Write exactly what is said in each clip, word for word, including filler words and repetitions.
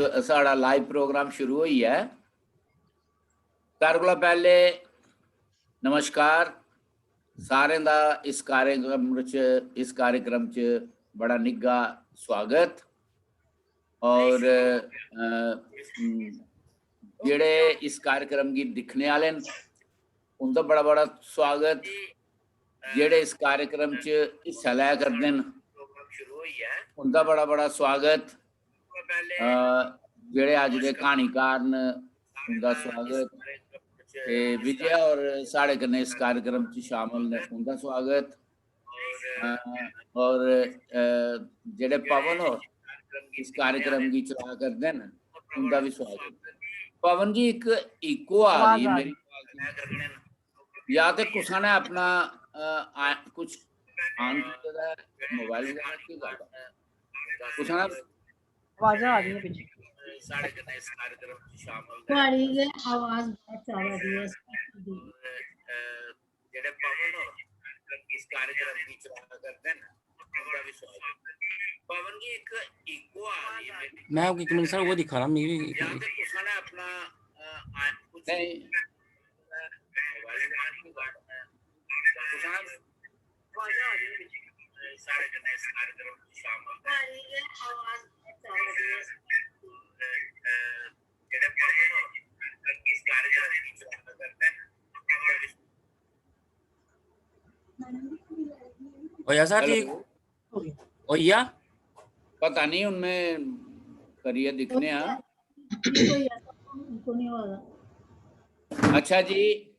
साढ़ा live programme शुरू होई गेआ ऐ। सारें कोला पैह्ले नमस्कार। सारें दा इस कार्यक्रम च, इस कार्यक्रम च बड़ा निग्घा स्वागत। और, अ, हम्म, जेह्ड़े इस कार्यक्रम गी दिक्खने आह्ले न, उं'दा बड़ा बड़ा स्वागत। जेह्ड़े इस कार्यक्रम च हिस्सा लै करदे न, उं'दा बड़ा बड़ा स्वागत। अ, जेह्ड़े अज्ज दे क्हानीकार न, उं'दा स्वागत। ते विजय होर साढ़े कन्नै इस कार्यक्रम च शामिल न, उं'दा स्वागत। अ, और, अ, जेह्ड़े पवन होर इस कार्यक्रम गी चला करदे न, उं'दा बी स्वागत। पवन जी, इक इको आ दी ऐ मेरी आवाज च। या ते कुसै ने अपना, अ, आ, कुछ on कीते दा ऐ, मोबाइल बगैरा, केह् गल्ल ऐ? कुसै ने आवाजां आ रही हैं पीछे। साढ़े कन्नै इस कार्यक्रम च शामिल न। थुआड़ी गै आवाज बहुत ज्यादा आ रही है। जेह्ड़े पवन होर इस कार्यक्रम गी चला करदे न, उं'दा बी स्वागत। पवन जी, इक इको आ रही है मेरी। मैं इक मिनट सर, वो दिखा रहा, मिगी भी या ते कुसै ने अपना, अ, आ, कुछ नहीं। होया सर ठीक? हेलो। होया? पता नहीं, हून मैं करियै दिक्खने आं। कोई ऐसा इको नहीं होआ दा। अच्छा जी,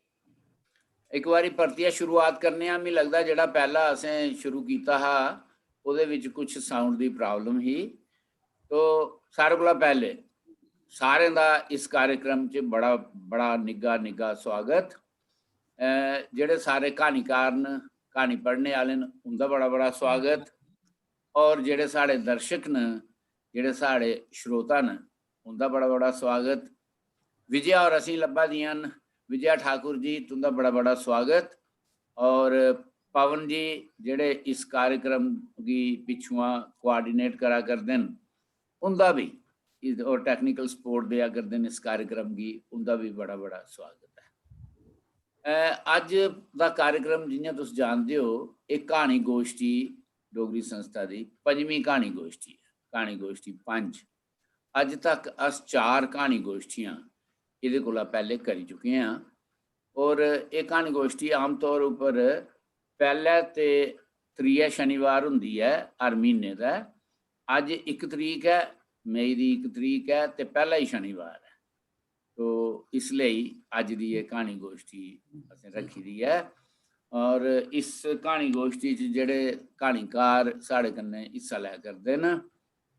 इक बारी परतियै शुरुआत करने आं। मिगी लगदा जेह्ड़ा पैह्ला असें शुरू कीता हा, ओह्दे विच कुछ साउंड दी प्रॉब्लम ही। तो सारें कोला पैह्ले सारें दा इस कार्यक्रम च बड़ा, बड़ा निग्घा, निग्घा स्वागत। अ, जेह्ड़े सारे क्हानीकार न, क्हानी पढ़ने आह्ले न, उं'दा बड़ा, बड़ा स्वागत। और जेह्ड़े साढ़े दर्शक न, जेह्ड़े साढ़े श्रोता न, उं'दा बड़ा, बड़ा स्वागत। विजया होर असेंगी लब्भा दियां न। विजया ठाकुर जी, तुं'दा बड़ा, बड़ा स्वागत। और पवन जी, जेह्ड़े इस कार्यक्रम गी पिच्छुआं कोआर्डिनेट करा करदे न, उं'दा बी, इस, और टेक्निकल सपोर्ट देआ करदे न इस कार्यक्रम गी, उं'दा बी बड़ा, बड़ा स्वागत ऐ। अ, अज्ज दा कार्यक्रम, जि'यां तुस जानदे ओ, एह् क्हानी गोश्ठी डोगरी संस्था दी पंजमीं क्हानी गोश्ठी ऐ, क्हानी गोश्ठी पंज। अज्ज तक अस चार क्हानी गोश्ठियां एह्दे कोला पैह्ले करी चुके आं। और एह् क्हानी गोश्ठी आमतौर उप्पर पैह्लै ते त्रियै शनिवार होंदी ऐ हर म्हीने दा। अज्ज इक तरीक ऐ, मई दी इक तरीक ऐ ते पैह्ला ही शनिवार ऐ। तो इसलेई अज्ज दी एह् क्हानी गोश्ठी असें रक्खी दी ऐ। और इस क्हानी गोश्ठी च जेह्ड़े क्हानीकार साढ़े कन्नै हिस्सा लै करदे न,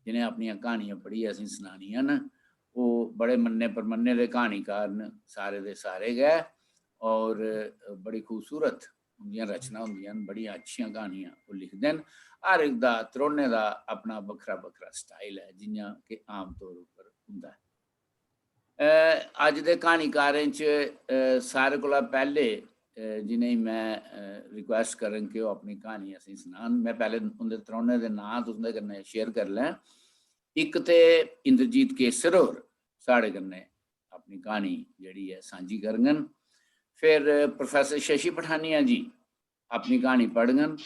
जि'नें अपनियां क्हानियां पढ़ियै असेंगी सनानियां न, ओह् बड़े मन्ने परमन्ने दे क्हानीकार न, सारे दे सारे गै। और बड़ी खूबसूरत उं'दियां रचनां होंदियां न, बड़ियां अच्छियां क्हानियां ओह् लिखदे न। हर इक दा, त्रौने दा अपना बक्खरा बक्खरा स्टाइल ऐ, जि'यां कि आमतौर उप्पर होंदा ऐ। अ, अज्ज दे क्हानीकारें च, अ, सारे कोला पैह्ले, अ, जि'नेंगी में, अ, रिक्वेस्ट करङ कि ओह् अपनी क्हानी असेंगी सनान, में पैह्ले उं'दे त्रौने दे नांऽ तुं'दे कन्नै शेयर करी लैं। इक ते इंद्रजीत केसर होर साढ़े कन्नै अपनी क्हानी जेह्ड़ी ऐ सांझी करङन। फिर प्रोफेसर शशि पठानिया जी अपनी क्हानी पढ़ङन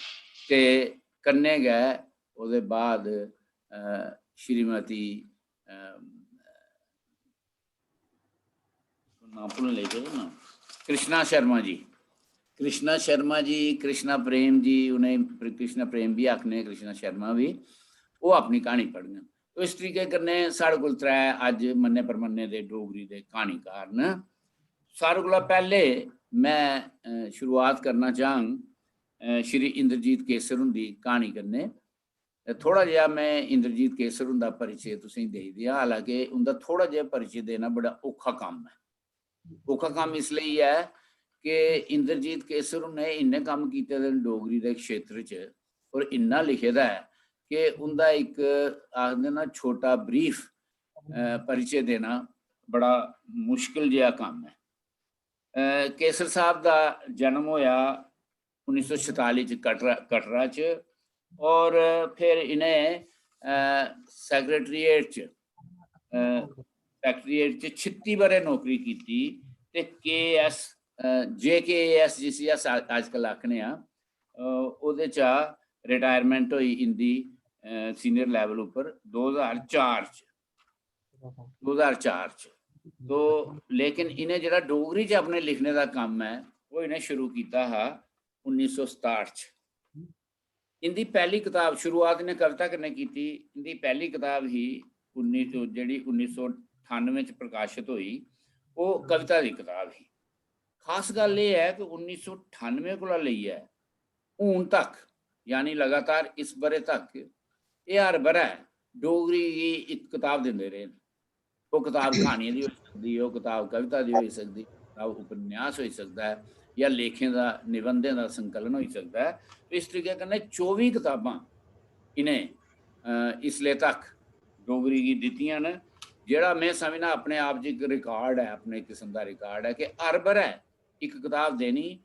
ते कन्नै गै ओह्दे बाद, अ, श्रीमती, अ, नांऽ भुल्लन लगी पेदा ना, कृष्णा शर्मा जी, कृष्णा शर्मा जी, कृष्णा प्रेम जी, उ'नें प्र-, कृष्णा प्रेम बी आखने, कृष्णा शर्मा बी, ओह् अपनी क्हानी पढ़ङन। तो इस तरीके कन्नै साढ़े कोल त्रै अज्ज मन्ने परमन्ने दे डोगरी दे क्हानीकार न। सारें कोला पैह्ले में, अ, शुरुआत करना चाह्ङ, अ, श्री इंद्रजीत केसर हुंदी क्हानी कन्नै। ते थोह्ड़ा जेहा में इंद्रजीत केसर हुंदा परिचे तुसेंगी देई देआं, हालांकि उं'दा थोह्ड़ा जेहा परिचे देना बड़ा औखा कम्म ऐ। औखा कम्म इसलेई ऐ कि इंद्रजीत केसर हुंने इन्ने कम्म कीते दे न डोगरी दे क्षेत्र च, और इन्ना लिखे दा ऐ कि उं'दा इक, आखदे ना, छोटा ब्रीफ, अ, परिचे देना बड़ा मुश्किल जेहा कम्म ऐ। अ, केसर साहब दा जन्म होया उन्नी सौ छताली च कटरा, कटरा च, और फिर इ'नें, अ, सेक्रेटेरिएट च सैक्रेटेरिएट च छित्ती ब'रे नौकरी कीती ते के एस जे के ए एस, जिसी अस अ- अजकल आखने आं, अ, ओह्दे चा रिटायरमेंट होई इंदी सीनियर लेवल उप्पर दो ज्हार चार च। दो ज्हार चार च। तो लेकिन इ'नें जेह्ड़ा डोगरी च अपने लिखने दा कम्म ऐ, ओह् इ'नें शुरू कीता हा उन्नी सौ सताह्ठ च। इंदी पैह्ली कताब, शुरुआत इ'नें कविता कन्नै कीती। इंदी पैह्ली कताब ही उन्नी सौ, जेह्ड़ी उन्नी सौ ठानुए च प्रकाशत होई, ओह् कविता दी कताब ही। खास गल्ल एह् ऐ कि उन्नी सौ ठानुए कोला लेइयै हून तक, यानी लगातार इस ब'रे तक, एह् हर ब'रै डोगरी गी इक कताब दिंदे रेह् न। ओह् कताब क्हानियें दी होई सकदी, ओह् कताब कविता दी होई सकदी, कताब उपन्यास होई सकदा ऐ, जां लेखें दा, निबंधें दा संकलन होई सकदा ऐ। ते इस तरीके कन्नै चौबी कताबां इ'नें, अ, इसले तक डोगरी गी दित्तियां न, जेह्ड़ा में समझना अपने आप च इक रिकार्ड ऐ, अपने किस्म दा रिकार्ड ऐ कि हर ब'रै इक कताब देनी,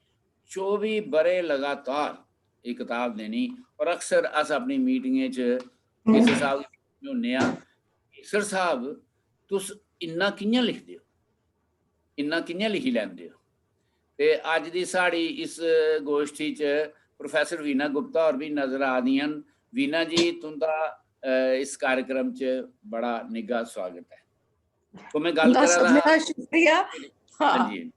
चौबी ब'रे लगातार इक कताब देनी। और अक्सर अस अपनी मीटिंगें च केसर साहब गी पुच्छने होन्ने आं, "केसर साहब, तुस इन्ना कि'यां लिखदे ओ, इन्ना कि'यां लिखी लैंदे ओ?" ते अज्ज दी साढ़ी इस गोश्ठी च प्रोफेसर वीना गुप्ता होर बी नजर आ दियां न। वीना जी, तुं'दा, अ, इस कार्यक्रम च बड़ा निग्घा स्वागत ऐ। तो में गल्ल तुं'दा करा दा हा, सभनें दा शुक्रिया। हां। हां जी,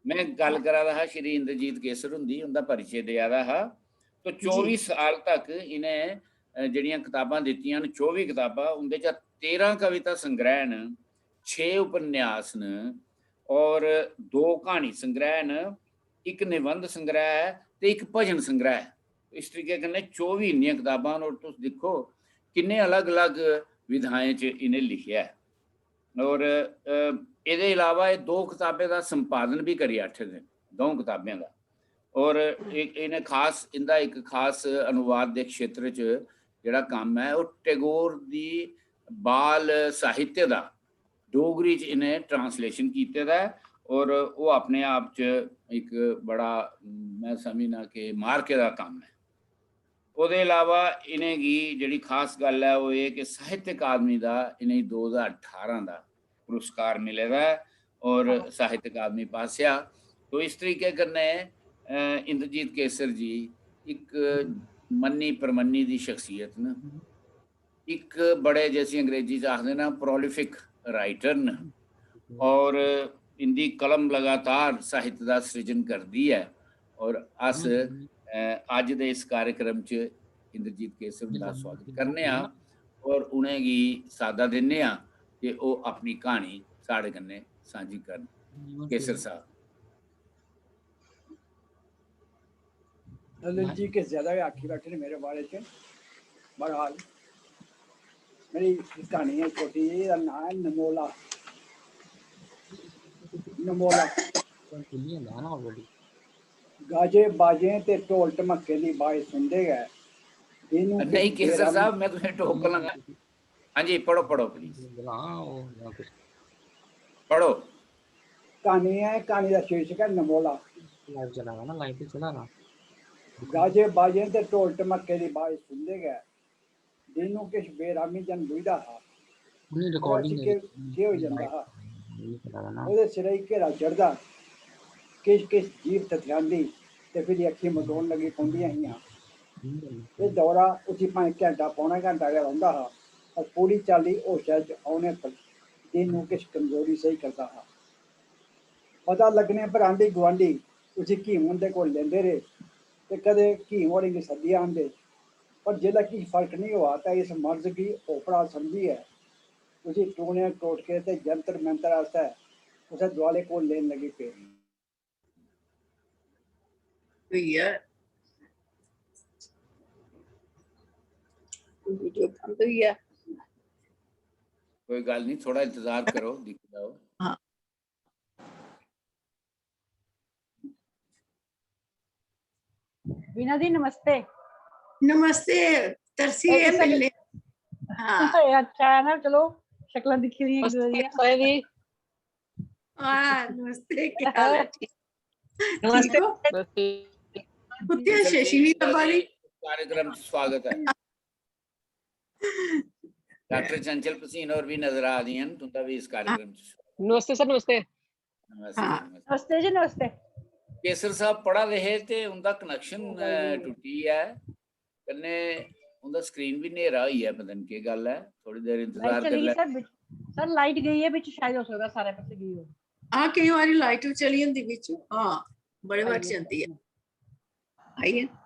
में गल्ल करा दा हा श्री इंद्रजीत केसर हुंदी, उं'दा परिचय देआ दा हा। तो जी। चौबी साल तक इ'नें, अ, जेह्ड़ियां कताबां दित्तियां न, चौबी कताबां, उं'दे चा तेरां कविता संग्रह न, छे उपन्यास न और दो क्हानी संग्रह न, इक निबंध संग्रह ऐ ते इक भजन संग्रह ऐ। इस तरीके कन्नै चौबी इन्नियां कताबां न। और तुस दिक्खो, किन्ने अलग-अलग विधाएं च इ'नें लिखेआ ऐ। और, अ, एह्दे इलावा एह् दो कताबें दा संपादन बी करी बैठे दे न, द'ऊं कताबें दा। और इक, इ'नें खास, इं'दा इक खास अनुवाद दे क्षेत्र च जेह्ड़ा कम्म ऐ, ओह् टैगोर दी बाल साहित्य दा डोगरी च इ'नें ट्रांसलेशन कीते दा ऐ। और ओह् अपने आप च इक बड़ा, में समझना कि मार्के दा कम्म ऐ। ओह्दे इलावा इ'नेंगी जेह्ड़ी खास गल्ल ऐ, ओह् एह् कि साहित्य अकादमी दा इ'नेंगी दो ज्हार ठारां दा पुरस्कार मिले दा ऐ और साहित्य अकादमी पासेआ। तो इस तरीके कन्नै, अ, इंद्रजीत केसर जी इक मन्नी परमन्नी दी शख्सियत न। इक बड़े, जैसी अंग्रेजी च आखदे न, प्रोलिफिक राइटर न और इंदी कलम लगातार साहित्य दा सृजन करदी ऐ। और अस, अ, अज्ज दे इस कार्यक्रम च इंद्रजीत केसर हुंदा स्वागत करने आं और उ'नेंगी साद्दा दिन्ने आं कि ओह् अपनी क्हानी साढ़े कन्नै सांझी करन। केसर साहब। ललित जी किश ज्यादा गै आखी बैठे न मेरे बारे च। बहरहाल, मेरी क्हानी ऐ छोटी जेही, एह्दा नांऽ ऐ नमोला। नमोला। गाजे बाजें ते ढोल ढमक्के दी बाज सुनदे गै दीनू नहीं, केसर साहब, मैं तुसें टोकन लगा। हाँ जी, पढ़ो, पढ़ो, प्लीज। पढ़ो। क्हानी ऐ, क्हानी दा शीर्षक ऐ नमोला। लाइव चला दा ना, लाइव पे चला दा। गाजे बाजें ते ढोल ढमक्के दी बाज सुनदे गै दीनू किश बेरामी जन बुझदा हा। उन्हें रिकॉर्डिंग केह् केह् होई जंदा हा। नहीं पता ना। ओह्दे सिरै गी घेरा चढ़दा, किश किश जीभ थथेआंदी ते फिर अक्खीं मटोन लगी पौंदियां हियां। एह् दौरा उसी भाएं घैंटा पौना घैंटा गै रौंह्दा हा, पर पूरी चाल्ली होशै च औने पर दीनू किश कमजोरी सेही करदा हा। पता लग्गने पर आंढी गुआंढी उसी क्हीम हुंदे कोल लेंदे रेह् ते कदें क्हीम होरें गी सद्दी आनदे, पर जेल्लै किश फर्क नेईं होआ तां इस मर्ज गी ओपरा समझियै उसी टूने टोटके ते जंतर मंतर आस्तै कुसै दुआले कोल लेन लगी पे। होई गेआ। वीडियो बंद होई गेआ। कोई गल्ल नहीं, थोड़ा इंतजार करो, दिक्खी लैओ। वीना जी नमस्ते। नमस्ते। तरसी ओके, है सर। मिलने। हाँ। अच्छा है ना, चलो शक्लां दिक्खी दी एक दूए दियां। हाँ, नमस्ते, क्या हाल है? ठीक। नमस्ते। ठीक हो? कुत्थे हो शशि नी लब्भा दी? कार्यक्रम च स्वागत है। डॉक्टर चंचल भसीन होर बी नजर आ दियां न, तुं'दा बी इस कार्यक्रम च स्वागत। नमस्ते सर, नमस्ते। नमस्ते, हाँ। नमस्ते। नमस्ते जी, नमस्ते। केसर साहब पढ़ा दे हे ते उं'दा कनेक्शन टुट्टी ऐ, कन्नै उं'दा स्क्रीन बी न्हेरा होई गेआ, पता निं केह् गल्ल ऐ। थोड़ी देर लाइट इंतजार करी चली गई लै। सर, बिच सर लाइट गई है, बिच शायद हो सकदा सारे पासे गई हो। हाँ, केई बारी लाइट भी चली जंदी बिच। हाँ, बड़े बार जंदी है। आई है।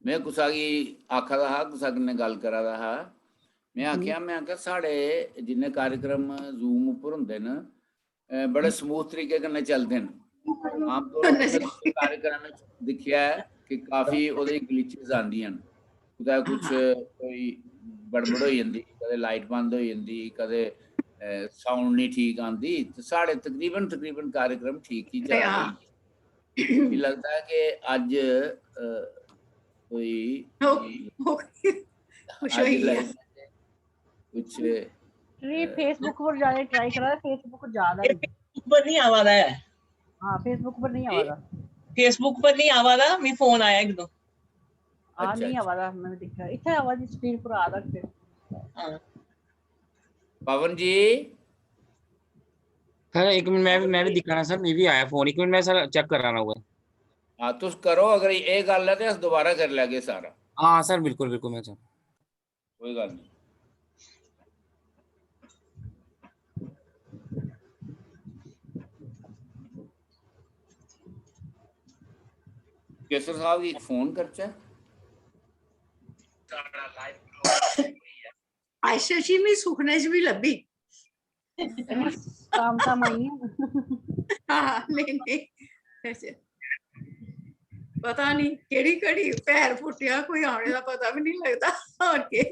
में कुसा गी आखा दा हा, कुसा कन्नै गल्ल करा दा हा, में आखेआ, में आखेआ, साढ़े जिन्ने कार्यक्रम जूम उप्पर होंदे न, अ, बड़े स्मूथ तरीके कन्नै चलदे न। आमतौर पर कार्यक्रम च दिक्खेआ ऐ कि काफी ओह्दे ग्लिचेस आंदियां न, कुतै कुछ कोई गड़बड़ होई जंदी, कदें लाइट बंद होई जंदी, कदें साउंड नहीं ठीक आंदी, ते साढ़े तकरीबन तकरीबन कार्यक्रम ठीक ही चला दे। हाँ। मिगी लगदा ऐ कि अज्ज अ, कोई हो- हो- खुश अज्ज होई गेआ। लगदा ऐ कुछ ये फेसबुक पर जाने ट्राई करा, फेसबुक ज्यादा है। पर नहीं आवा दा है। हाँ, फेसबुक पर नहीं आवा दा। फेसबुक पर नहीं आवा दा, मी फोन आया एक दो। हाँ, अच्छा, नहीं अच्छा। आवा दा, मैं देखा। इत्थे आवा दी स्क्रीन पर आ दा फिर। हाँ। पवन जी, सर एक मिनट, मैं भी मैं भी दिखाना सर, मैं भी आया फोन, एक मिनट मैं सर चेक कराना हुआ। हाँ, तुस करो, अगर एह् गल्ल ऐ ते अस दोबारा करी लैगे सारा। हाँ सर, बिल्कुल बिल्कुल मैं सर। कोई गल्ल नहीं। केसर साहब गी फोन करचै। आयशा जी, मी सुखने च भी लब्भी। काम काम आई है। हाँ, नहीं नहीं, अच्छा। पता नहीं केड़ी घड़ी पैर फुटिया, कोई आने दा पता भी नहीं लगदा। और के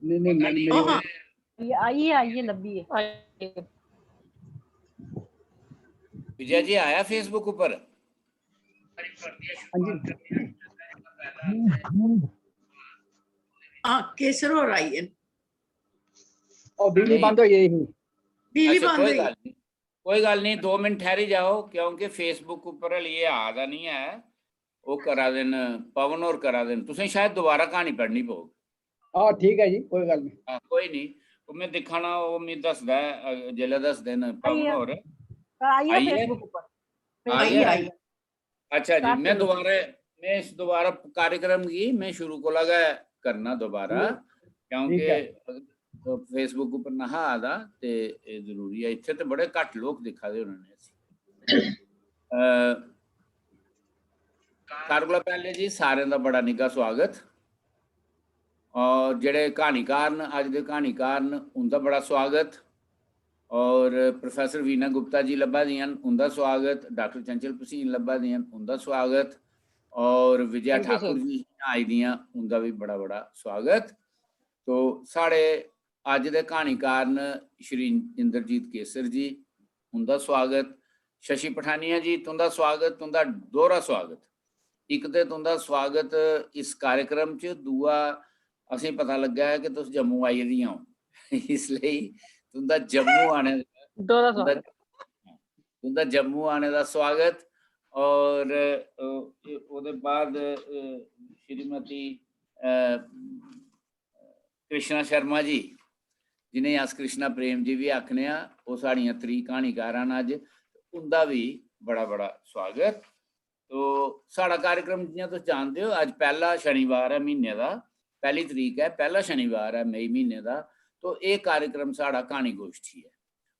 नहीं नहीं मैं ओह, हाँ। ये आई है, आई है, लब्भी है। विजय जी आया फेसबुक ऊपर? हाँ जी। हाँ, केसर और आई है। और बिजली नहीं। बंद हो गई थी। बिजली अच्छा, बंद कोई हुई। गल्ल नहीं, कोई गल्ल नहीं, दो मिनट ठहरी जाओ, क्योंकि फेसबुक ऊपर हल्ली एह् आ दा नहीं है। ओह् करा दे न, पवन होर करा दे न। तुसें शायद दोबारा क्हानी पढ़नी पौग। हाँ ठीक है जी, कोई गल्ल नहीं। हाँ, कोई नहीं, ओह् में दिक्खा ना, ओह् मिगी दसदा ऐ, अ, जेल्लै दसदे न पवन आइए। होर। आई है आई है? फेसबुक ऊपर। आई आई, है? आई। अच्छा जी, स्टार्ट में करो। दोबारा, में इस दोबारा कार्यक्रम गी में शुरू कोला गै करना दोबारा, ठीक, क्योंकि ठीक है। अ, फेसबुक उप्पर नहा आ दा ते एह् जरूरी ऐ। इत्थै ते बड़े घट्ट लोक दिक्खा दे होने न इसी। अ, सारें कोला पैह्लें जी, सारें दा बड़ा निग्घा स्वागत। और जेह्ड़े क्हानीकार न, अज्ज दे क्हानीकार न, उं'दा बड़ा स्वागत। और प्रोफेसर वीना गुप्ता जी लब्भा दियां न, उं'दा स्वागत। डॉक्टर चंचल भसीन लब्भा दियां न, उं'दा स्वागत। और Vijaya Thank you, Thakur sir। जी आई दियां, उं'दा बी बड़ा बड़ा स्वागत। तो साढ़े अज्ज दे क्हानीकार न श्री इंद्रजीत केसर जी, उं'दा स्वागत। शशि पठानिया जी, तुं'दा स्वागत, तुं'दा दोहरा स्वागत। इक ते तुं'दा स्वागत इस कार्यक्रम च, दूआ असें पता लग्गा ऐ कि तुस जम्मू आई दियां ओ, इसलेई तुं'दा जम्मू आने दोहरा तुं'दा स्वागत। तुं'दा जम्मू आने दा स्वागत। और अ, ओह्दे बाद अ, श्रीमती अ, कृष्णा शर्मा जी, जि'नेंगी अस कृष्णा प्रेम जी बी आखने आं, ओह् साढ़ियां त्री क्हानीकारां न अज्ज, उं'दा बी बड़ा बड़ा स्वागत। तो साढ़ा कार्यक्रम, जि'यां तुस जानदे ओ, अज्ज पैह्ला शनिवार ऐ म्हीने दा, पैह्ली तरीक ऐ, पैह्ला शनिवार ऐ मई म्हीने दा। तो एह् कार्यक्रम साढ़ा क्हानी गोश्ठी ऐ।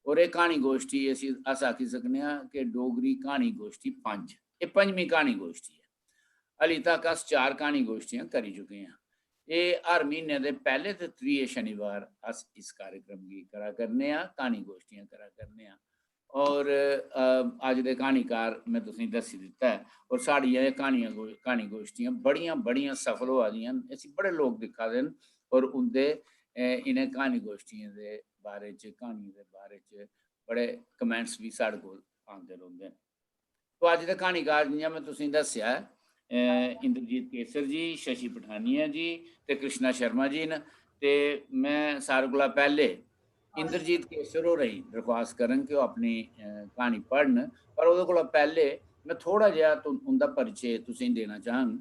और एह् क्हानी गोश्ठी असी, अस आखी सकने आं कि डोगरी क्हानी गोश्ठी पंज, एह् पंजमीं क्हानी गोश्ठी ऐ। हली तक अस चार क्हानी गोश्ठियां करी चुके आं। एह् हर म्हीने दे पैह्ले ते त्रिये शनिवार अस इस कार्यक्रम गी करा करने आं, क्हानी गोश्ठियां करा करने आं। और अ, अज्ज दे क्हानीकार में तुसेंगी दस्सी दित्ता ऐ। और साढ़ियां एह् क्हानियां गो-, क्हानी गोश्ठियां बड़ियां बड़ियां सफल होआ दियां न, इसी बड़े लोक दिक्खा दे न। और उं'दे अ, इ'नें क्हानी गोश्ठियें दे बारे च, क्हानियें दे बारे च बड़े कमेंट्स बी साढ़े कोल आंदे रौंह्दे न। तो अज्ज दे क्हानीकार, जि'यां में तुसेंगी दस्सेआ ऐ, अ, इंद्रजीत केसर जी, शशि पठानिया जी ते कृष्णा शर्मा जी न। ते में सारे कोला पैह्ले इंद्रजीत केसर होरें गी दरख्वास्त करङ कि ओह् अपनी, अ, क्हानी पढ़न, पर ओह्दे कोला पैह्ले में थोह्ड़ा जेहा तु-, उं'दा परिचे तुसें गी देना चाह्ङ।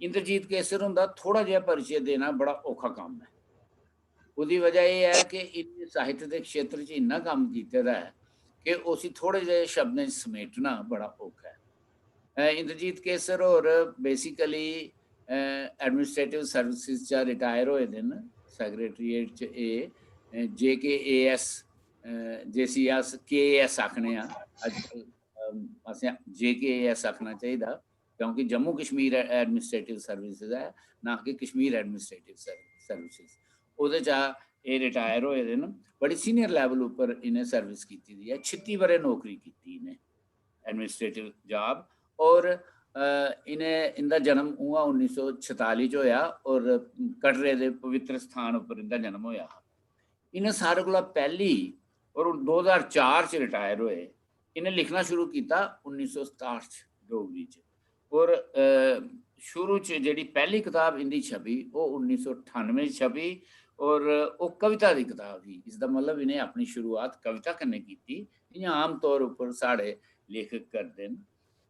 इंद्रजीत केसर हुंदा थोह्ड़ा जेहा परिचे देना बड़ा औखा कम्म ऐ। ओह्दी वजह एह् ऐ कि इ'नें साहित्य दे क्षेत्र च इन्ना कम्म कीते दा ऐ कि उसी थोह्ड़े जेह् शब्दें च समेटना बड़ा औखा ऐ। अ, इंद्रजीत केसर होर basically, अ, administrative services चा रिटायर होए दे न। Secretariat च एह्, अ, जे के ए एस, अ, जिसी अस के ए एस आखने आं, अज्जकल, अम, असें जे के ए एस आखना चाहिदा, क्योंकि जम्मू कश्मीर administrative services ऐ, ना कि कश्मीर administrative सर्व-, services। ओह्दे चा एह् रिटायर होए दे न। बड़ी senior level उप्पर इ'नें service कीती दी ऐ, छित्ती ब'रे नौकरी कीती इ'नें administrative job। और, अ, इ'नें, इं'दा जन्म उ'आं उन्नी सौ छताली च होएआ और कटरे दे पवित्र स्थान उप्पर इं'दा जन्म होएआ हा। इ'नें सारे कोला पैह्ली, और दो ज्हार चार च रिटायर होए, इ'नें लिखना शुरू कीता उन्नी सौ सताह्ठ च डोगरी च। और, अ, शुरू च जेह्ड़ी पैह्ली कताब इं'दी छपी, ओह् उन्नी सौ ठानुए च छपी और ओह् कविता दी कताब ही। इसदा मतलब इ'नें अपनी शुरुआत कविता कन्नै कीती, जि'यां आम तौर उप्पर साढ़े लेखक करदे न।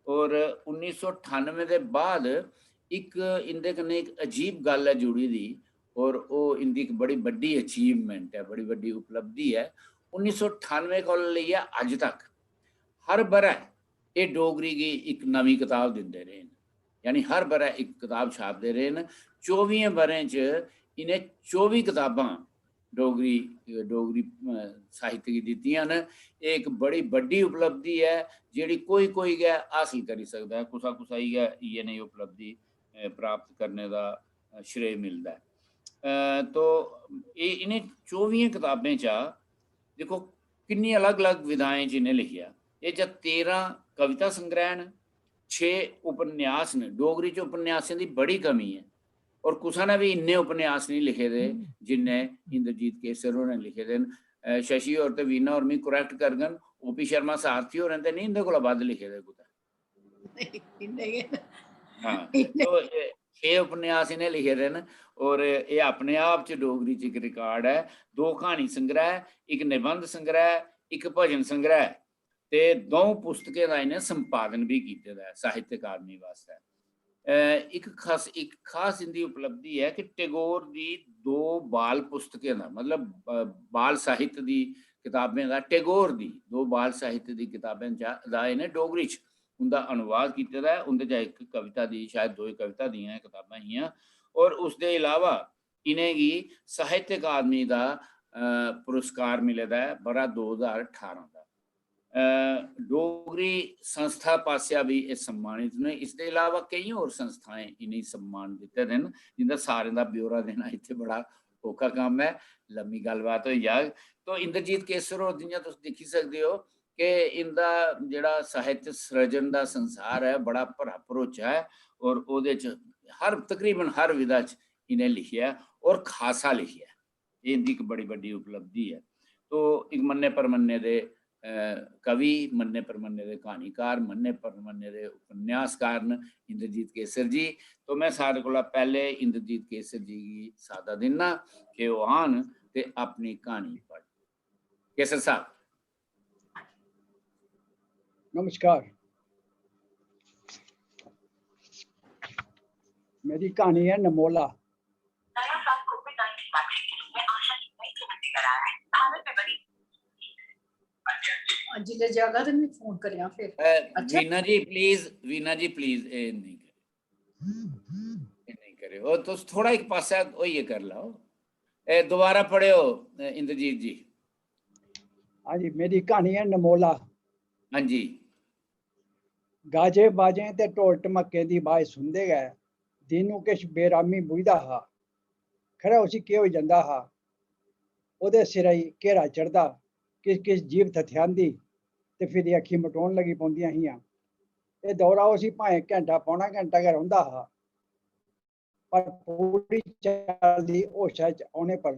और उन्नी सौ ठानुए दे बाद इक इं'दे कन्नै इक अजीब गल्ल ऐ जुड़ी दी, और ओह् इं'दी इक बड़ी बड्डी achievement ऐ, बड़ी बड्डी उपलब्धि ऐ। उन्नी सौ ठानुए कोला लेइयै अज्ज तक हर ब'रै एह् डोगरी गी इक नमीं कताब दिंदे रेह् न, यानी हर ब'रै इक कताब छापदे रेह् न। चौबियें ब'रें च इ'नें चौबी कताबां डोगरी, डोगरी, अ, साहित्य गी दित्तियां न। एह् इक बड़ी बड्डी उपलब्धि ऐ, जेह्ड़ी कोई कोई गै हासल करी सकदा ऐ, कुसा कुसा गी गै इ'यै नेही उपलब्धि, अ, प्राप्त करने दा, अ, श्रेय मिलदा ऐ। अ, तो एह्, इ'नें चौबियें कताबें चा दिक्खो किन्नी अलग-अलग विधाएं च इ'नें लिखेआ। एह् च तेरां कविता संग्रैह् न, छे उपन्यास न। डोगरी च उपन्यासें दी बड़ी कमी ऐ, और कुसै ने बी इन्ने उपन्यास नेईं लिखे दे जिन्ने इंद्रजीत केसर होरें लिखे दे न। अ, शशि होर ते वीणा होर मिगी correct करङन, ओ पी शर्मा सारथी होरें ते नेईं इं'दे कोला बद्ध लिखे दे कुतै। इन्ने गै न। हां, इन्ने तो, ए, छे उपन्यास इ'नें लिखे दे न, और एह् अपने आप च डोगरी च इक record ऐ। दो क्हानी संग्रैह्, इक निबंध संग्रैह्, इक भजन संग्रैह्, ते द'ऊं पुस्तकें दा इ'नें संपादन बी कीते दा ऐ साहित्य अकादमी वास्तै। अ, इक खास, इक खास इं'दी उपलब्धि ऐ कि टैगोर दी दो बाल पुस्तकें दा, मतलब, अ, बाल साहित्य दी कताबें दा, टैगोर दी दो बाल साहित्य दी कताबें चा, दा इ'नें डोगरी च उं'दा अनुवाद कीते दा ऐ। उं'दे चा इक कविता दी, शायद दो कविता दियां एह् कताबां हियां, और उसदे इलावा इ'नेंगी साहित्य अकादमी दा, अ, पुरस्कार मिले दा ऐ, ब'रा दो ज्हार ठारां दा। अ, डोगरी संस्था पासेआ बी एह् सम्मानित न। इसदे इलावा केईं होर संस्थाएं इ'नेंगी सम्मान दित्ते दे न, जिं'दा सारें दा ब्यौरा देना इत्थै बड़ा औखा कम्म ऐ, लम्मी गल्लबात होई जाग। तो इंद्रजीत केसर होर, जि'यां तुस दिक्खी सकदे ओ कि इं'दा जेह्ड़ा साहित्य सृजन दा संसार ऐ, बड़ा भरा भरोचा ऐ, और ओह्दे च हर, तकरीबन हर विधा च इ'नें लिखेआ ऐ, और खासा लिखेआ ऐ। एह् इं'दी इक बड़ी बड्डी उपलब्धि ऐ। तो इक मन्ने परमन्ने दे, अ, कवि, मन्ने परमन्ने दे क्हानीकार, मन्ने परमन्ने दे उपन्यासकार न इंद्रजीत केसर जी। तो में सारे कोला पैह्ले इंद्रजीत केसर जी गी साद्दा दिन्ना कि ओह् आन ते अपनी क्हानी पढ़न। केसर साहब। नमस्कार, मेरी क्हानी है नमोला। जिसलै जागा ते मैं फोन करेआं फिर। अ, अच्छा। वीना जी, please, वीना जी, please, एह् नेईं करेओ। एह् नेईं करेओ। ओह् तुस थोह्ड़ा इक पास्सै होइयै करी लैओ। एह् दोबारा पढ़ेओ, अ, इंद्रजीत जी। हां जी, मेरी क्हानी ऐ नमोला। हां जी। गाजे बाजें ते ढोल ढमक्कें दी बाज सुनदे गै दीनू किश बेरामी बुझदा हा। खरै उसी केह् होई जंदा हा। ओह्दे सिरै गी घेरा चढ़दा, किश किश जीभ थथ्यांदी ते फिरी अक्खीं मटोन लगी पौंदियां हियां। एह् दौरा उसी भाएं घैंटा पौना घैंटा गै रौंह्दा हा, पर पूरी चाल्ली होशा च औने पर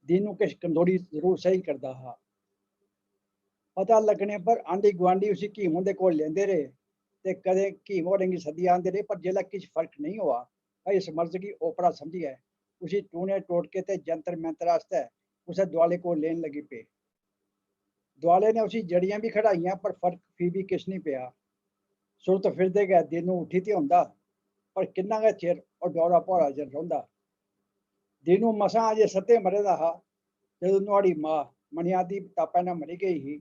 दीनू किश कमजोरी जरूर सेही करदा हा। पता लग्गने पर आंढी गुआंढी उसी क्हीम हुंदे कोल लेंदे रेह् ते कदें क्हीम होरें गी सद्दी आंदे रेह्, पर जिसलै किश फर्क नेईं होआ तां इस मर्ज गी ओपरा समझियै उसी टूने टोटके ते जंतर मंतर आस्तै कुसै दुआले कोल लेन लगी पे। दुआले ने उसी जड़ियां बी खड़ाइयां, पर फर्क फ्ही बी किश निं पेआ। सुरत फिरदे गै दीनू उठी ते होंदा, पर किन्ना गै चिर ओह् डौरा भौरा जन रौंह्दा। दीनू मसां अजें सत्तें ब'रें दा हा, जदूं नुहाड़ी मां मनिया दी तापै नै मरी गेई ही।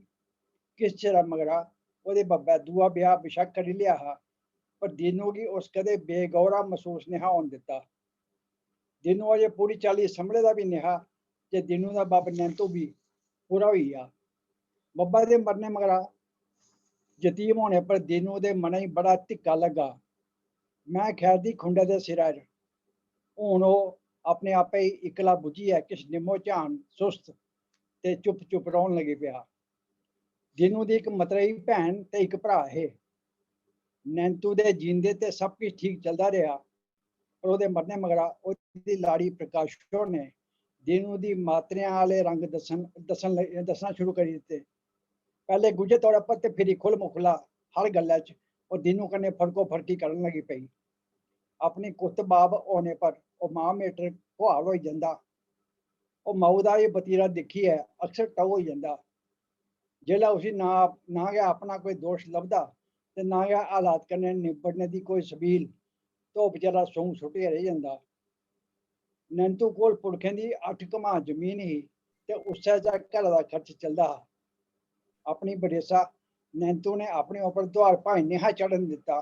किश चिरै मगरा ओह्दे बब्बै दूआ ब्याह् बेशक्क करी लेआ हा, पर दीनू गी उस कदें बेगौरा मसूस नेहा होन दित्ता। दीनू अजें पूरी चाल्ली संभले दा बी नेहा जे दीनू दा बब्ब नैंतू बी पूरा होई गेआ। बब्बै दे मरने मगरा जतीम होने पर दीनू दे मनै गी बड़ा धिक्का लग्गा। "मैं खैर दी खुंडै दे सिरै 'र।" हून ओह् अपने आपै गी इक्कला बुज्झियै किश निम्मो झान, सुस्त ते चुप-चुप रौह्न लगी पेआ। दीनू दी इक मतरेई भैन ते इक भ्राऽ हे। नैंतू दे जींदे ते सब किश ठीक चलदा रेहा, पर ओह्दे मरने मगरा ओह्दी लाड़ी प्रकाशो ने दीनू दी मातरेआं आह्ले रंग दस्सन, दस्सन लग-, दस्सना शुरू करी दित्ते। पैह्ले गुझे तौरा पर ते फिरी खु'ल्ल-मुखला हर गल्लै च ओह् दीनू कन्नै फर्को-फर्की करन लगी पेई। अपनी कुत्त बाब होने पर ओह् मां मेटर घुआल होई जंदा। ओह् माऊ दा एह् बतीरा दिक्खियै अक्सर टऊ होई जंदा। जेल्लै उसी ना, ना गै अपना कोई दोश लभदा ते ना गै हालात कन्नै निबड़ने दी कोई सबील, ते ओह् बेचारा सूंक सुट्टियै रेही जंदा। नैंतू कोल पुरखें दी अट्ठ कमां जमीन ही ते उस्सै चा घरै दा खर्च चलदा हा। अपनी बरेसा नैंतू ने अपने उप्पर दुहार भाएं नेहा चढ़न दित्ता,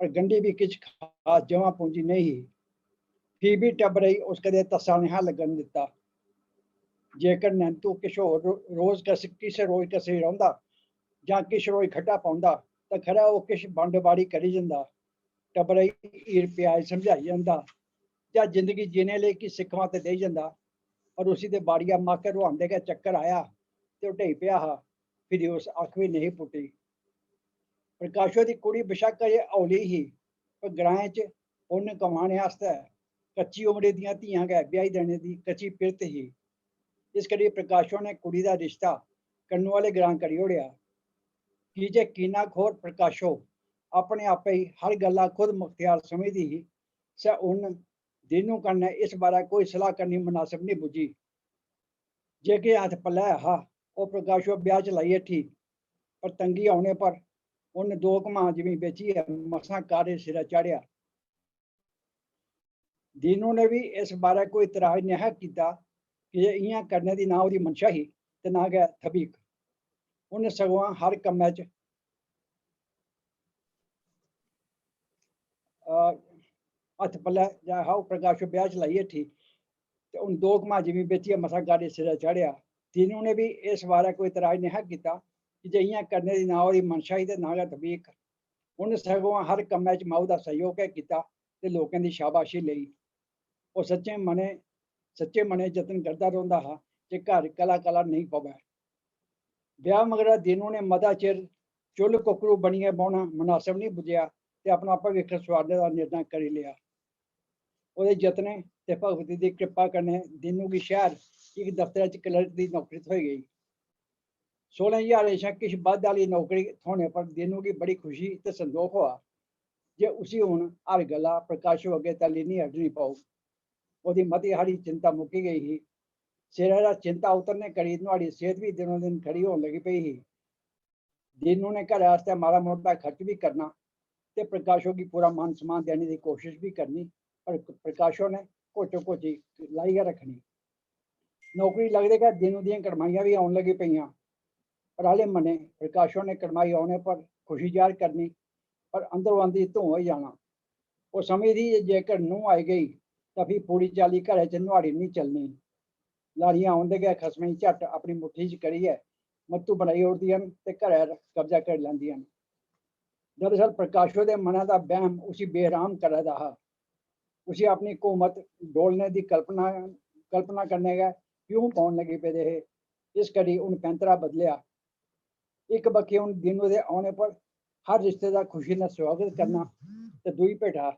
पर गंढी बी किश खास जमा पूंजी नेईं ही। फ्ही बी टब्बरै गी उस कदें तस्सा नेहा लग्गन दित्ता। जेकर नैंतू किश होर रो-, रोज कस-, किश रोज कसरी रौंह्दा जां किश रोज खड्डा पौंदा, तां खरै ओह् किश बंड-बाड़ी करी जंदा, टब्बरै गी हीर प्याज समझाई जंदा, जां जिंदगी जीने लेई किश सिक्खवां ते देई जंदा। पर उसी ते बाड़िया माकै रुहांदे गै चक्कर आया ते ओह् ढेई पेआ हा। फिरी उस अक्ख बी नेईं पुट्टी। प्रकाशो दी कुड़ी बेशक्क अजें हौली ही, पर ग्राएं च पुन्न कमाने आस्तै कच्ची उमरी दियां धियां गै ब्याही देने दी कच्ची पिरत ही। इस करी प्रकाशो ने कुड़ी दा रिश्ता कन्नू आह्ले ग्रां करी ओड़ेआ। की जे कीनाखोर प्रकाशो अपने आपै गी हर गल्ला खुद मुख्तियार समझदी ही, सै उन्न दीनू कन्नै इस बारै कोई सलाह करनी मनासब निं बुज्झी। जे किश हत्थ पल्लै हा, ओह् प्रकाशो ब्याह् च लाई हट्ठी, पर तंगी औने पर उन्न दो कमां जमीन बेचियै मसां कारे सिरै चाढ़ेआ। दीनू ने बी इस बारै कोई इतराज नेहा कीता, की जे इ'यां करने दी ना ओह्दी मंशा ही ते ना गै थबीक। उन्न सगुआं हर कम्मै च, अ, हत्थ पल्लै जा हा, ओह् प्रकाशो ब्याह् च लाई हट्ठी ते उन्न दो कमां जमीन बेचियै मसां कारे सिरै चाढ़ेआ। दीनू ने बी इस बारै कोई इतराज नेहा कीता, की जे इ'यां करने दी ना ओह्दी मंशा ही ते ना गै थबीक। उन्न सगुआं हर कम्मै च माऊ दा सैह्योग गै कीता ते लोकें दी शाबाशी लेई। ओह् सच्चे मनै, सच्चे मनै जतन करदा रौंह्दा हा जे घर कला-कला नेईं पवै। ब्याह् मगरा दीनू ने मता चिर चु'ल्ल कुक्कड़ू बनियै बौह्ना मनासब निं बुज्झेआ ते अपना भविक्ख सुआरने दा निर्णय करी लेआ। ओह्दे जतनें ते भगवती दी किरपा कन्नै दीनू गी शैह्र इक दफ्तरै च क्लर्क दी नौकरी थ्होई गेई। सोलां ज्हारें शा किश बद्ध आह्ली नौकरी थ्होने पर दीनू गी बड़ी खुशी ते संदोख होआ जे उसी हून हर गल्ला प्रकाशो अग्गें तली निं अड्डनी पौग। ओह्दी मती हारी चिंता मुक्की गेई ही। सिरै दा चिंता उतरने करी नुहाड़ी सेह्त बी दिनों-दिन खरी होन लगी पेई ही। दीनू ने घरै आस्तै माड़ा-मोटा खर्च बी करना ते प्रकाशो गी पूरा मान-सम्मान देने दी कोशश बी करनी, पर प्रकाशो ने घोचो-घोची लाई गै रक्खनी। नौकरी लगदे गै दीनू दियां कड़माइयां बी औन लगी पेइयां। पर आह्ले मनै प्रकाशो ने कड़माई औने पर खुशी जाह्र करनी, पर अंदरो अंदरी धूं होई जाना। ओह् समझदी जे जेकर नूंह् आई गेई, तां फ्ही पूरी चाल्ली घरै च नुहाड़ी निं चलनी। लाड़ियां औंदे गै खसमै गी झट्ट अपनी मुट्ठी च करियै मत्तू बनाई ओड़दियां न ते घरै पर कब्जा करी लैंदियां न। दरअसल प्रकाशो दे मनै दा बैह्म उसी बेराम करै दा हा। उसी अपनी हकूमत डोलने दी कल्पना, कल्पना कन्नै गै प्यून पौन लगी पेदे हे। इस करी उन्न पैंतरा बदलेआ। इक बक्खी उन्न दीनू दे औने पर हर रिश्ते दा खुशी नै सुआगत करना ते दूई भेठा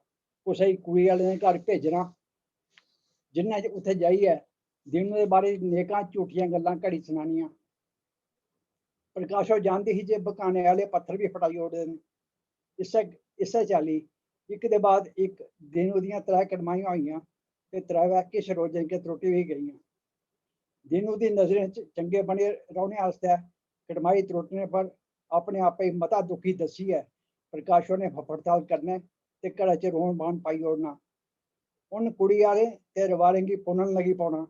कुसै गी कुड़ी आह्लें दे घर भेजना, जिन्नै उत्थै जाइयै दीनू दे बारे च नेकां झूठियां गल्लां घड़ी सनानियां। प्रकाशो जानदी ही जे बकाने आह्ले पत्थर बी फटाई ओड़दे न। इस्सै, इस्सै चाल्ली इक दे बाद इक दीनू दियां त्रै कड़माइयां होइयां ते त्रैवै किश रोजें च त्रुट्टी बी गेइयां। दीनू दी नजरें च चंगे बने रौह्ने आस्तै कड़माई त्रुट्टने पर अपने आपै गी मता दुखी दस्सियै प्रकाशो ने फफड़ताल करने ते घरै च रोन बान पाई ओड़ना। उन कुड़ी आह्ले ते रवारें गी पुनन लगी पौना।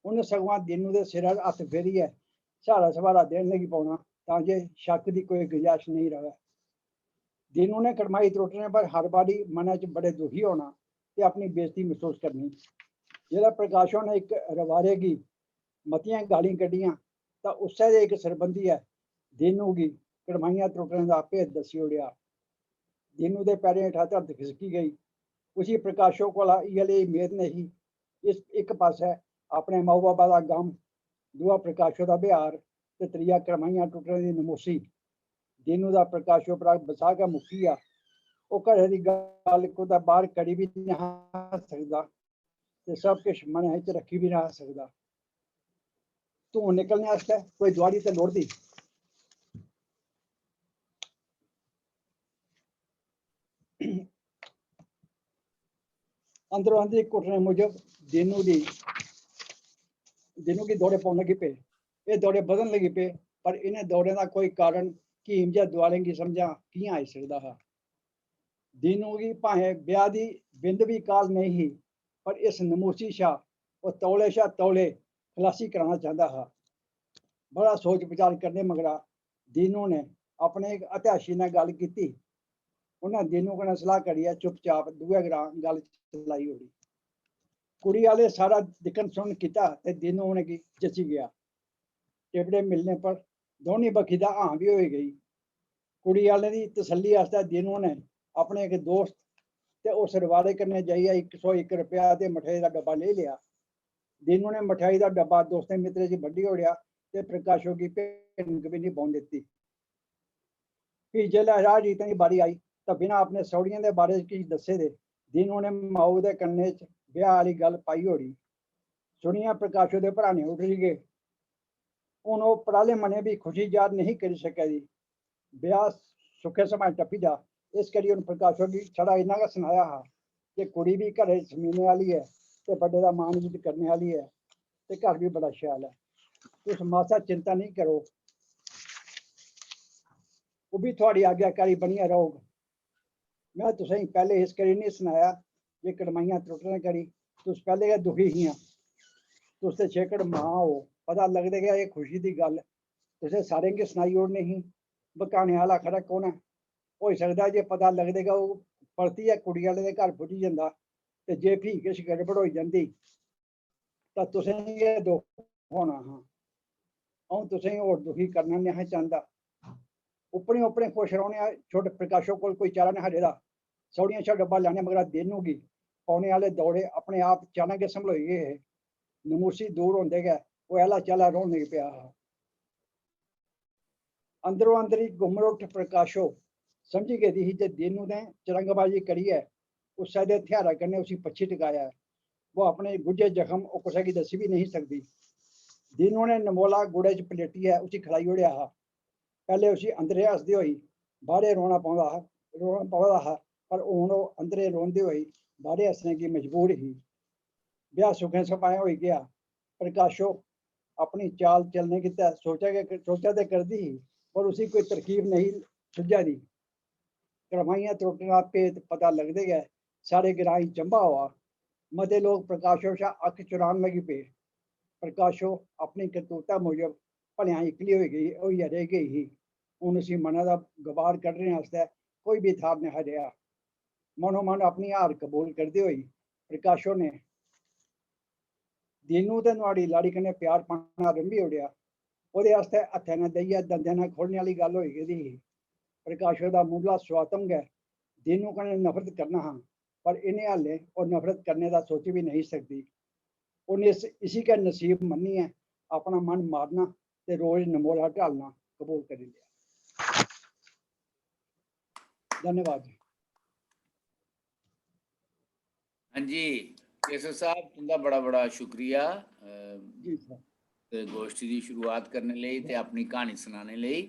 उन सगुआं दीनू दे सिरै 'र हत्थ फेरियै स्हारा सब्हारा देन लगी पौना, तां जे शक्क दी कोई गुंजाइश नेईं र'वै। दीनू ने कड़माई त्रुट्टने पर हर बारी मनै च बड़े दुखी होना ते अपनी बेइज्जती मसूस करनी। जेल्लै प्रकाशो ने इक रवारे गी मतियां गालीं कड्ढियां, तां उस्सै दे इक सरबंधियै दीनू गी कड़माइयां त्रुट्टने दा भेद दस्सी ओड़ेआ। दीनू दे पैरें हेठा धरत खिसकी गेई। उसी प्रकाशो कोला इ'यै लेई मेद नेही। इस इक पासै अपने माऊ बब्बै दा गम, दूआ प्रकाशो दा ब्यहार ते त्रीया कड़माइयां टुट्टने दी नमोसी। दीनू दा प्रकाशो परा बसाह गै मुक्की गेआ। ओह् घरै दी गल्ल कुतै बाह्र करी बी नेईं हा सकदा ते सब किश मनै च रक्खी बी नेईं हा सकदा। धूं निकलने आस्तै कोई दुआड़ी ते लोड़दी। अंदरो अंदरी घुटने मूजब दीनू दी, दीनू गी दौरे पौन लगी पे। एह् दौरे बधन लगी पे, पर इ'नें दौरें दा कोई कारण हकीम जां दुआरें गी समझा कि'यां आई सकदा हा? दीनू गी भाएं ब्याह् दी बिंद बी काल नेईं ही, पर इस नमूसी शा ओह् तौले शा तौले खलासी कराना चांह्दा हा। बड़ा सोच विचार करने मगरा दीनू ने अपने इक हत्याशी ने गल्ल कीती। उन्नै दीनू कन्नै सलाह करियै चुपचाप दूए ग्रां गल्ल चलाई ओड़ी। कुड़ी आह्ले सारा दिक्खन सुनन कीता ते दीनू उ'नेंगी जची गेआ। टिबड़े मिलने पर दौनीं बक्खी दा हां बी होई गेई। कुड़ी आह्लें दी तसल्ली आस्तै दीनू ने अपने इक दोस्त ते उस रवारे कन्नै जाइयै इक सौ इक रपेआ ते मठेई दा डब्बा लेई लेआ। दीनू ने मठेई दा डब्बा दोस्तें मित्तरें च बंडी ओड़ेआ ते प्रकाशो गी भिनक बी निं पौन दित्ती। फ्ही जिसलै राह रीतें दी बारी आई, तां बिना अपने सौह्रियें दे बारे च किश दस्से दे दीनू ने माऊ दे कन्नै च ब्याह् आह्ली गल्ल पाई ओड़ी। सुनियै प्रकाशो दे भ्राने उठरी गे। हून ओह् पराले मनै बी खुशी जाह्र नेईं करी सकै दी। ब्याह् सुखै समां टप्पी जा, इस करी उन प्रकाशो गी छड़ा इन्ना गै सनाया हा जे कुड़ी बी घरै च समीने आह्ली ऐ ते बड्डे दा मान इज्जत करने आह्ली ऐ ते घर बी बड़ा शैल ऐ। तुस मासा चिंता नेईं करो, ओह् बी थुआड़ी आज्ञाकारी बनियै रौह्ग। में तुसेंगी पैह्ले इस करी नेईं सनाया जे कड़माइयां त्रुट्टने करी तुस पैह्ले गै दुखी हियां। तुस ते छेकड़ मां ओ, पता लगदे गै एह् खुशी दी गल्ल तुसें सारें गी सनाई ओड़नी ही। बकाने आह्ला खरा कौन ऐ? होई सकदा जे पता लगदे गै ओह् परतियै कुड़ी आह्ले दे घर पुज्जी जंदा, ते जे फ्ही किश गड़बड़ होई जंदी तां तुसें गै दुख होना हा। अ'ऊं तुसेंगी होर दुखी करना नेहा चांह्दा। उपने उपने खुश रौह्ने आह्ले छोटे प्रकाशो कोल कोई चारा नेहा रेह्दा। सौड़ियां शा डब्बा लैने मगरा देनू गी पौने आह्ले दौड़े अपने आप चानक गै संभलोई गे हे। नमूसी दूर होंदे गै ओह् ऐह्ला चैह्ला रौह्न लगी पेआ हा। अंदरो अंदरी गुमरुट्ठ प्रकाशो समझी गेदी ही जे दीनू ने चरंगबाजी करियै उस्सै दे हथ्यारै कन्नै उसी पच्छी टकाया ऐ। ओह् अपने गुज्झे जख्म ओह् कुसै गी दस्सी बी नेईं सकदी। दीनू ने नमोला गुड़ै च पलेटियै उसी खलाई ओड़ेआ हा। पैह्ले उसी अंदरै हसदे होई बाह्रै रोना पौंदा हा, रोना पवा दा हा, पर हून ओह् अंदरै रोंदे होई बाह्रै हस्सने गी मजबूर ही। ब्याह् सुखें सफाएं होई गेआ। प्रकाशो अपनी चाल चलने गितै सोचा गै, सोचा ते करदी ही, पर उसी कोई तरकीब नेईं सुझा दी। कड़माइयां त्रुट्टने दा भेत पता लगदे गै सारे ग्रां गी चंभा होआ। मते लोक प्रकाशो शा अक्ख चुरान लगी पे। प्रकाशो अपनी करतूता मूजब भलेआं इक्कली होई गेई, होइयै रेही गेई ही। हून उसी मनै दा गबार कड्ढने आस्तै कोई बी थाह्र नेहा रेहा। मनोमन अपनी हार कबूल करदे होई प्रकाशो ने दीनू ते नुहाड़ी लाड़ी कन्नै प्यार पाना रंभी ओड़ेआ। ओह्दे आस्तै हत्थै नै देइयै दंदै नै खोह्लने आह्ली गल्ल होई गेदी ही। प्रकाशो दा मुंढला सुआतम गै दीनू कन्नै नफरत करना हा, पर इ'नें हालें ओह् नफरत करने दा सोची बी नेईं सकदी। उ'नें इस, इसी गै नसीब मन्नियै अपना मन मारना ते रोज नमोला ढालना कबूल करी लेआ। धन्यवाद जी। हां जी, केसर साहब, तुंदा बड़ा बड़ा शुक्रिया, अ, जी सर। ते गोश्ठी दी शुरुआत करने लेई ते अपनी क्हानी सनाने लेई।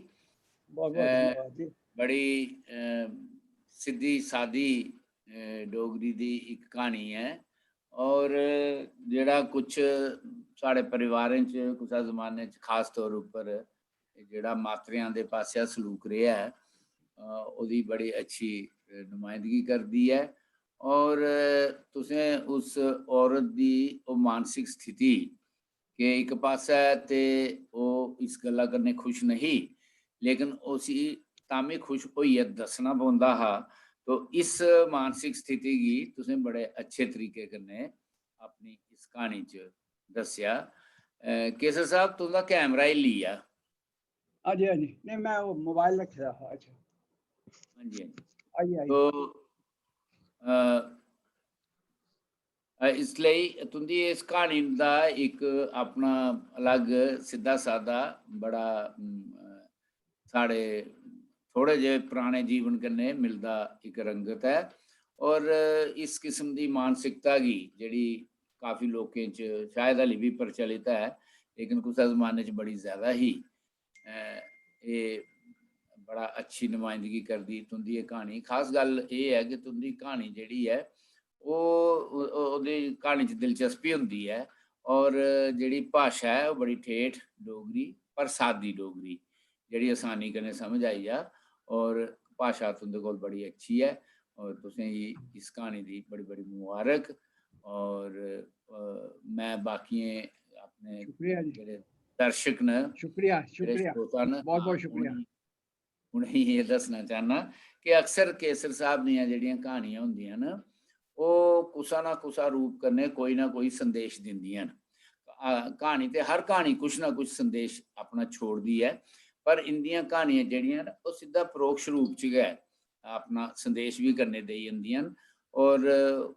बहुत बहुत अ, धन्यवाद जी। बड़ी, अ, सिद्धी सादी, अ, डोगरी दी इक क्हानी ऐ, और जेह्ड़ा कुछ साढ़े परिवारें च कुसै जमाने च खास तौर उप्पर जेह्ड़ा मातरेआं दे पासेआ सलूक रेहा ऐ, अ, ओह्दी बड़ी अच्छी, अ, नुमाइंदगी करदी ऐ। और, अ, तुसें उस औरत दी ओह् मानसिक स्थिति कि इक पासै ते ओह् इस गल्ला कन्नै खुश नेही, लेकिन उसी तां बी खुश होइयै दस्सना पौंदा हा। तो इस मानसिक स्थिति गी तुसें बड़े अच्छे तरीके कन्नै अपनी इस क्हानी च दस्सेआ। अ, केसर साहब, तुं'दा कैमरा हिल्ली गेआ। हां जी, हां जी। नेईं, में ओह् मोबाइल रक्खे दा हा। अच्छा। हां जी, हां जी। आई, आई। तो, अ, अ, इस लेई तुं'दी इस क्हानी दा इक अपना अलग सिद्धा सादा, बड़ा, उम, अ, साढ़े थोड़े जे पराने जीवन कन्नै मिलदा इक रंगत ऐ। और इस किस्म दी मानसिकता गी, जेह्ड़ी काफी लोकें च शायद हाली बी प्रचलित ऐ, लेकिन कुसै जमाने च बड़ी ज्यादा ही, अ, एह् बड़ा अच्छी नुमाइंदगी करदी तुं'दी एह् क्हानी। खास गल्ल एह् ऐ कि तुं'दी क्हानी जेह्ड़ी ऐ, ओह्, ओह्, ओह्दी क्हानी च दिलचस्पी होंदी ऐ। और जेह्ड़ी भाशा ऐ, ओह् बड़ी ठेठ डोगरी, पर सादी डोगरी, जेह्ड़ी असानी कन्नै समझ आई जा। और भाशा तुं'दे कोल बड़ी अच्छी ऐ। और तुसें गी इस क्हानी दी बड़ी, बड़ी मुबारक। और, अ, में बाकियें अपने शुक्रिया जी। जेह्ड़े दर्शक न, शुक्रिया, जेह्ड़े शुक्रिया। श्रोता न, बहुत, बहुत शुक्रिया। उ'नें-, उ'नेंगी एह् दस्सना चाह्न्नां कि अक्सर केसर साहब दियां जेह्ड़ियां क्हानियां होंदियां न, ओह् कुसा ना कुसा रूप कन्नै कोई ना कोई संदेश दिंदियां न। आ, क्हानी ते हर क्हानी कुछ ना कुछ संदेश अपना छोड़दी ऐ, पर इंदियां क्हानियां जेह्ड़ियां न, ओह् सिद्धा परोक्ष रूप च गै अपना संदेश बी कन्नै देई जंदियां न। और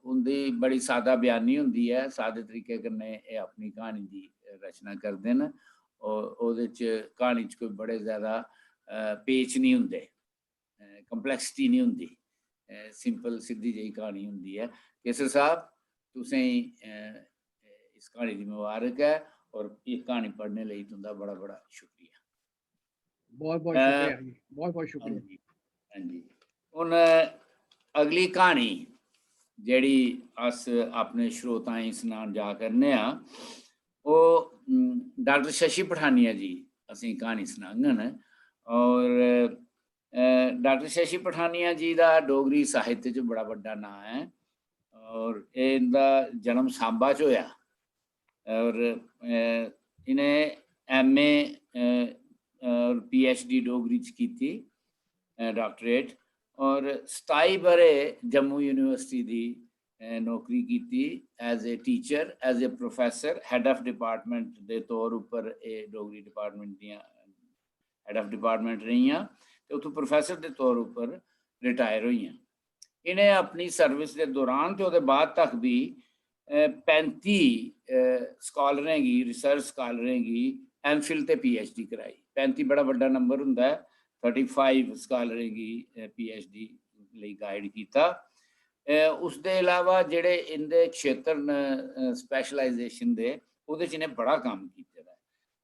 उं'दी बड़ी सादा बयानी होंदी ऐ, सादे तरीके कन्नै एह् अपनी क्हानी दी रचना करदे न। और ओह्दे च, क्हानी च कोई बड़े ज्यादा, अ, पेच निं होंदे, अ, complexity निं होंदी, अ, simple सिद्धी जेही क्हानी होंदी ऐ। केसर साहब, तुसें गी, अ, इस क्हानी दी मुबारक ऐ और एह् क्हानी पढ़ने लेई तुं'दा बड़ा, बड़ा शुक्रिया। बहुत, बहुत अ, शुक्रिया जी, बहुत, बहुत शुक्रिया। हां जी, हां जी। हून अगली क्हानी जेह्ड़ी अस अपने श्रोताएं गी सनान जा करने आं, ओह्, उम, डाक्टर शशि पठानिया जी असेंगी क्हानी सनाङन। और, अ, डाक्टर शशि पठानिया जी दा डोगरी साहित्य च बड़ा बड्डा नांऽ ऐ। और एह् इं'दा जन्म सांबा च होआ। और, अ, इ'नें M A, अ, और P H D डोगरी च कीती, अ, doctorate, और सताई ब'रे जम्मू university दी, अ, नौकरी कीती as a teacher, as a professor, head of department दे तौर उप्पर एह् डोगरी department दियां head of department रेहियां ते उत्थूं professor दे तौर उप्पर retire होइयां। इ'नें अपनी service दे दौरान ते ओह्दे बाद तक बी, अ, पैंती, अ, स्कालरें गी, research स्कालरें गी M Phil ते P H D कराई। पैंती बड़ा बड्डा नंबर होंदा ऐ, thirty five स्कालरें गी, अ, P H D लेई guide कीता। अ, उसदे इलावा जेह्ड़े इं'दे क्षेत्र न, अ, specialization दे, ओह्दे च इ'नें बड़ा कम्म कीते दा ऐ।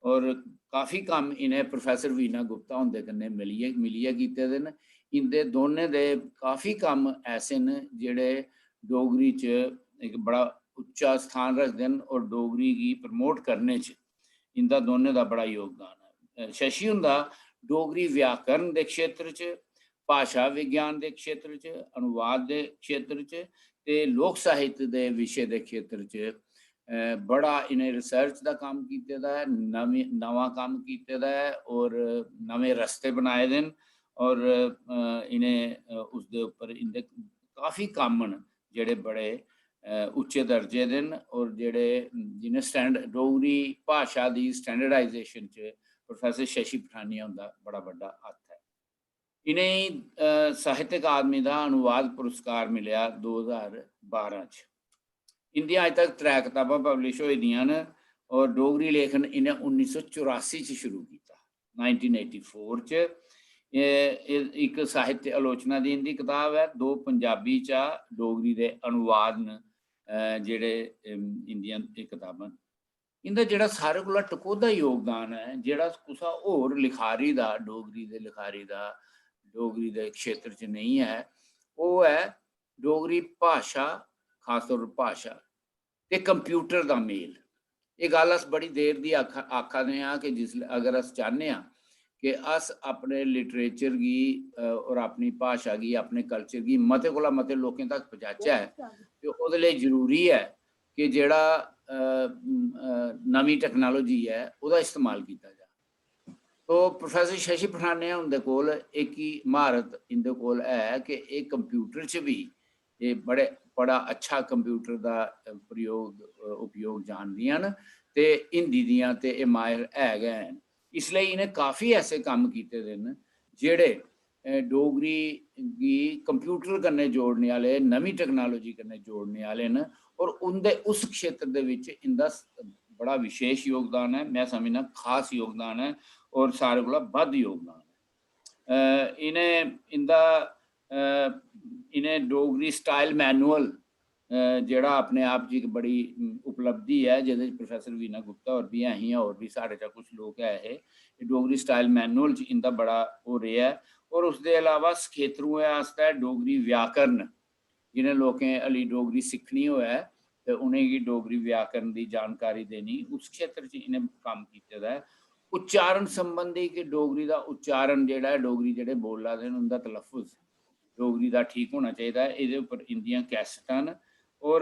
और काफी कम्म इ'नें professor वीणा गुप्ता हुंदे कन्नै मिलियै, मिलियै कीते दे न। इं'दे दोनें दे काफी कम्म ऐसे न जेह्ड़े डोगरी च इक बड़ा उच्चा स्थान रखदे न और डोगरी गी promote करने च इं'दा दोनें दा बड़ा योगदान ऐ। अ, शशि हुंदा डोगरी व्याकरण दे क्षेत्र च, भाशा विज्ञान दे क्षेत्र च, अनुवाद दे क्षेत्र च ते लोक साहित्य दे विशे दे क्षेत्र च, अ, बड़ा इ'नें research दा कम्म कीते दा ऐ, नमीं, नमां कम्म कीते दा ऐ और नमें रस्ते बनाए दे न। और, अ, इ'नें, अ, उसदे उप्पर इं'दे काफी कम्म न जेह्ड़े बड़े, अ, उच्चे दर्जे दे न और जेह्ड़े, जि'नें stand-, डोगरी भाशा दी standardization च professor शशि पठानिया हुंदा बड़ा बड्डा हत्थ ऐ। इ'नेंगी, अ, साहित्य अकादमी दा अनुवाद पुरस्कार मिलेआ दो ज्हार बारां च। इं'दियां अज्ज तक त्रै कताबां publish होई दियां न और डोगरी लेखन इ'नें उन्नी सौ चौरासी च शुरू कीता, nineteen eighty four च। एह्, एह् इक साहित्य आलोचना दी इं'दी कताब ऐ, दो पंजाबी चा डोगरी दे अनुवाद न, अ, जेह्ड़े, अम, इं'दियां एह् कताबां न। इं'दा जेह्ड़ा सारें कोला टकोह्दा योगदान ऐ, जेह्ड़ा कुसै होर लखारी दा, डोगरी दे लखारी दा, डोगरी दे क्षेत्र च नेईं ऐ, ओह् ऐ डोगरी भाशा, खासतौर पर भाशा ते computer दा मेल। एह् गल्ल अस बड़ी देर दी आखा, आखा दे आं कि जिसलै, अगर अस चाह्न्ने आं कि अस अपने लिटरेचर गी और अपनी भाशा गी, अपने कल्चर गी मते कोला मते लोकें तक पजाचै। ते ओह्दे लेई जरूरी ऐ कि जेह्ड़ा नमीं टैक्नोलॉजी ऐ, ओह्दा इस्तेमाल कीता जा। तो प्रोफेसर शशि पठानिया हुंदे कोल इक ही म्हारत इंदे कोल ऐ कि एह् कंप्यूटर च बी एह् बड़े, बड़ा अच्छा कंप्यूटर दा प्रयोग, उपयोग जानदियां न ते हिंदी दियां ते एह् माहिर है गै न। इसलेई इ'नें काफी ऐसे कम्म कीते दे न जेह्ड़े डोगरी गी कंप्यूटर कन्नै जोड़ने आह्ले, नमीं टैक्नोलॉजी कन्नै जोड़ने आह्ले न। और उंदे उस क्षेत्र दे बिच इंदा बड़ा विशेष योगदान ऐ, में समझना खास योगदान ऐ और सारे कोला बद्ध योगदान ऐ। इ'नें इंदा इ'नें डोगरी स्टाइल मैनुअल जेह्ड़ा अपने आप च इक बड़ी उपलब्धि ऐ, जेह्दे च प्रोफेसर वीना गुप्ता होर बी ऐ हियां, होर बी साढ़े चा कुछ लोक ऐ हे। डोगरी स्टाइल मैनुअल च इंदा बड़ा ओह् रेहा ऐ। और उसदे अलावा सखेत्रुएं आस्तै डोगरी व्याकरण, जि'नें लोकें हली डोगरी सिक्खनी होऐ ते उ'नेंगी डोगरी व्याकरण दी जानकारी देनी, उस क्षेत्र च इ'नें कम्म कीते दा ऐ। उच्चारण संबंधी कि डोगरी दा उच्चारण जेह्ड़ा ऐ, डोगरी जेह्ड़े बोला दे न उं'दा तलफ्फुज डोगरी दा ठीक होना चाहिदा ऐ, एह्दे उप्पर इं'दियां कैसेटां न। और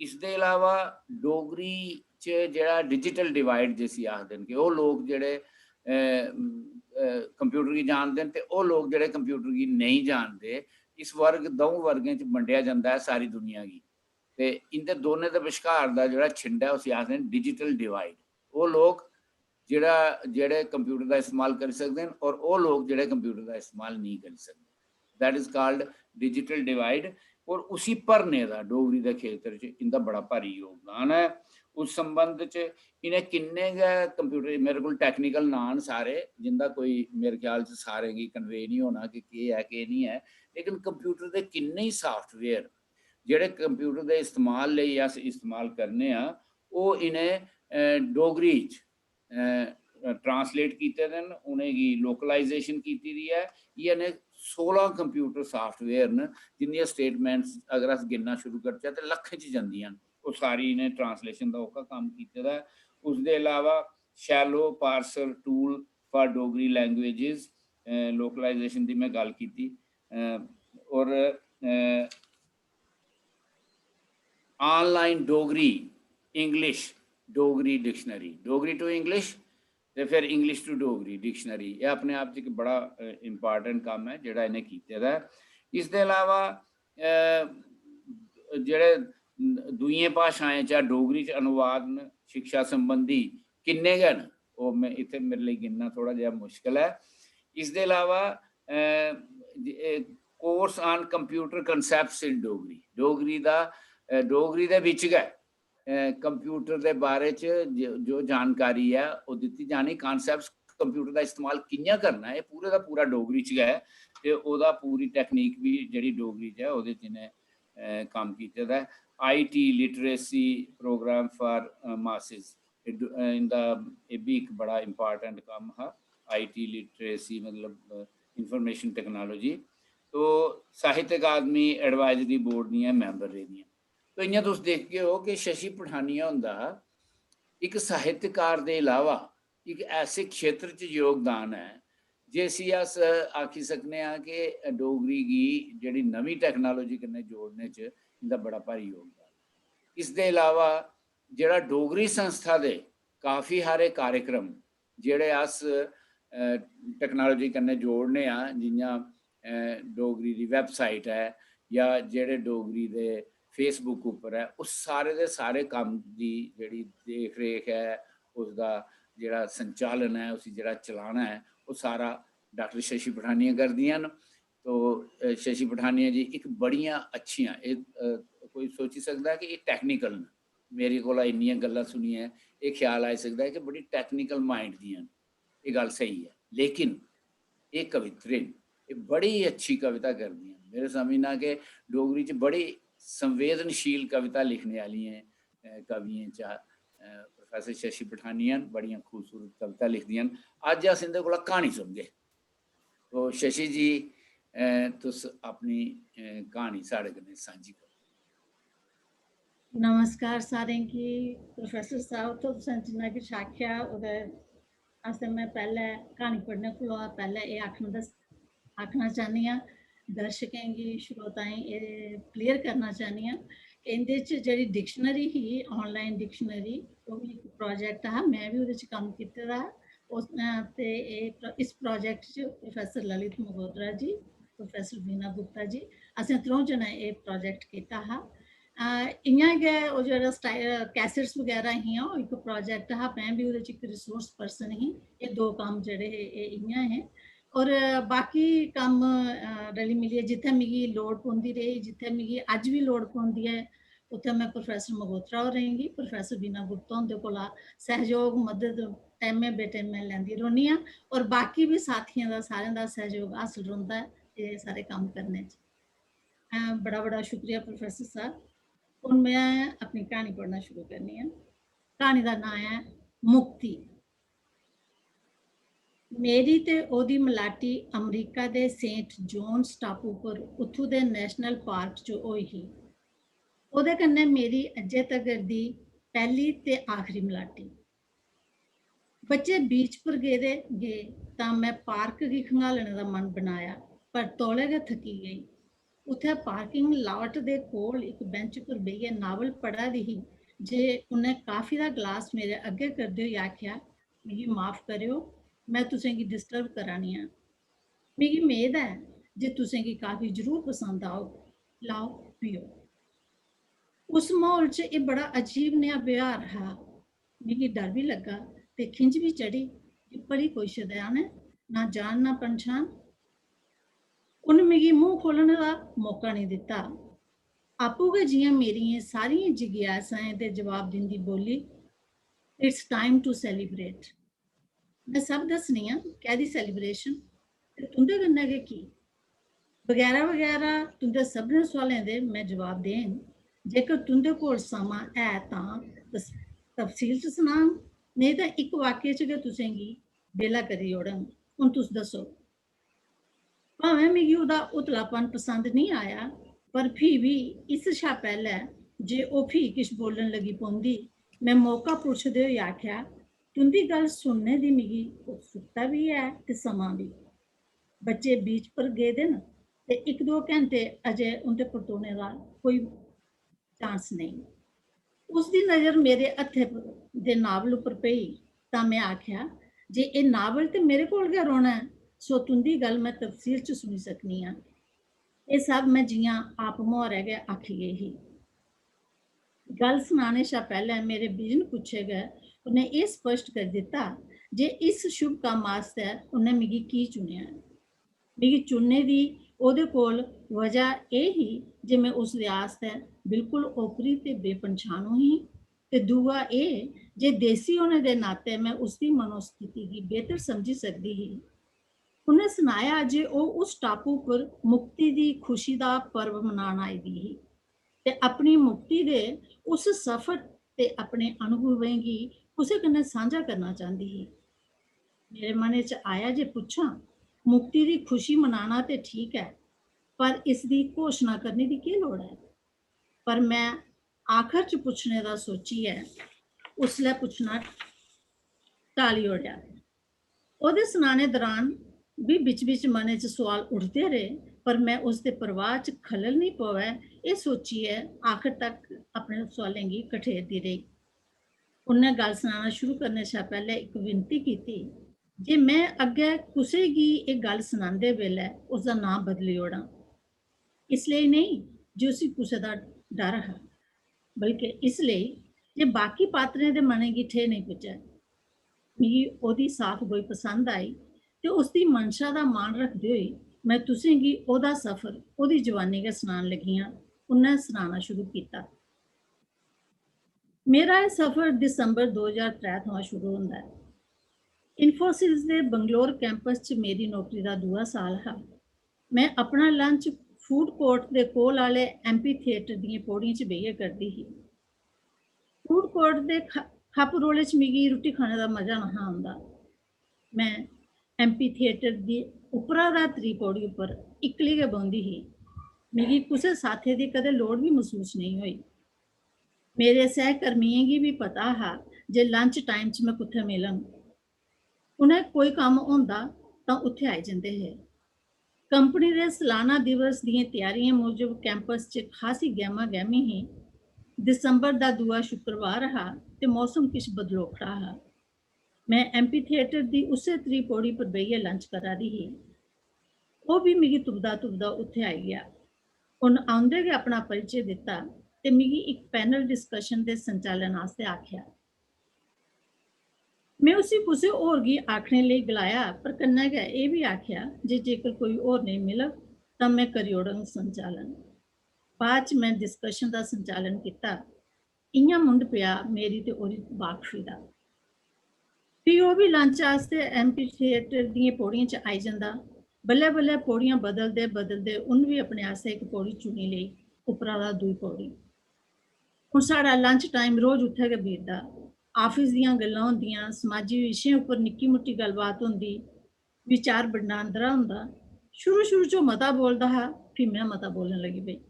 इसदे अलावा डोगरी च जेह्ड़ा डिजिटल डिवाइड जिसी आखदे न कि ओह् लोक जेह्ड़े कंप्यूटर गी जानदे न ते ओह् लोक जेह्ड़े कंप्यूटर गी नेईं जानदे, इस वर्ग, द'ऊं वर्गें च बंडेआ जंदा ऐ सारी दुनिया गी। ते इं'दे दोनें दे बश्कार दा जेह्ड़ा छिंड ऐ उसी आखदे न डिजिटल डिवाइड। ओह् लोक जेह्ड़ा, जेह्ड़े कंप्यूटर दा इस्तेमाल करी सकदे न और ओह् लोक जेह्ड़े कंप्यूटर दा इस्तेमाल नेईं करी सकदे, that is called digital divide। और उसी भरने दा डोगरी दे खेतर च इं'दा बड़ा भारी योगदान ऐ। उस संबंध च इ'नें किन्ने गै कंप्यूटर, मेरे कोल टैक्निकल नांऽ न सारे, जिं'दा कोई मेरे ख्याल च सारें गी कन्वे निं होना कि केह् ऐ केह् निं ऐ, लेकिन कंप्यूटर दे किन्ने ही साफ्टवेयर जेह्ड़े कंप्यूटर दे इस्तेमाल लेई अस इस्तेमाल करने आं, ओह् इ'नें डोगरी च ट्रांसलेट कीते दे न, उ'नेंगी लोकलाइजेशन कीती दी ऐ। इ'यै नेह् सोलां कंप्यूटर साफ्टवेयर न जिं'दियां स्टेटमेंट्स अगर अस गिनना शुरू करचै ते लक्खें च जंदियां न। ओह् सारी इ'नें ट्रांसलेशन दा ओह्का कम्म कीते दा ऐ। उसदे अलावा shallow parser tool for Dogri languages, localisation दी में गल्ल कीती। और online Dogri English Dogri dictionary, Dogri to English ते फिर इंग्लिश टू डोगरी डिक्शनरी, एह् अपने आप च इक बड़ा इंपॉर्टेंट कम्म ऐ जेह्ड़ा इ'नें कीते दा ऐ। इसदे अलावा जेह्ड़े दूइयें भाशाएं चा डोगरी च अनुवाद न शिक्षा संबंधी, किन्ने गै न, ओह् में इत्थै मेरे लेई गिनना थोह्ड़ा जेहा मुश्कल ऐ। इसदे अलावा course on computer concepts in Dogri, Dogri दा डोगरी दे बिच गै कंप्यूटर दे बारे च जो जानकारी ऐ ओह् दित्ती जानी। कॉन्सेप्ट, कंप्यूटर दा इस्तेमाल कि'यां करना ऐ, पूरे दा पूरा डोगरी च गै ऐ। ते ओह्दा पूरी टैक्नीक बी जेह्ड़ी डोगरी च ऐ ओह्दे च इ'नें कम्म कीते दा ऐ। IT literacy program for masses, इं'दा एह् बी इक बड़ा इंपॉर्टेंट कम्म हा। IT literacy मतलब इंफॉर्मेशन टैक्नोलॉजी। तो साहित्य अकादमी एडवाइजरी बोर्ड दियां मैंबर रेह्दियां। तो इ'यां तुस दिखगे ओ कि शशि पठानिया हुंदा इक साहित्यकार दे अलावा इक ऐसे क्षेत्र च योगदान ऐ जिसी अस आखी सकने आं कि डोगरी गी जेह्ड़ी नमीं टैक्नोलॉजी कन्नै जोड़ने च इं'दा बड़ा भारी योगदान ऐ। इसदे अलावा जेह्ड़ा डोगरी संस्था दे काफी हारे कार्यक्रम जेह्ड़े अस टैक्नोलॉजी कन्नै जोड़ने आं, जि'यां डोगरी दी वैबसाइट ऐ जां जेह्ड़े डोगरी दे Facebook उप्पर ऐ, उस सारे दे सारे कम्म दी जेह्ड़ी देख रेख ऐ, उसदा जेह्ड़ा संचालन ऐ, उसी जेह्ड़ा चलाना ऐ, ओह् सारा डॉक्टर शशि पठानिया करदियां न। तो शशि पठानिया जी इक बड़ियां अच्छियां, एह् कोई सोची सकदा कि एह् टैक्निकल न, मेरे कोला इन्नियां गल्लां सुनियै एह् ख्याल आई सकदा ऐ कि बड़ी टैक्निकल माइंड दियां न। एह् गल्ल स्हेई ऐ, लेकिन एह् कवित्री न, एह् बड़ी अच्छी कविता करदियां न। मेरे समझना कि डोगरी च बड़ी संवेदनशील कविता लिखने आह्लियें कवियें चा प्रोफेसर शशि पठानिया न। बड़ियां खूबसूरत कविता लिखदियां न। अज्ज अस इं'दे कोला क्हानी सुनगे। तो शशि जी, तुस अपनी क्हानी साढ़े कन्नै सांझी करो। नमस्कार सारें गी। प्रोफेसर साहब, तो तुसें जिन्ना किश आखेआ ओह्दे आस्तै में पैह्लें क्हानी पढ़ने कोला पैह्लें एह् आखना दस-, आखना चाह्न्नी आं दर्शकें गी, श्रोताएं, एह् clear करना चाह्न्नी आं कि इं'दे च जेह्ड़ी dictionary ही, online dictionary, ओह् बी इक project हा, में बी ओह्दे च कम्म कीते दा। उस, अ, ते एह् प्र-, इस project च प्रोफेसर ललित मगोत्रा जी, प्रोफेसर वीना गुप्ता जी, असें त्र'ऊं जनें एह् project कीता हा। अ, इ'यां गै ओह् जेह्ड़ा स्टाइ-, अ, cassettes बगैरा हियां, ओह् इक project हा, में बी ओह्दे च इक resource person ही। एह् दो कम्म जेह्ड़े हे, एह् इ'यां हे। होर बाकी कम्म, अ, रली मिलियै जित्थै मिगी लोड़ पौंदी रेही, जित्थै मिगी अज्ज बी लोड़ पौंदी ऐ, उत्थै में प्रोफेसर मगोत्रा होरें गी, प्रोफेसर बीना गुप्ता हुंदे कोला सैह्योग, मदद टैमें बेटैमें लैंदी रौह्न्नी आं। होर बाकी बी साथियें दा, सारें दा सैह्योग हासल रौंह्दा ऐ एह् सारे कम्म करने च। अ, बड़ा बड़ा शुक्रिया प्रोफेसर साहब। हून में अपनी क्हानी पढ़ना शुरू करनी आं। क्हानी दा नांऽ ऐ मुक्ति। मेरी ते ओह्दी मलाटी अमरीका दे सेंट जोन्स टापू पर उत्थूं दे नेशनल पार्क च होई ही। ओह्दे कन्नै मेरी अज्जै तगर दी पैह्ली ते आखरी मलाटी। बच्चे बीच पर गेदे गे तां में पार्क गी खंगालने दा मन बनाया, पर तौले गै थकी गेई। उत्थै पार्किंग लाट दे कोल इक बेंच पर बेहियै नावल पढ़ा दी ही जे उन्नै काफी दा ग्लास मेरे अग्गें करदे होई आखेआ, "मिगी माफ करेओ, में तुसें गी डिस्टर्ब करा नी आं। मिगी मेद ऐ जे तुसें गी काफी जरूर पसंद औग। लैओ, पियो।" उस म्हौल च एह् बड़ा अजीब नेहा ब्यहार हा। मिगी डर बी लग्गा ते खिंझ बी चढ़ी जे भली कोई शदैन ऐ, ना जान ना पन्छान। उन्न मिगी मूंह खोलने दा मौका नेईं दित्ता। आपूं गै जि'यां मेरियें सारियें जिज्ञासाएं दे जवाब दिंदी बोल्ली, "It's time to celebrate।" में सब दस्सनी आं, कैह्दी celebration, ते तुं'दे कन्नै गै की? बगैरा बगैरा तुं'दे सभनें सोआलें दे में जवाब देङ, जेकर तुं'दे कोल समां है तां तस-, तफसील च सनाङ, नेईं तां इक वाक्य च गै तुसें गी बेह्ला करी ओड़ङ। हून तुस दस्सो। भामें मिगी ओह्दा उतलापन पसंद नेईं आया, पर फ्ही बी इस शा पैह्लें जे ओह् फ्ही किश बोलन लगी पौंदी, में मौका पुच्छदे होई आखेआ, "तुं'दी गल्ल सुनने दी मिगी उत्सुकता बी ऐ ते समां बी। बच्चे बीच पर गेदे न ते इक दो घैंटे अजें उं'दे परतोने दा कोई चांस नेईं।" उसदी नजर मेरे हत्थे पर, दे नावल उप्पर पेई तां में आखेआ जे एह् नावल ते मेरे कोल गै रौह्ना ऐ, सो तुं'दी गल्ल में तफसील च सुनी सकनी आं। एह् सब में जि'यां आप मुहारै गै आखी गेई ही। गल्ल सनाने शा पैह्लें मेरे बिजन पुच्छे गै उ'न्नै एह् स्पष्ट करी दित्ता जे इस शुभ कम्म आस्तै उ'न्नै मिगी की चुनेआ ऐ। मिगी चुनने दी ओह्दे कोल वजह एह् ही जे में उसदे आस्तै बिल्कुल ओपरी ते बेपन्छानू ही, ते दूआ एह् जे देसी होने दे नाते में उसदी मनोस्थिति गी बेहतर समझी सकदी ही। उ'न्नै सनाया जे ओह् उस टापू पर मुक्ति दी खुशी दा पर्व मनान आई दी ही ते अपनी मुक्ति दे उस सफर ते अपने अनुभवें गी कुसै कन्नै सांझा करना चांह्दी ही। मेरे मनै च आया जे पुच्छां, मुक्ति दी खुशी मनाना ते ठीक ऐ, पर इसदी घोशना करने दी केह् लोड़ ऐ? पर में आखर च पुच्छने दा सोचियै उसलै पुच्छना टाली ओड़ेआ। ओह्दे सनाने दरान बी बिच-बिच मनै च सोआल उठदे रेह्, पर में उसदे प्रवाह च खलल निं पवै, एह् सोचियै आखर तक अपने सोआलें गी कठेरदी रेही। उ'न्नै गल्ल सनाना शुरू करने शा पैह्लें इक विनती कीती जे में अग्गें कुसै गी एह् गल्ल सनांदे बेल्लै उसदा नांऽ बदली ओड़ां। इसलेई नेईं जे उसी कुसै दा डर हा, बल्के इसलेई जे बाकी पात्तरें दे मनें गी ठेह् नेईं पुज्जै। मिगी ओह्दी साफ गोई पसंद आई ते उसदी मंशा दा मान रखदे होई में तुसें गी ओह्दा सफर ओह्दी जवानी गै सनान लगी आं। उ'न्नै सनाना शुरू कीता। मेरा एह् सफर दिसंबर दो ज्हार त्रै थमां शुरू होंदा ऐ। Infosys दे बंगलोर campus च मेरी नौकरी दा दूआ साल हा। में अपना lunch food court दे कोल आह्ले amphitheatre दियें पौड़ियें च बेहियै करदी ही। Food court दे ख-, खप रोले च मिगी रुट्टी खाने दा मजा नहा औंदा। में amphitheatre दी उप्परा दा त्री पौड़ी उप्पर इक्कली गै बौंह्दी ही। मिगी कुसै साथी दी कदें लोड़ बी मसूस नेईं होई। मेरे सैहकर्मियें गी बी पता हा जे lunch time च में कुत्थै मिलङ। उ'नें कोई कम्म होंदा तां उत्थै आई जंदे हे। कंपनी दे सालाना दिवस दियें त्यारियें मूजब कैंपस च खासी गैमा गैमी ही। दिसंबर दा दूआ शुक्रवार हा ते मौसम किश बदलोखड़ा हा। में एम्पी थिएटर दी उस्सै त्री पौड़ी पर बेहियै लंच करा दी ही। ओह् बी मिगी तुपदा तुपदा उत्थै आई गेआ। उन्न औंदे गै अपना परिचे दित्ता ते मिगी इक पैनल डिस्कशन दे संचालन आस्तै आखेआ। में उसी कुसै होर गी आखने लेई गलाया, पर कन्नै गै एह् बी आखेआ जे जेकर कोई होर नेईं मिलग तां में करी ओड़ङ संचालन। बाद च में डिस्कशन दा संचालन कीता। इ'यां मुंढ पेआ मेरी ते ओह्दी बाकफी दा। फ्ही ओह् बी लंच आस्तै एम्पी थिएटर दियें पौड़ियें च आई जंदा। बल्लें बल्लें पौड़ियां बदलदे बदलदे उन्न बी अपने आस्तै इक पौड़ी चुनी लेई, उप्परा दा दूई पौड़ी। हून साढ़ा लंच टाइम रोज उत्थै गै बीतदा। आफिस दियां गल्लां होंदियां, समाजी विशें उप्पर निक्की मुट्टी गल्लबात होंदी, विचार बंडांदरा होंदा। शुरू शुरू च ओह् मता बोलदा हा, फ्ही में मता बोलन लगी पेई।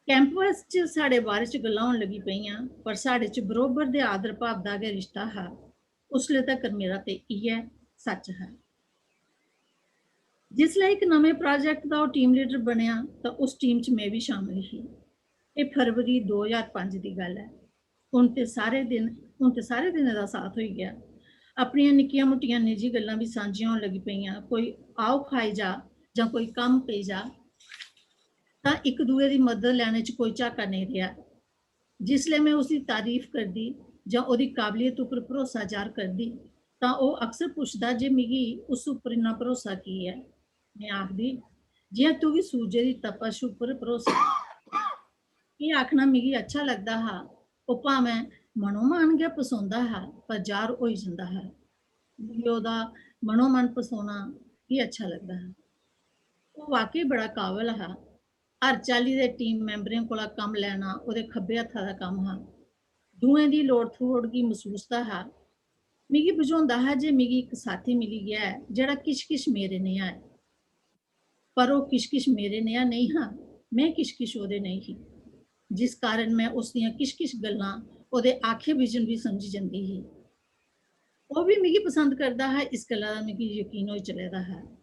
कैंपस च साढ़े बारे च गल्लां होन लगी पेइयां, पर साढ़े च बरोबर दे आदर भाव दा गै रिश्ता हा। उसले तकर मेरा ते इ'यै सच हा। जिसलै इक नमें प्रोजेक्ट दा ओह् टीम लीडर बनेआ तां उस टीम च में बी शामिल ही। एह् फरवरी दो ज्हार पंज दी गल्ल ऐ। हून ते सारे दिन, हून ते सारे दिनें दा साथ होई गेआ। अपनियां निक्कियां मुट्टियां निजी गल्लां बी सांझियां होन लगी पेइयां। कोई आओ खाई जा जां कोई कम्म पेई जा तां इक दूए दी मदद लैने च कोई झाका नेईं रेहा। जिसलै में उसदी तारीफ करदी जां ओह्दी काबलियत उप्पर भरोसा जाह्र करदी तां ओह् अक्सर पुछदा जे मिगी उस उप्पर इन्ना भरोसा की ऐ। में आखदी, "जि'यां तुगी सूरजै दी तपश उप्पर भरोसा ऐ।" एह् आखना मिगी अच्छा लगदा हा। ओह् भामें मनोमन गै पसोंदा हा, पर जाह्र होई जंदा हा। मिगी ओह्दा मनोमन पसोना बी अच्छा लगदा हा। ओह् वाकई बड़ा काबल हा। हर चाल्ली दे टीम मैंबरें कोला कम्म लैना ओह्दे खब्बे हत्था दा कम्म हा। दूएं दी लोड़ थोड़ गी मसूसदा हा। मिगी बझोंदा हा जे मिगी इक साथी मिली गेआ ऐ जेह्ड़ा किश किश मेरे नेहा ऐ। पर ओह् किश किश मेरे नेहा नेईं हा, में किश किश ओह्दे नेही ही, जिस कारण में उस दियां किश किश गल्लां ओह्दे आखे बिजन बी समझी जंदी ही। ओह् बी मिगी पसंद करदा हा, इस गल्ला दा मिगी यकीन होई चले दा हा।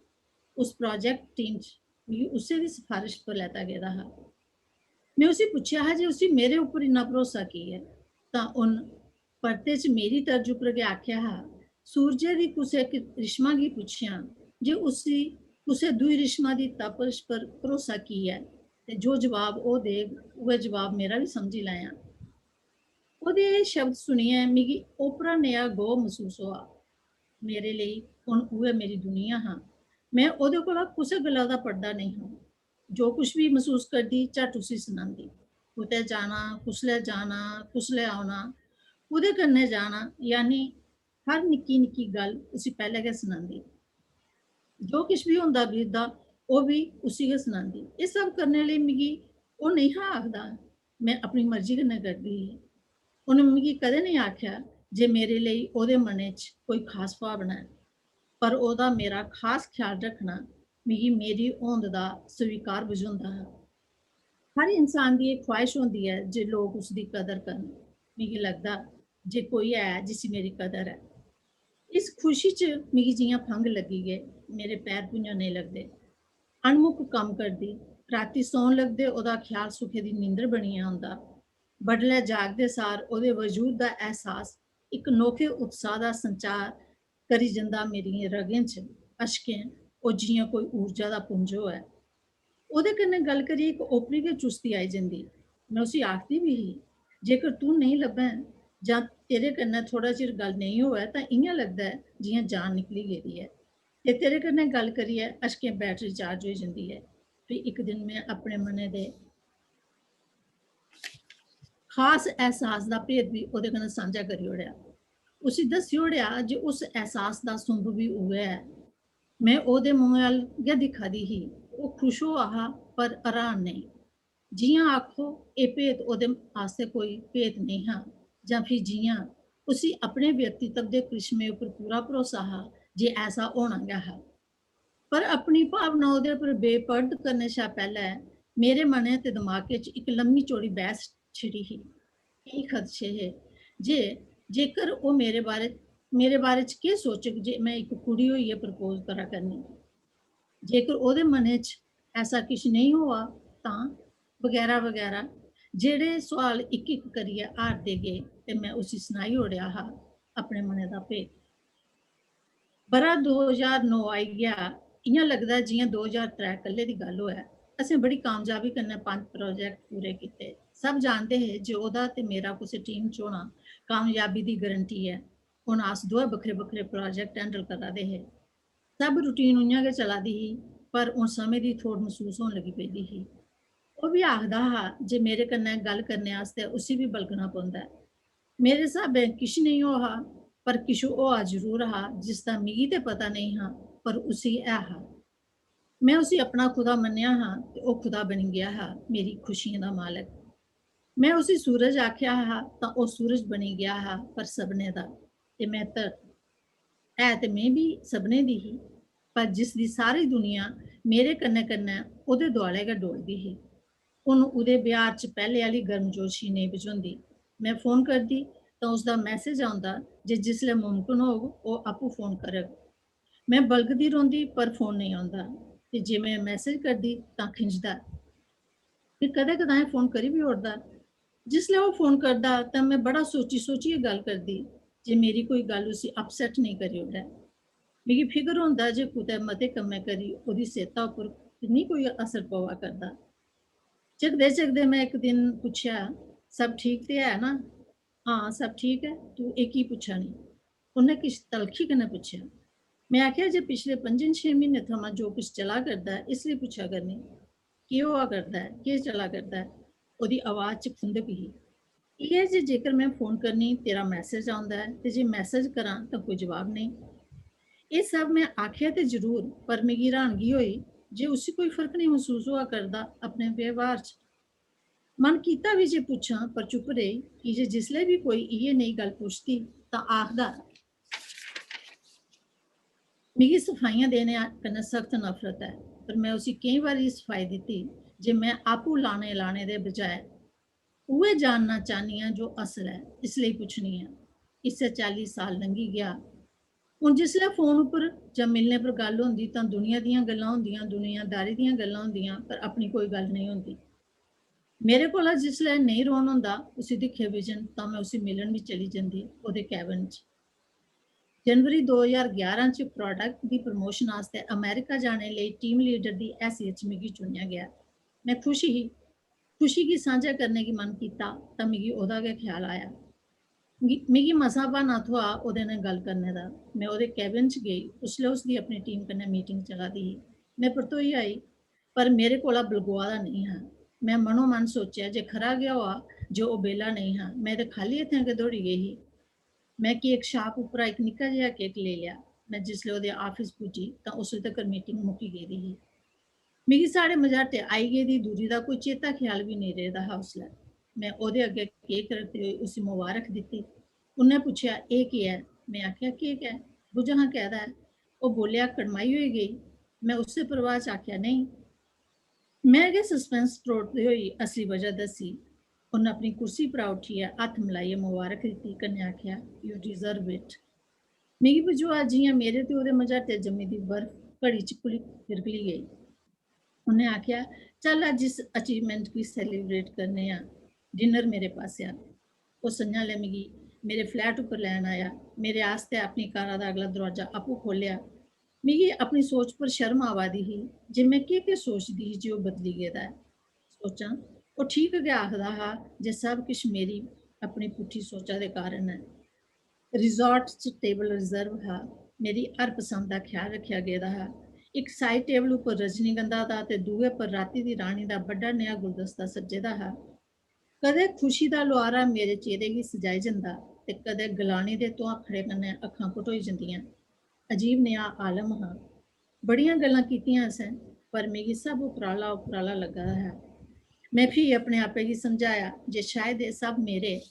उस प्रोजेक्ट टीम च मिगी उस्सै दी सफारश पर लैता गेदा हा। में उसी पुच्छेआ हा जे उसी मेरे उप्पर इन्ना भरोसा की ऐ, तां उन्न परते च मेरी तर्ज उप्पर गै आखेआ हा, "सूरजै दी कुसै इक रिश्मा गी पुच्छेआं जे उसी कुसै दूई रिश्मा दी तपश पर भरोसा की ऐ, ते जो जवाब ओह् देग, उ'ऐ जवाब मेरा बी समझी लैएआं।" ओह्दे एह् शब्द सुनियै मिगी ओपरा नेहा गौह् मसूस होआ। मेरे लेई हून उ'ऐ मेरी दुनिया हा। में ओह्दे कोला कुसै गल्ला दा पड़दा नेईं हा। जो कुछ बी मसूस करदी, झट उसी सनांदी। कुतै जाना, कुसलै जाना, कुसलै औना, कु'दे कन्नै जाना, यानी हर निक्की निक्की गल्ल उसी पैह्लें गै सनांदी। जो किश बी होंदा बीतदा, ओह् बी उसी गै सनांदी। एह् सब करने लेई मिगी ओह् नेईं हा आखदा, में अपनी मर्जी कन्नै करदी ही। उ'न्न मिगी कदें नेईं आखेआ जे मेरे लेई ओह्दे मनै च कोई खास भावना ऐ, पर ओह्दा मेरा खास ख्याल रक्खना मिगी मेरी होंद दा स्वीकार बझोंदा हा। हर इंसान दी एह् ख्वाहिश होंदी ऐ जे लोक उसदी कदर करन। मिगी लगदा जे कोई ऐ जिसी मेरी कदर ऐ। इस खुशी च मिगी जि'यां फंघ लग्गी गे, मेरे पैर भुञां नेईं लगदे। अनमुख कम्म करदी, रातीं सौन लगदे ओह्दा ख्याल सुखै दी नींदर बनियै औंदा। बडलै जागदे सार ओह्दे वजूद दा एहसास इक नोखे उत्साह दा संचार करी जंदा मेरियें रगें च, अश्कें, ओह् जि'यां कोई ऊर्जा दा पुंज होऐ। ओह्दे कन्नै गल्ल करियै इक ओपरी गै चुस्ती आई जंदी। में उसी आखदी बी ही, "जेकर तूं नेईं लब्भैं जां तेरे कन्नै थोह्ड़ा चिर गल्ल नेईं होऐ तां इ'यां लगदा ऐ जि'यां जान निकली गेदी ऐ।" ते तेरे कन्नै गल्ल करियै अश्कें बैटरी चार्ज होई जंदी ऐ। फ्ही इक दिन में अपने मनै दे खास एहसास दा भेद बी ओह्दे कन्नै सांझा करी ओड़ेआ। उसी दस्सी ओड़ेआ जे उस एहसास दा सुंभ बी उ'ऐ ऐ। में ओह्दे मुंहै अ'ल्ल गै दिक्खा दी ही। ओह् खुश होआ हा, पर हैरान नेईं। जि'यां आखो, एह् भेत ओह्दे आस्तै कोई भेत नेईं हा, जां फ्ही जि'यां उसी अपने व्यक्तित्व दे करिश्मे उप्पर पूरा भरोसा हा जे ऐसा होना गै हा। पर अपनी भावना ओह्दे पर बेपर्द करने शा पैह्लें मेरे मनै ते दमाकै च इक लम्मी चौड़ी बैह्स छिड़ी ही। केई खदशे हे जे जेकर ओह् मेरे बारे मेरे बारे च केह् सोचग जे में इक कुड़ी होइयै प्रपोज करा करनी? जेकर ओह्दे मनै च ऐसा किश नेईं होआ तां बगैरा बगैरा जेह्ड़े सोआल इक इक करियै हारदे गे ते में उसी सनाई ओड़ेआ हा अपने मनै दा भेत। ब'रा दो ज्हार नौ आई गेआ, इ'यां लगदा जि'यां दो ज्हार त्रै कल्ले दी गल्ल होऐ। असें बड़ी कामयाबी कन्नै पंज प्रोजेक्ट पूरे कीते। सब जानदे हे जे ओह्दा ते मेरा कुसै टीम च होना कामयाबी दी गारंटी ऐ। हून अस दोऐ बक्खरे बक्खरे प्रोजेक्ट हैंडल करा दे हे। सब रूटीन उ'यां गै चला दी ही, पर हून समें दी थोड़ मसूस होन लगी पेदी ही। ओह् बी आखदा हा जे मेरे कन्नै गल्ल करने आस्तै उसी बी बलगना पौंदा ऐ। मेरे स्हाबै किश नेईं होआ हा, पर किश होआ जरूर हा जिसदा मिगी ते पता नेईं हा, पर उसी ऐ हा। में उसी अपना खुदा मन्नेआ हा ते ओह् खुदा बनी गेआ हा, मेरी खुशियें दा मालक। में उसी सूरज आखेआ हा तां ओह् सूरज बनी गेआ हा, पर सभनें दा। ते में धरत, है ते में बी सभनें दी ही, पर जिसदी सारी दुनिया मेरे कन्नै कन्नै ओह्दे दुआले गै डोलदी ही। हून ओह्दे ब्याह् च पैह्ले आह्ली गर्मजोशी नेईं बझोंदी। में फोन करदी तां उसदा मैसेज औंदा जे जिसलै मुमकन होग ओह् आपूं फोन करग। में बलगदी रौंह्दी पर फोन नेईं औंदा, ते जे में मैसेज करदी तां खिंझदा। ते कदें कदाएं फोन करी बी ओड़दा। जिसलै ओह् फोन करदा तां में बड़ा सोची सोचियै गल्ल करदी जे मेरी कोई गल्ल उसी अपसैट नेईं करी ओड़ै। मिगी फिकर होंदा जे कुतै मते कम्मै करी ओह्दी सेह्ता उप्पर ते निं कोई असर पवा करदा। झकदे झकदे में इक दिन पुच्छेआ, "सब ठीक ते है ना?" "हां, सब ठीक ऐ, तूं एह् की पुच्छा नी?" उ'न्नै किश तलखी कन्नै पुच्छेआ। में आखेआ जे पिछले पंजें छें म्हीने थमां जो किश चला करदा ऐ, इस लेई पुच्छा करनी। केह् होआ करदा ऐ, केह् चला करदा ऐ? ओह्दी आवाज च खुंधक ही। इ'यै जे जेकर में फोन करनी, तेरा मैसेज औंदा ऐ, ते जे मैसेज करां तां कोई जवाब नेईं। एह् सब में आखेआ ते जरूर, पर मिगी र्हानगी होई जे उसी कोई फर्क नेईं मसूस होआ करदा अपने व्यवहार च। मन कीता बी जे पुच्छां, पर चुप रेही, की जे जिसलै बी कोई इ'यै नेही गल्ल पुछदी तां आखदा, मिगी सफाइयां देने कन्नै सख्त नफरत ऐ, पर में उसी केईं बारी सफाई दित्ती जे में आपूं लाने लाने दे बजाय उ'ऐ जानना चाह्न्नी आं जो असल ऐ, इस लेई पुच्छनी आं। इस्सै चाल्ली साल लंघी गेआ। हून जिसलै फोन उप्पर जां मिलने पर गल्ल होंदी तां दुनिया दियां गल्लां होंदियां, दुनियादारी दियां गल्लां होंदियां, पर अपनी कोई गल्ल नेईं होंदी। मेरे कोला जिसलै नेईं रौह्न होंदा उसी दिक्खे बिजन तां में उसी मिलन बी चली जंदी ओह्दे कैबिन च। जनवरी दो ज्हार ग्यारह च प्रोडक्ट दी प्रमोशन आस्तै अमेरिका जाने लेई टीम लीडर दी हैसियत च मिगी चुनेआ गेआ। में खुश ही। खुशी गी सांझा करने गी मन कीता तां मिगी ओह्दा गै ख्याल आया। मिगी, मिगी मसा ब्हाना थ्होआ ओह्दे नै गल्ल करने दा। में ओह्दे कैबिन च गेई। उसलै उसदी अपनी टीम कन्नै मीटिंग चला दी ही। में परतोई आई, पर मेरे कोला बलगोआ दा नेईं हा। में मनोमन सोचेआ जे खरा गै होआ जे ओह् बेह्ला नेईं हा। में ते खाल्ली हत्थें गै दौड़ी गेई ही। में केक शाप उप्परा इक निक्का जेहा केक लेई लेआ। में जिसलै ओह्दे आफिस पुज्जी तां उसले तक्कर मीटिंग मुक्की गेदी ही। मिगी साढ़े मझाटै आई गेदी दूरी दा कोई चेता ख्याल बी नेईं रेह्दा हा उसलै। में ओह्दे अग्गें केक रखदे होई उसी मबारख दित्ती। उन्नै पुच्छेआ, "एह् केह् ऐ?" में आखेआ, "केक ऐ, बुझां कैह्दा ऐ?" ओह् बोल्लेआ, "कड़माई होई गेई।" में उस्सै प्रवाह च आखेआ, "नेईं।" में गै सस्पेंस त्रोड़दे होई असली वजह दस्सी। उन्न अपनी कुर्सी परा उट्ठियै हत्थ मलाइयै मबारख दित्ती, कन्नै आखेआ, "You deserve it।" मिगी बझोआ जि'यां मेरे ते ओह्दे मझाटै जम्मी दी बर्फ घड़ी च घुली पिघली गेई। उन्नै आखेआ, "चल, अज्ज इस अचीवमेंट गी सैलीब्रेट करने आं। डिनर मेरे पासेआ।" ओह् संञा लै मिगी मेरे फ्लैट उप्पर लैन आया। मेरे आस्तै अपनी कारा दा अगला दरोआजा आपूं खोह्लेआ। मिगी अपनी सोच पर शर्म आवा दी ही जे में केह्-केह् सोचदी ही जे ओह् बदली गेदा ऐ। सोचां, ओह् ठीक गै आखदा हा जे सब किश मेरी अपनी पुट्ठी सोचा दे कारण ऐ। रिसॉर्ट च टेबल रिजर्व हा। मेरी हर पसंद दा ख्याल रक्खेआ गेदा हा। इक साइड टेबल उप्पर रजनीगंधा दा ते दूए पर राती दी रानी दा बड्डा नेहा गुलदस्ता सज्जे दा हा। कदें खुशी दा लुहारा मेरे चेहरे गी सजाई जंदा ते कदें गलानी दे धुआंखड़े कन्नै अक्खां घटोई जंदियां। अजीब नेहा आलम हा। बड़ियां गल्लां कीतियां असें, पर मिगी सब उपराला उपराला लग्गा दा हा। में फ्ही अपने आपै गी समझाया जे शायद एह् सब मेरे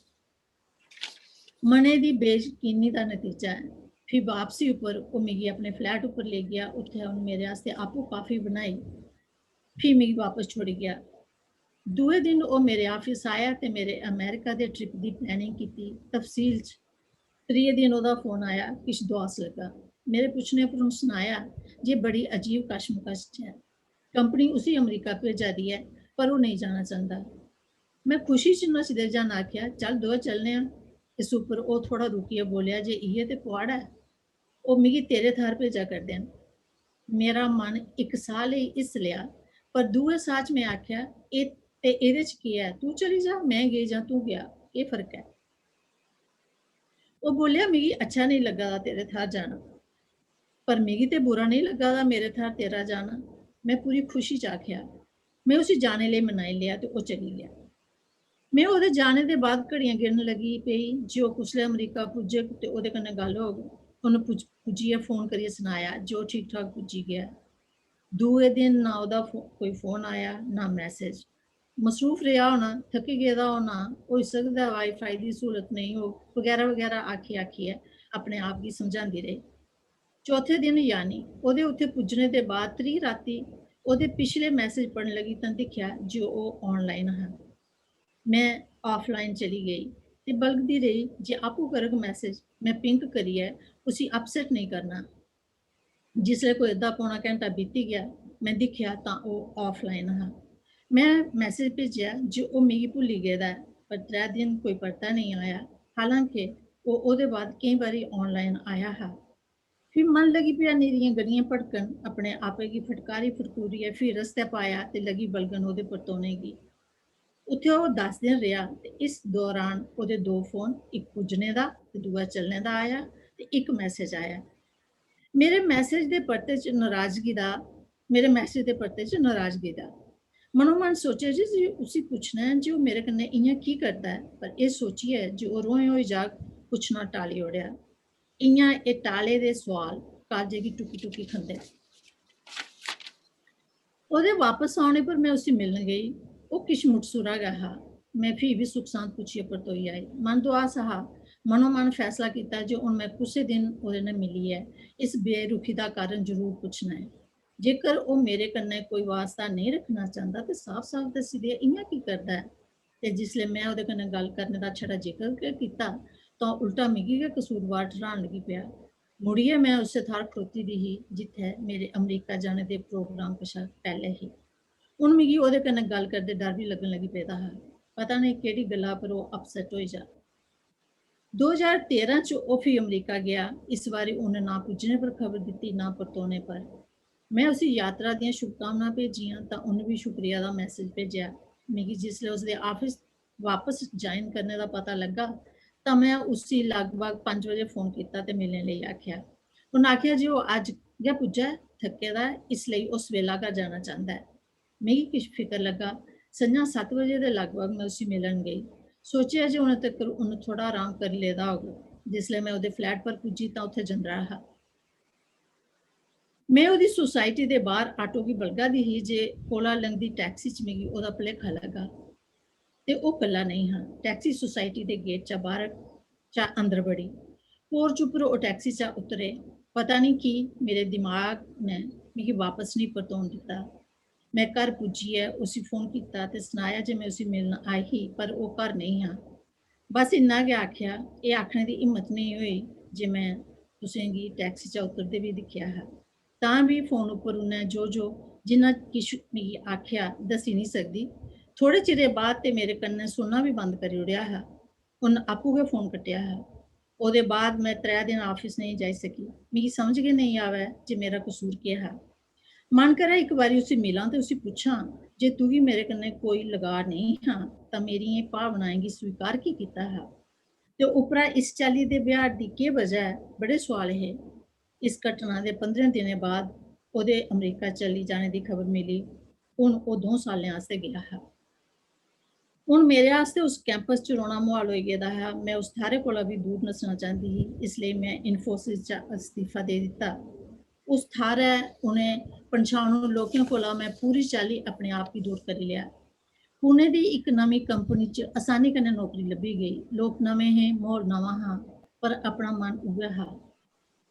मनै दी बेयकीनी दा नतीजा ऐ। फ्ही बापसी उप्पर ओह् मिगी अपने फ्लैट उप्पर लेई गेआ। उत्थै उन्न मेरे आस्तै आपूं काफी बनाई। फ्ही मिगी बापस छोड़ी गेआ। दूए दिन ओह् मेरे आफिस आया ते मेरे अमेरिका दे ट्रिप दी प्लानिंग कीती तफसील च। त्रिये दिन ओह्दा फोन आया, किश दुआस लग्गा। मेरे पुच्छने पर उन्न सनाया जे बड़ी अजीब कशमकश च ऐ। कंपनी उसी अमरीका भेजा दी ऐ, पर ओह् नेईं जाना चांह्दा। में खुशी च नचदे जाना आखेआ, "चल दोऐ चलने आं।" इस उप्पर ओह् थोह्ड़ा रुकियै बोलेआ जे इ'यै ते पुआड़ ऐ। ओह् मिगी तेरे थाह्र भेजा करदे न। मेरा मन इक साह् लेई हिस्स लेआ, पर दूए साह् च में आखेआ, "एह् ते एह्दे च केह् ऐ? तूं चली जा, में गेई जां तूं गेआ, केह् फर्क ऐ?" ओह् बोलेआ, "मिगी अच्छा नेईं लग्गा दा तेरे थाह्र जाना, पर मिगी ते बुरा नेईं लग्गा दा मेरे थाह्र तेरा जाना।" में पूरी खुशी च आखेआ। में उसी जाने लेई मनाई लेआ ते ओह् चली गेआ। में ओह्दे जाने दे बाद घड़ियां गिनन लगी पेई जे ओह् कुसलै अमरीका पुज्जग ते ओह्दे कन्नै गल्ल होग। उन्न पुज्ज-, पुज्जियै फोन करियै सनाया जे ओह् ठीक ठाक पुज्जी गेआ। दूए दिन ना ओह्दा फो-, कोई फोन आया, ना मैसेज। मसरूफ रेहा होना, थक्की गेदा होना, होई सकदा ऐ वाईफाई दी स्हूलत नेईं होग, बगैरा बगैरा आखी आखियै अपने आप गी समझांदी रेही। चौथे दिन, यानी ओह्दे उत्थै पुज्जने दे बाद त्री राती, ओह्दे पिछले मैसेज पढ़न लगी तां दिक्खेआ जे ओह् आनलाइन हा। में आफलाइन चली गेई ते बलगदी रेही जे आपूं करग मैसेज, में पिंग करियै उसी अपसैट नेईं करना। जिसलै कोई अद्धा पौना घैंटा बीती गेआ, में दिक्खेआ तां ओह् आफलाइन हा। में मैसेज भेजेआ जे ओह् मिगी भुल्ली गेदा ऐ, पर त्रै दिन कोई परता नेईं आया। हालांकि ओह् ओह्दे बाद केईं बारी आनलाइन आया हा। फ्ही मन लगी पेआ निरियां गड्डियां भड़कन, अपने आपै गी फटकारी फटकूरियै फ्ही रस्तै पाया ते लगी बलगन ओह्दे परतोने गी। उत्थै ओह् दस दिन रेहा ते इस दौरान ओह्दे दो फोन, इक पुज्जने दा ते दूआ चलने दा आया ते इक मैसेज आया। मेरे मैसेज दे परते च नाराजगी दा, मेरे मैसेज दे परते च नाराजगी दा। मनोमन सोचेआ जे, जे उसी पुच्छना ऐ जे ओह् मेरे कन्नै इ'यां की करदा ऐ, पर एह् सोचियै जे ओह् रोहें होई जाग, पुच्छना टाली ओड़ेआ। इ'यां एह् टाले दे सोआल कालजे गी टुकी टुकी खंदे न। ओह्दे बापस औने पर में उसी मिलन गेई। ओह् किश मुटसुरा गै हा। में फ्ही बी सुख सांद पुच्छियै परतोई आई। मन दुआस हा। मनोमन फैसला कीता जे हून में कुसै दिन ओह्दे नै मिलियै इस बेरुखी दा कारण जरूर पुच्छना ऐ। जेकर ओह् मेरे कन्नै कोई वास्ता नेईं रक्खना चांह्दा ते साफ-साफ दस्सी देऐ, इ'यां की करदा ऐ? ते जिसलै में ओह्दे कन्नै गल्ल करने दा छड़ा जिकर गै कीता, तां उल्टा मिगी गै कसूरवार ठर्हान लगी पेआ। मुड़ियै में उस्सै थाह्र खड़ोती दी ही, जित्थै मेरे अमरीका जाने दे प्रोग्राम कशा पैह्लें ही। हून मिगी ओह्दे कन्नै गल्ल करदे डर बी लग्गन लगी पेदा हा। पता नेईं केह्ड़ी गल्ला पर ओह् अपसैट होई जा। दो ज्हार तेरां च ओह् फ्ही अमरीका गेआ। इस बारी उन्न ना पुज्जने पर खबर दित्ती, ना परतोने पर। में उसी यात्रा दियां शुभकामनां भेजियां तां उन्न बी शुक्रिया दा मैसेज भेजेआ। मिगी जिसलै उसदे आफिस बापस ज्वाइन करने दा पता लग्गा तां में उसी लगभग पंज बजे फोन कीता ते मिलने लेई आखेआ। उन्न आखेआ जे ओह् अज्ज गै पुज्जा ऐ, थक्के दा ऐ, इस लेई ओह् सवेला घर जाना चांह्दा ऐ। मिगी किश फिकर लग्गा। संझां सत्त बजे दे लगभग में उसी मिलन गेई। सोचेआ जे हुनै तक्कर उन्न थोह्ड़ा अराम करी लेदा होग। जिसलै में ओह्दे फ्लैट पर पुज्जी तां उत्थै जंदरा हा। में ओह्दी सोसाइटी दे बाह्र आटो गी बलगा दी ही जे कोला लंघदी टैक्सी च मिगी ओह्दा भलेखा लग्गा। ते ओह् कल्ला नेईं हा। टैक्सी सोसाइटी दे गेट चा बाह्र चा अंदर बड़ी। पोर्च उप्पर ओह् टैक्सी चा उतरे। पता नेईं की मेरे दिमाग ने मिगी बापस नेईं परतोन दित्ता। में घर पुज्जियै उसी फोन कीता ते सनाया जे में उसी मिलन आई ही, पर ओह् घर नेईं हा। बस इन्ना गै आखेआ। एह् आखने दी हिम्मत नेईं होई जे में तुसेंगी टैक्सी चा उतरदे बी दिक्खेआ हा। तां बी फोन उप्पर उ'न्नै जो जो जिन्ना किश मिगी आखेआ, दस्सी निं सकदी। थोह्ड़े चिरे बाद ते मेरे कन्नै सुनना बी बंद करी ओड़ेआ हा। उन्न आपूं गै फोन कट्टेआ हा। ओह्दे बाद में त्रै दिन आफिस नेईं जाई सकी। मिगी समझ गै नेईं आवै जे मेरा कसूर केह् हा। मन करै इक बारी उसी मिलां ते उसी पुच्छां जे तुगी मेरे कन्नै कोई लगाऽ नेईं हा तां मेरियें भावनाएं गी स्वीकार की कीता हा? ते उप्परा इस चाल्ली दे ब्यहार दी केह् बजह ऐ? बड़े सोआल हे। इस घटना दे पंदरें दिनें बाद ओह्दे अमरीका चली जाने दी खबर मिली। हून ओह् द'ऊं साल्लें आस्तै गेआ हा। हून मेरे आस्तै उस कैंपस च रौह्ना मुहाल होई गेदा हा। में उस थाह्रै कोला बी दूर नस्सना चांह्दी ही, इसलेई में Infosys चा इस्तीफा देई दित्ता। उस थाह्रै उ'नें पन्छानू लोकें कोला में पूरी चाल्ली अपने आप गी दूर करी लेआ। पुणे दी इक नमीं कंपनी च असानी कन्नै नौकरी लब्भी गेई। लोक नमें हे, म्हौल नमां हा, पर अपना मन उ'ऐ हा।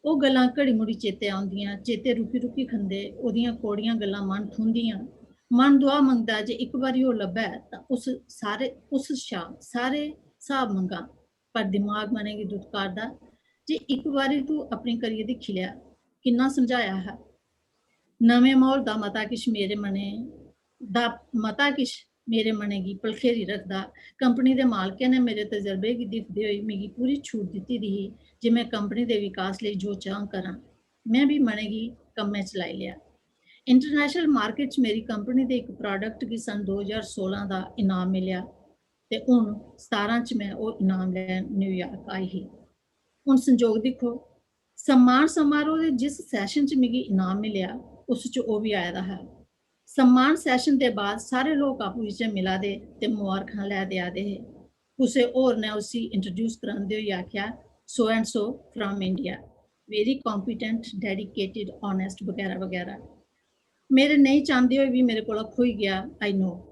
ओह् गल्लां घड़ी-मुड़ी चेतै औंदियां, चेते रुकी-रुकी खंदे, ओह्दियां कौड़ियां गल्लां मन ठुंदियां। मन दुआ मंगदा जे इक बारी ओह् लब्भै तां उस सारे, उस शा सारे स्हाब मंगां, पर दिमाग मनै गी दुत्कारदा, जे इक बारी तू अपनी करियै दिक्खी लेआ, किन्ना समझाया हा। नमें म्हौल दा मता किश मेरे मनै दा मता किश मेरे मनै गी भलखेरी रखदा। कंपनी दे मालकै ने मेरे तजर्बे गी दिखदे होई मिगी पूरी छूट दित्ती दी ही जे में कंपनी दे विकास लेई जो चांह् करां। में बी मनै गी कम्मै च लाई लेआ। इंटरनेशनल मार्केट च मेरी कंपनी दे इक प्रोडक्ट गी सन दो ज्हार सोलां दा इनाम मिलेआ ते हून सतारां च में ओह् इनाम लैन न्यूयार्क आई ही। हून संजोग दिक्खो, सम्मान समारोह दे जिस सैशन च मिगी इनाम मिलेआ, उस च ओह् बी आए दा हा। सम्मान सैशन दे बाद सारे लोक आपूं बिच्चें मिला दे ते मुबारखां लै देआ दे हे। कुसै होर ने उसी इंट्रोड्यूस करांदे होई आखेआ, "So and so from India, very competent, dedicated, honest" बगैरा बगैरा। मेरे नेईं चांह्दे होई बी मेरे कोला खोई गेआ, आई नो।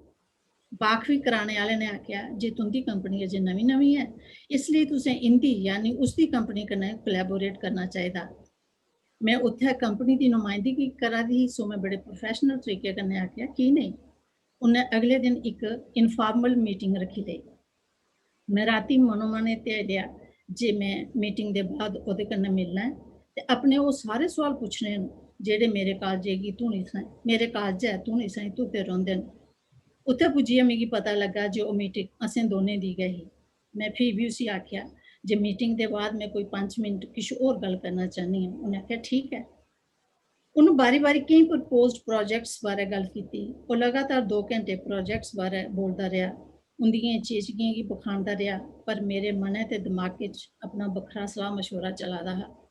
बाकफी कराने आह्ले ने आखेआ जे तुं'दी कंपनी अजें नमीं नमीं ऐ, इसलेई तुसें इं'दी यानी उसदी कंपनी कन्नै कोलैबोरेट करना चाहिदा। में उत्थै कंपनी दी नुमाइंदगी करा दी ही, सो में बड़े प्रोफेशनल तरीके कन्नै आखेआ, "की नेईं?" उन्नै अगले दिन इक इनफार्मल मीटिंग रक्खी लेई। में रातीं मनोमन एह् ध्याई लेआ जे में मीटिंग दे बाद ओह्दे कन्नै मिलना ऐ ते अपने ओह् सारे सोआल पुच्छने न जेह्ड़े मेरे कालजे गी धूनी सां-, मेरे कालजै धूनी साहीं धुखदे रौंह्दे न। उत्थै पुज्जियै मिगी पता लग्गा जे ओह् मीटिंग असें दौनें दी गै ही। में फ्ही बी उसी आखेआ जे मीटिंग दे बाद में कोई पंज मिनट किश होर गल्ल करना चाह्न्नी आं। उन्नै आखेआ, "ठीक ऐ।" उन्न बारी-बारी केईं प्रपोज्ड प्रोजेक्ट्स बारै गल्ल कीती। ओह् लगातार दो घैंटे प्रोजेक्ट्स बारै बोलदा रेहा, उं'दियें चेचगियें गी बखानदा रेहा, पर मेरे मनै ते दमाकै च अपना बक्खरा सलाह मशवरा चला दा हा।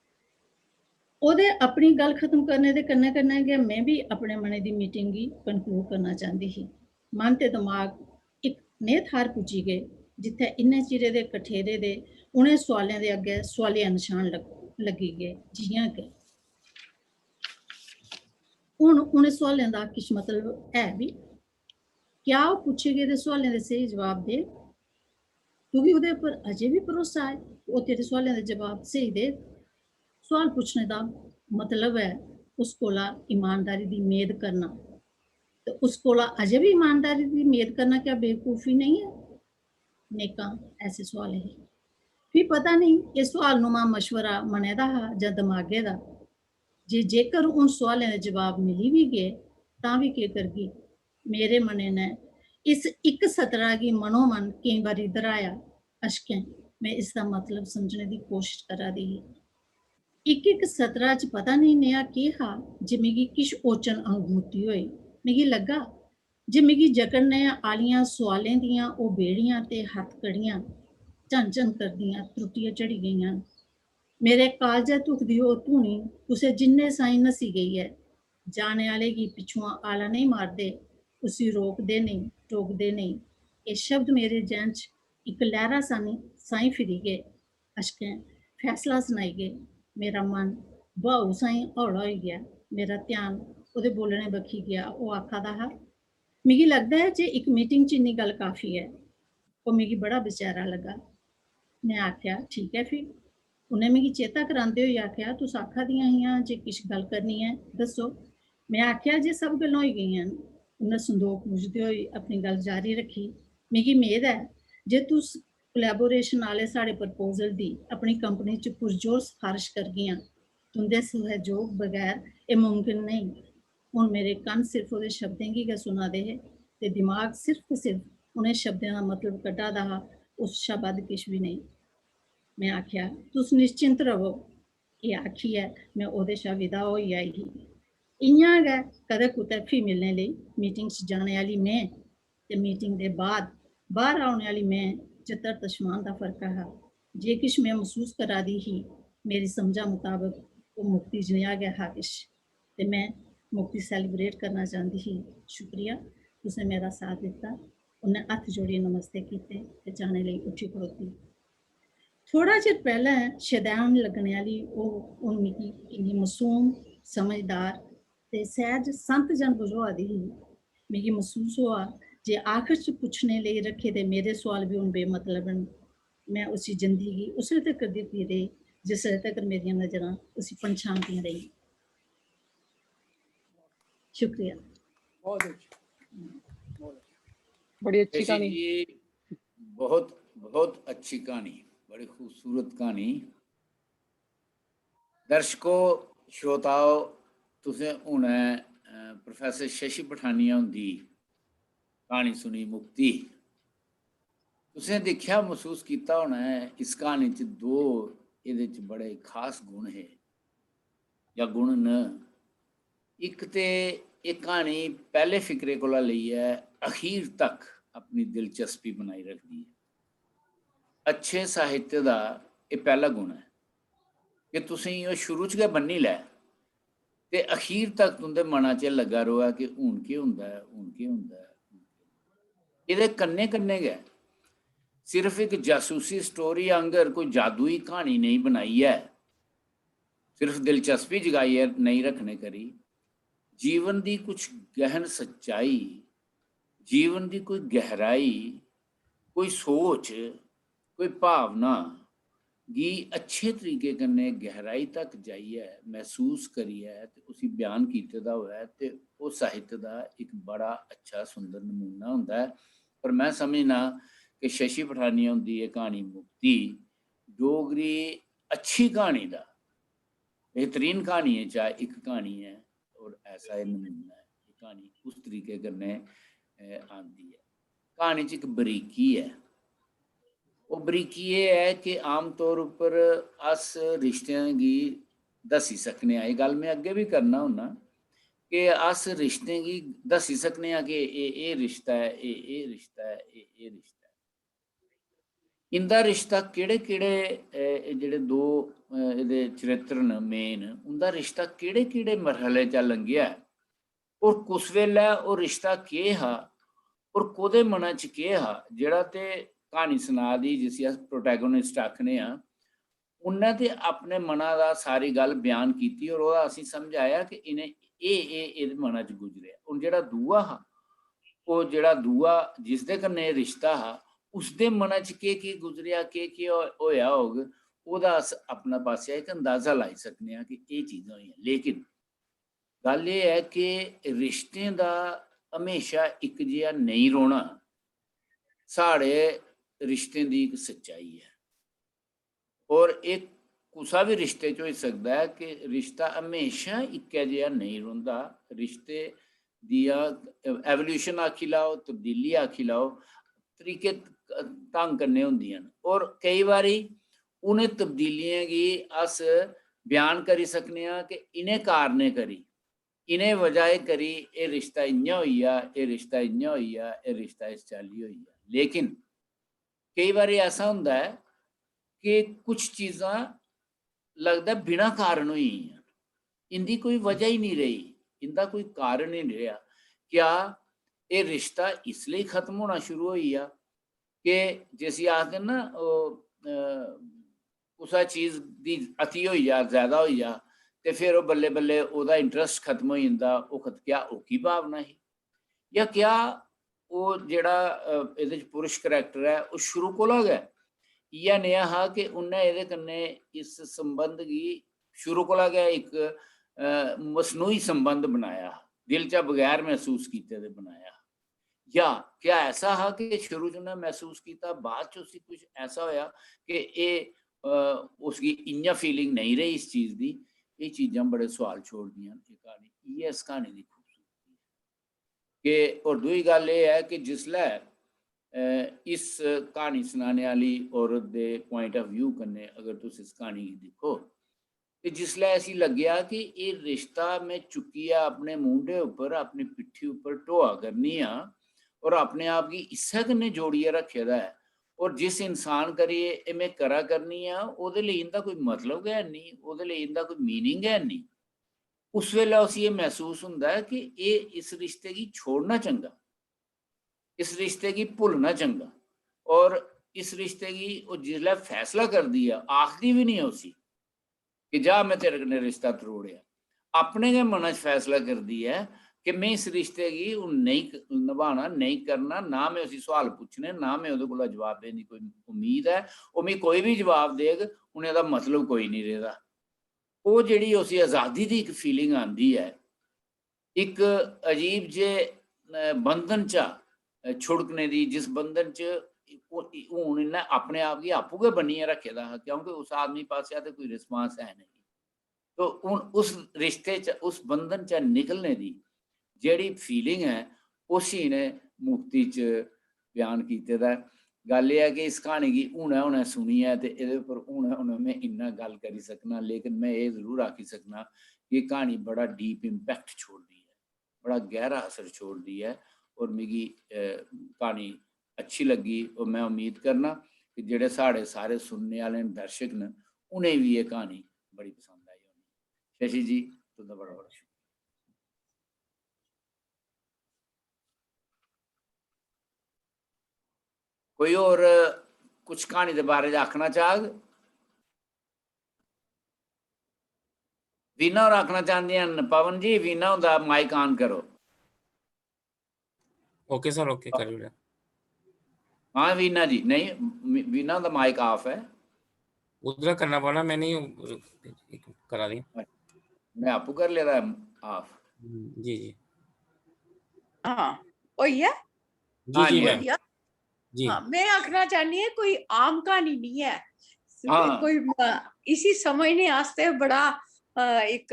ओह्दे अपनी गल्ल खत्म करने दे कन्नै-कन्नै गै में बी अपने मनै दी मीटिंग गी कनक्लूड करना चांह्दी ही। मन ते दमाग इक नेह् थाह्र पुज्जी गे, जित्थै इन्ने चिरे दे कठेरे दे उ'नें सोआलें दे अग्गें सोआलिया नशान लग-, लग्गी गे, जि'यां के हून उ'नें सोआलें दा किश मतलब है बी? क्या ओह् पुच्छे गेदे सोआलें दे स्हेई जवाब देग? तुगी ओह्दे पर अजें बी भरोसा ऐ? ओह् तेरे सोआलें दे जवाब स्हेई देग? सोआल पुच्छने दा मतलब ऐ उस कोला ईमानदारी दी मेद करना। ते उस कोला अजें बी ईमानदारी दी मेद करना क्या बेवकूफी नेईं ऐ? नेकां ऐसे सोआल हे। फ्ही पता नेईं एह् सोआल नुमा मशवरा मनै दा हा जां दमागै दा, जे जेकर उन सोआलें दे जवाब मिली बी गे, तां बी केह् करगी? मेरे मनै ने इस इक सतरा गी मनोमन केईं बारी दर्हाया। अशकें में इसदा मतलब समझने दी कोशश करा दी ही। इक-इक सतरा च पता नेईं नेहा केह् हा जे मिगी किश ओचन अनुभूति होई। मिगी लग्गा जे मिगी जकड़ने आह्लियां सोआलें दियां ओह् बेड़ियां ते हथकड़ियां झन-झन करदियां त्रुट्टियै झड़ी गेइयां न। मेरे कालजै धुखदी ओह् धूनी कुसै जिन्ने साहीं नस्सी गेई ऐ। जाने आह्ले गी पिच्छुआं आला नेईं मारदे, उसी रोकदे नेईं, टोकदे नेईं। एह् शब्द मेरे जैह्न च इक लैह्रा सानी, साहीं फिरी गे। अशकें फैसला सनाई गे। मेरा मन ब्हाऊ साहीं हौला होई गेआ। मेरा ध्यान ओह्दे बोलने बक्खी गेआ। ओह् आखा दा हा, "मिगी लगदा ऐ जे इक मीटिंग च इन्नी गल्ल काफी ऐ।" ओह् मिगी बड़ा बेचैरा लग्गा। में आखेआ, "ठीक ऐ फ्ही।" उ'न्नै मिगी चेता करांदे होई आखेआ, "तुस आखा दियां हियां जे किश गल्ल करनी ऐ, दस्सो।" में आखेआ जे सब गल्लां होई गेइयां न। उ'न्नै संदोख बुझदे होई अपनी गल्ल जारी रक्खी, "मिगी मेद ऐ जे तुस कोलैबोरेशन आह्ले साढ़े प्रपोजल दी अपनी कंपनी च पुरजोर सफारश करगियां। तुं'दे सैह्जोग बगैर एह् मुमकन नेईं। हून मेरे कन्न सिर्फ ओह्दे शब्दें गी गै सुना दे हे ते दिमाग सिर्फ ते सिर्फ उ'नें शब्दें दा मतलब कड्ढा दा हा, उस शा बद्ध किश बी नेईं।" में आखेआ, "तुस निश्चिंत र'वो।" एह् आखियै में ओह्दे शा विदा होई आई ही। इ'यां गै कदें कुतै फ्ही मिलने लेई मीटिंग च जाने आह्ली में ते मीटिंग दे बाद बाह्र औने आह्ली में च धरत शमान दा फर्क हा। जे किश में मसूस करा दी ही, मेरी समझा मताबक ओह् मुक्ति जनेहा गै हा किश। ते में मुक्ति सैलीब्रेट करना चांह्दी ही। "शुक्रिया, तुसें मेरा साथ दित्ता।" उ'न्नै हत्थ जोड़ियै नमस्ते कीते ते जाने लेई उट्ठी खड़ोती। थोह्ड़ा चिर पैह्लें शदैन लग्गने आह्ली ओह् हून मिगी इन्नी मासूम, समझदार ते सैह्ज संत जन बझोआ दी ही। मिगी मसूस होआ जे आखर च पुच्छने लेई रक्खे दे मेरे सोआल बी हून बेमतलब न। में उसी जंदी गी उसले तक्कर दिखदी रेही जिसले तक्कर मेरियां नजरां उसी पंछानदियां रेहियां। शुक्रिया। बहुत अच्छा, बहुत अच्छा। बड़ी अच्छी जैसे कहानी। ये बहुत बहुत अच्छी कहानी, बड़ी खूबसूरत कहानी। दर्शको, श्रोताओ, तुसें हुनै, अ, प्रोफेसर शशि पठानिया हुंदी क्हानी सुनी मुक्ति। तुसें दिक्खेआ, मसूस कीता होना ऐ, इस क्हानी च दो एह्दे च बड़े खास गुण हे जां गुण न। इक ते एह् क्हानी पैह्ले फिकरे कोला लेइयै अखीर तक अपनी दिलचस्पी बनाई रखदी ऐ। अच्छे साहित्य दा एह् पैह्ला गुण ऐ कि तुसेंगी ओह् शुरू च गै बन्नी लै ते अखीर तक तुं'दे मना च लग्गा र'वै कि हून केह् होंदा ऐ, हून केह् होंदा ऐ, हून केह् होंदा ऐ। एह्दे कन्नै कन्नै गै सिर्फ इक जासूसी स्टोरी आंगर कोई जादुई क्हानी नेईं बनाई ऐ, सिर्फ दिलचस्पी जगाइयै नेईं रखने करी जीवन दी कुछ गैहन सच्चाई, जीवन दी कोई गैहराई, कोई सोच, कोई भावना गी अच्छे तरीके कन्नै गैहराई तक जाइयै, मसूस करियै ते उसी बयान कीते दा होऐ ते ओह् साहित्य दा इक बड़ा अच्छा सुंदर नमूना होंदा ऐ। पर में समझना कि शशि पठानिया हुंदी एह् क्हानी मुक्ति डोगरी अच्छी क्हानी दा बेहतरीन क्हानियें चा इक क्हानी ऐ और ऐसा एह् नमूना ऐ। एह् क्हानी उस तरीके कन्नै, अ, आंदी ऐ। क्हानी च इक बरीकी ऐ। ओह् बरीकी एह् ऐ कि आमतौर उप्पर अस रिश्तें गी दस्सी सकने आं। एह् गल्ल में अग्गें बी करना होन्ना कि अस रिश्तें गी दस्सी सकने आं कि एह्, एह् रिश्ता ऐ, एह्, एह् रिश्ता ऐ, एह्, एह् रिश्ता ऐ। इं'दा रिश्ता केह्ड़े-केह्ड़े, अ, एह् जेह्ड़े दो, अ, एह्दे चरित्र न main, उं'दा रिश्ता केह्ड़े-केह्ड़े मरहले चा लंघेआ ऐ? और कुस बेल्लै ओह् रिश्ता केह् हा? और कोह्दे मना च केह् हा? जेह्ड़ा ते क्हानी सना दी, जिसी अस protagonist आखने आं, उन्नै ते अपने मना दा सारी गल्ल बयान कीती और ओह्दा असेंगी समझ आया कि इ'नें एह्, एह् एह्दे मना च गुजरेआ। हून जेह्ड़ा दूआ हा, ओह् जेह्ड़ा दूआ जिसदे कन्नै एह् रिश्ता हा, उसदे मना च केह्, केह् गुजरेआ, केह्, केह् हो-, होएआ होग, ओह्दा अस अपने पासेआ इक अंदाजा लाई सकने आं कि एह् चीजां होइयां। लेकिन गल्ल एह् ऐ कि रिश्तें दा म्हेशा इक जेहा नेईं रौह्ना, साढ़े रिश्तें दी इक सच्चाई ऐ। और एह् कुसा बी रिश्ते च होई सकदा ऐ कि रिश्ता म्हेशा इक्कै जेहा नेईं रौंह्दा। रिश्ते दियां evolution आखी लैओ, तब्दीली आखी लैओ, तरीके ढंग कन्नै होंदियां न। और केई बारी उ'नें तब्दीलियें गी अस बयान करी सकने आं कि इ'नें कारणें करी, इ'नें वजहें करी एह् रिश्ता इ'यां होई गेआ, एह् रिश्ता इ'यां होई गेआ, एह् रिश्ता इस चाल्ली होई गेआ। लेकिन केई बारी ऐसा होंदा ऐ कि कुछ चीजां लगदा ऐ बिना कारण होई गेइयां, इं'दी कोई वजह ही निं रेही, इं'दा कोई कारण ही निं रेहा। क्या एह् रिश्ता इस लेई खत्म होना शुरू होई गेआ कि जिसी आखदे ना, ओह्, अ, कुसै चीज दी अति होई जा, ज्यादा होई जा, ते फिर ओह् बल्लें-बल्लें ओह्दा interest खत्म होई जंदा, ओह् खत-, क्या ओह्की भावना ही? जां क्या ओह् जेह्ड़ा, अ, एह्दे च पुरुष character ऐ, ओह् शुरू कोला गै इ'यै नेहा हा कि उन्नै एह्दे कन्नै इस संबंध गी शुरू कोला गै इक, अ, मसनूई संबंध बनाया हा, दिल चा बगैर मसूस कीते दे बनाया हा? या क्या ऐसा हा कि शुरू च उन्नै मसूस कीता, बाद च उसी कुछ ऐसा होया कि एह्, अ, उसगी इ'यां feeling नेईं रेही इस चीज दी? एह् चीजां बड़े सोआल छोड़दियां न। एह् क्हानी, इ'यै इस क्हानी दी खूबसूरती ऐ। कि, और दूई गल्ल एह् ऐ कि जिसलै, अ, इस क्हानी सनाने आह्ली औरत दे point of view कन्नै अगर तुस इस क्हानी गी दिक्खो, ते जिसलै इसी लग्गेआ कि एह् रिश्ता में चुक्कियै अपने मूंढे उप्पर, अपनी पिट्ठी उप्पर ढोआ करनी आं और अपने आप गी इस्सै कन्नै जोड़ियै रक्खे दा ऐ, और जिस इंसान करी एह् में करा करनी आं, ओह्दे लेई इं'दा कोई मतलब गै हैन्नी, ओह्दे लेई इं'दा कोई meaning गै हैन्नी, उस बेल्लै उसी एह् मसूस होंदा ऐ कि एह् इस रिश्ते गी छोड़ना चंगा, इस रिश्ते गी भुल्लना चंगा। और इस रिश्ते गी ओह् जिसलै फैसला करदी ऐ, आखदी बी निं ऐ उसी कि "जा, में तेरे कन्नै रिश्ता त्रोड़ेआ।" अपने गै मना च फैसला करदी ऐ कि में इस रिश्ते गी हून नेईं क-, नभाना, नेईं करना, ना में उसी सोआल पुच्छने, ना में ओह्दे कोला जवाबें दी कोई उम्मीद ऐ। ओह् मिगी कोई बी जवाब देग, उ'नें दा मतलब कोई निं रेह्दा। ओह् जेह्ड़ी उसी अजादी दी इक feeling आंदी ऐ, इक अजीब जे, अ, बंधन चा, अ, छुड़कने दी, जिस बंधन च ओह्, हून इन्नै अपने आप गी आपूं गै बन्नियै रक्खे दा हा, क्योंकि उस आदमी पासेआ ते कोई response है नेईं। तो हून उस रिश्ते च, उस बंधन च निकलने दी जेह्ड़ी feeling ऐ, उसी इ'नें मुक्ति च बयान कीते दा ऐ। गल्ल एह् ऐ कि इस क्हानी गी हुनै-हुनै सुनियै ते एह्दे उप्पर हुनै-हुनै में इन्ना गल्ल करी सकना, लेकिन में एह् जरूर आखी सकना कि क्हानी बड़ा deep impact छोड़दी ऐ, बड़ा गैह्रा असर छोड़दी ऐ। और मिगी, अ, क्हानी अच्छी लग्गी और में उम्मीद करना कि जेह्ड़े साढ़े सारे सुनने आह्ले न, दर्शक न, उ'नें बी एह् क्हानी बड़ी पसंद आई होनी। शशि जी, तुं'दा बड़ा बड़ा शुक्रिया। कोई होर कुछ क्हानी दे बारे च आखना चाह्ग? वीणा होर आखना चांह्दियां न, पवन जी, वीणा हुंदा mic on करो। OK sir, OK, करी ओड़ेआ। हां वीणा जी, नेईं, मी-, वीणा हुंदा mic off ऐ। उद्धरा करना पौना, में नेईं, इक करा दी। में आपूं करी लेदा off। हम्म, जी, जी। हां, होई गेआ? जी, हां जी, जी। मैम। होई गेआ? जी। हां, में आखना चाह्न्नी आं, कोई आम क्हानी निं ऐ। हां। कोई, अ, इसी समझने आस्तै बड़ा, अ, इक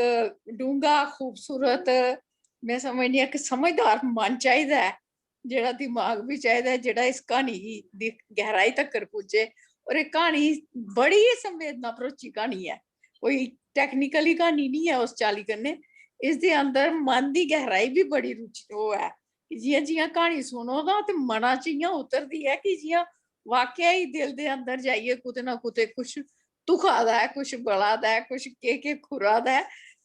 डूंह्गा, खूबसूरत, में समझनी आं कि समझदार मन चाहिदा ऐ, जेह्ड़ा दिमाग बी चाहिदा ऐ, जेह्ड़ा इस क्हानी गी दी गैह्राई तक्कर पुज्जे। और एह् क्हानी बड़ी गै संवेदना भरोची क्हानी ऐ, कोई technically क्हानी निं ऐ उस चाल्ली कन्नै। इसदे अंदर मन दी गैह्राई बी बड़ी रुचि, ओह् ऐ कि जि'यां जि'यां क्हानी सुनो तां ते मना च इ'यां उतरदी ऐ कि जि'यां वाकया ही दिल दे अंदर जाइयै कुतै ना कुतै कुछ धुखा दा ऐ, कुछ बला दा ऐ, कुछ केह् केह् खुरा दा ऐ।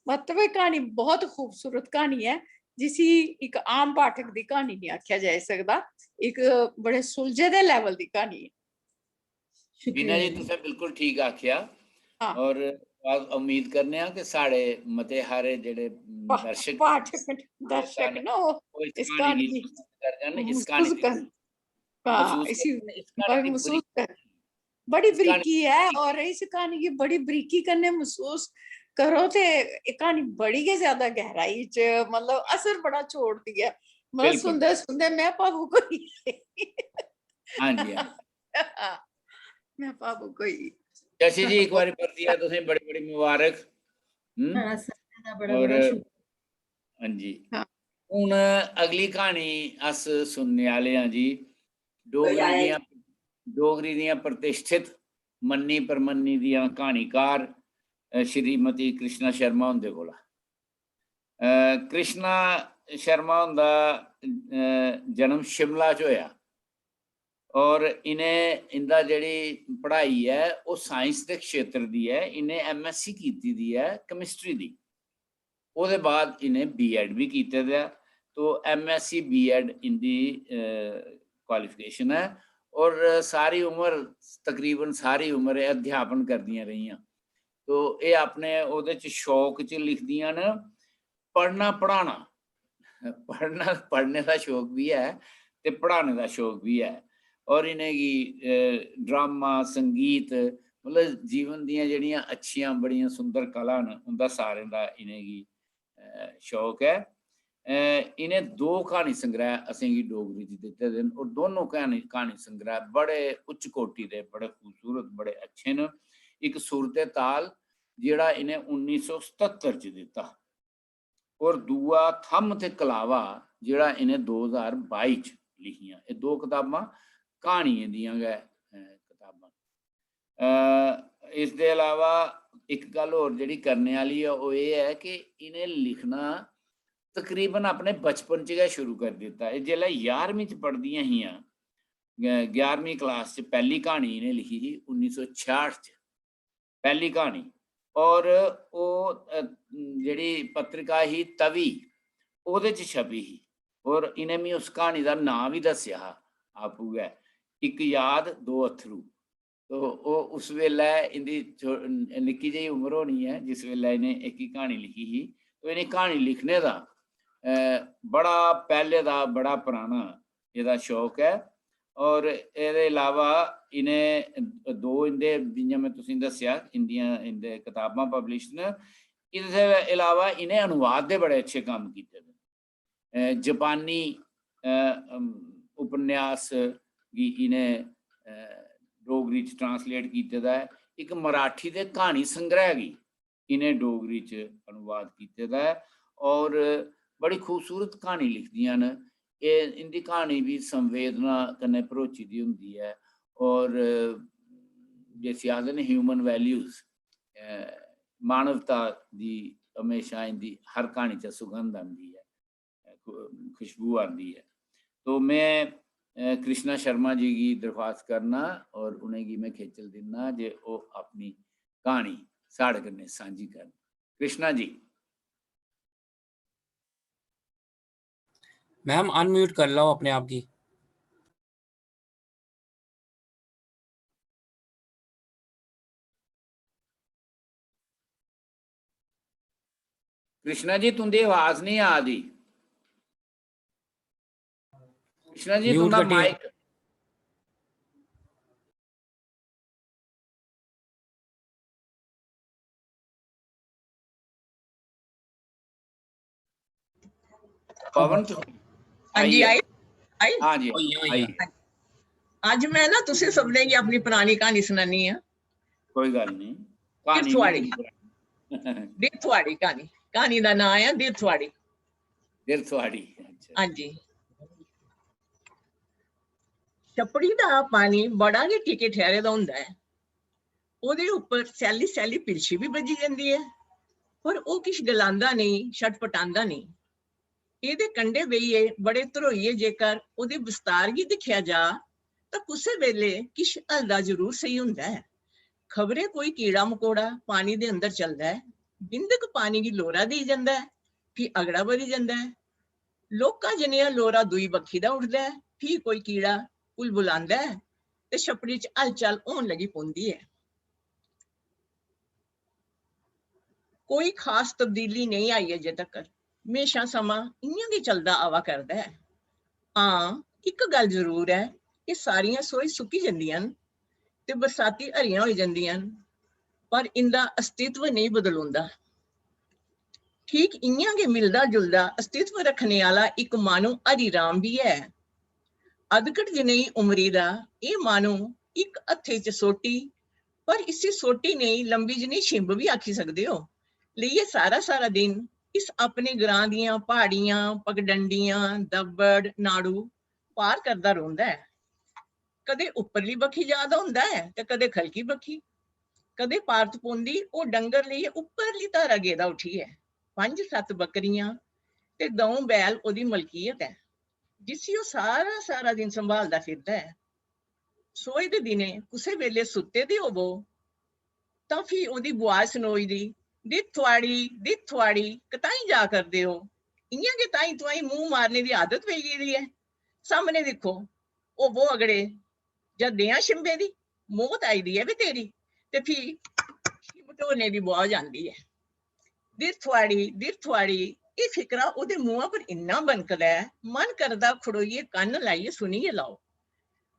मतलब एह् क्हानी बहुत खूबसूरत क्हानी ऐ, जिसी इक आम पाठक दी क्हानी निं आखेआ जाई सकदा, इक बड़े सुलझे दे level दी क्हानी ऐ। वीणा जी, तुसें बिल्कुल ठीक आखेआ। हां। और अस उम्मीद करने आं कि साढ़े मते हारे जेह्ड़े, उम, पा-, दर्शक पाठक, दर्शक न, ओह् ओह् इस इस क्हानी क्हानी गी गी पसंद करङन, इस क्हानी महसूस गी करन। हां, महसूस इसी करन, इस क्हानी दी महसूस बड़ी करन। बड़ी इस क्हानी बरीकी ऐ, और इस क्हानी गी बड़ी बरीकी कन्नै महसूस करो ते एह् क्हानी बड़ी गै ज्यादा गैह्राई च, मतलब, असर बड़ा छोड़दी ऐ। मतलब, बिल्कुल। सुनदे सुनदे में भावुक होई गेई। हां जी, हां। में भावुक होई गेई। शशि जी, इक बारी परतियै तुसें बड़ी बड़ी मुबारक। हम्म? हां, सारें दा बड़ा और बड़ा शुक्रिया। हां जी। हां। हून अगली क्हानी अस सुनने आह्ले आं जी। डोगरी दियां, डोगरी दियां प्रतिष्ठित मन्नी परमन्नी दियां क्हानीकार, अ, श्रीमती कृष्णा शर्मा हुंदे कोला। अ, कृष्णा शर्मा हुंदा, अ, जन्म शिमला च होया और इ'नें, इं'दा जेह्ड़ी पढ़ाई ऐ, ओह् science दे क्षेत्र दी ऐ। इ'नें MSc कीती दी ऐ chemistry दी। ओह्दे बाद इ'नें B.Ed बी कीते दा ऐ। तो MSc B.Ed इं'दी, अ, qualification ऐ और सारी उम्र, तकरीबन सारी उम्र एह् अध्यापन करदियां रेहियां। तो एह् अपने ओह्दे च शौक च लिखदियां न, पढ़ना पढ़ाना, पढ़ना, पढ़ने दा शौक बी ऐ ते पढ़ाने दा शौक बी ऐ। और इ'नेंगी, अ, ड्रामा, संगीत, मतलब जीवन दियां जेह्ड़ियां अच्छियां, बड़ियां सुंदर कला न, उं'दा सारें दा इ'नेंगी, अ, शौक ऐ। अ, इ'नें दो क्हानी संग्रैह् असेंगी डोगरी च दित्ते दे न और दोनों क्हानी, क्हानी संग्रैह् बड़े उच्च कोटि दे, बड़े खूबसूरत, बड़े अच्छे न। इक सुर ते ताल, जेह्ड़ा इ'नें उन्नी सौ सतत्तर च दित्ता, और दूआ थम्म ते कलावा, जेह्ड़ा इ'नें दो ज्हार बाई च लिखियां। एह् दो कताबां क्हानियें दियां गै, अ, कताबां। अ, इसदे अलावा इक गल्ल होर जेह्ड़ी करने आह्ली ऐ, ओह् एह् ऐ कि इ'नें लिखना तकरीबन अपने बचपन च गै शुरू करी दित्ता। एह् जेल्लै ञारमीं च पढ़दियां हियां, अ, ञारमीं class च पैह्ली क्हानी इ'नें लिखी ही उन्नी सौ छेआठ च, पैह्ली क्हानी। और ओह्, अ, जेह्ड़ी पत्रिका ही तवी, ओह्दे च छपी ही। और इ'नें मी उस क्हानी दा नांऽ बी दस्सेआ हा आपूं गै, इक याद दो अत्थरू। तो ओह् उस बेल्लै इं'दी छो-, निक्की जेही उम्र होनी ऐ जिस बेल्लै इ'नें एह्की क्हानी लिखी ही। तो इ'नें क्हानी लिखने दा, अ, बड़ा पैह्ले दा, बड़ा पराना एह्दा शौक ऐ। और एह्दे अलावा इ'नें दो इं'दे, जि'यां में तुसेंगी दस्सेआ, इं'दियां, इं'दे कताबां published न। इसदे अलावा इ'नें अनुवाद दे बड़े अच्छे कम्म कीते दे न। अ, जापानी, अ, अम, उपन्यास गी इ'नें, अ, डोगरी च translate कीते दा ऐ। इक मराठी दे क्हानी संग्रैह् गी इ'नें डोगरी च अनुवाद कीते दा ऐ। और बड़ी खूबसूरत क्हानी लिखदियां न। एह्, इं'दी क्हानी बी संवेदना कन्नै भरोची दी होंदी ऐ। और जिसी आखदे न ह्यूमन वैल्यूज, अ, मानवता दी हमेशा इं'दी हर क्हानी च सुगंध आंदी ऐ, खु-, खुशबू आंदी ऐ। तो में, अ, कृष्णा शर्मा जी गी दरख्वास्त करना और उ'नेंगी में खेचल दिन्ना जे ओह् अपनी क्हानी साढ़े कन्नै सांझी करन। कृष्णा जी। मैम, अनम्यूट कर लैओ अपने आप गी। कृष्णा जी, तुं'दी आवाज निं आ दी। कृष्णा जी, म्यूट तुं'दा कटिए। माइक। पवन च-, हाँ जी, आई आई, आई। हाँ जी, आई, आई। आई। अज्ज मैं ना तुसें सबने गी अपनी पुरानी क्हानी सुनानी आं। कोई गल्ल नहीं। कहानी थुआढ़ी। नहीं। दिल थुआढ़ी क्हानी, क्हानी दा नाम ऐ दिल थुआढ़ी। दिल थुआढ़ी, अच्छा। हाँ जी। छपड़ी दा पानी बड़ा गै टिके ठैहरे दा होंदा ऐ। ओह्दे उप्पर सैल्ली सैल्ली पिलशी बी बज्जी जंदी ऐ, पर ओह् किश गलांदा नेईं, छटपटांदा नेईं। एह्दे कंढे बेहियै बड़े धरोइयै जेकर ओह्दे बस्तार गी दिक्खेआ जा, तां कुसै बेल्लै किश हलदा जरूर सेही होंदा ऐ। खबरै कोई कीड़ा मकोड़ा पानी दे अंदर चलदा ऐ, बिंदक पानी गी लोरा देई जंदा ऐ, फ्ही अगड़ा बधी जंदा ऐ। लौह्का जनेहा लोरा दूई बक्खी दा उठदा ऐ, फ्ही कोई कीड़ा कुलबुलांदा ऐ ते छपड़ी च हलचल होन लगी पौंदी ऐ। कोई खास तब्दीली नेईं आई अजें तकर, म्हेशां समां इ'यां गै चलदा आवा करदा ऐ। हां, इक गल्ल जरूर ऐ, एह् सारियां सोही सुक्की जंदियां न ते बरसाती हरियां होई जंदियां न, पर इं'दा अस्तित्व नेईं बदलोंदा। ठीक इ'यां गै मिलदा जुलदा अस्तित्व रक्खने आह्ला इक माह्नू हरि राम बी ऐ। अधकट जनेही उमरी दा एह् माह्नू इक हत्थे च सोटी, पर इसी सोटी नेईं, लंबी जनेही छिंब बी आखी सकदे ओ, लेइयै सारा सारा दिन इस अपने ग्रां दियां प्हाड़ियां, पगडंडियां, दब्बड़, नाड़ू पार करदा रौंह्दा ऐ। कदें उप्परली बक्खी जा दा होंदा ऐ ते कदें ख'लकी बक्खी। कदें पारत पौंदी ओह् डंगर लेइयै उप्परली धारा गेदा उठियै। पंज सत्त बक्करियां ते द'ऊं बैल ओह्दी मलकियत ऐ, जिसी ओह् सारा सारा दिन संभालदा फिरदा ऐ। सोहे दे दिनें कुसै बेल्लै सुत्ते दे होवो तां फ्ही ओह्दी बुआज सनोई दी, "दित्थ थुआढ़ी, दित्थ थुआढ़ी, कताईं जा करदे ओ? इ'यां गै ताईं तुआईं मूंह् मारने दी आदत पेई गेदी ऐ। सामनै दिक्खो, होवो अगड़े, जां देआं छिंबे दी, मौत आई दी ऐ बे तेरी।" ते फ्ही छिंब ढोने दी बुआज आंदी ऐ। "दित्थ थुआढ़ी, दित्थ थुआढ़ी।" एह् फिकरा ओह्दे मुंहा पर इन्ना बनकदा ऐ, मन करदा खड़ोइयै कन्न लाइयै सुनी गै लैओ।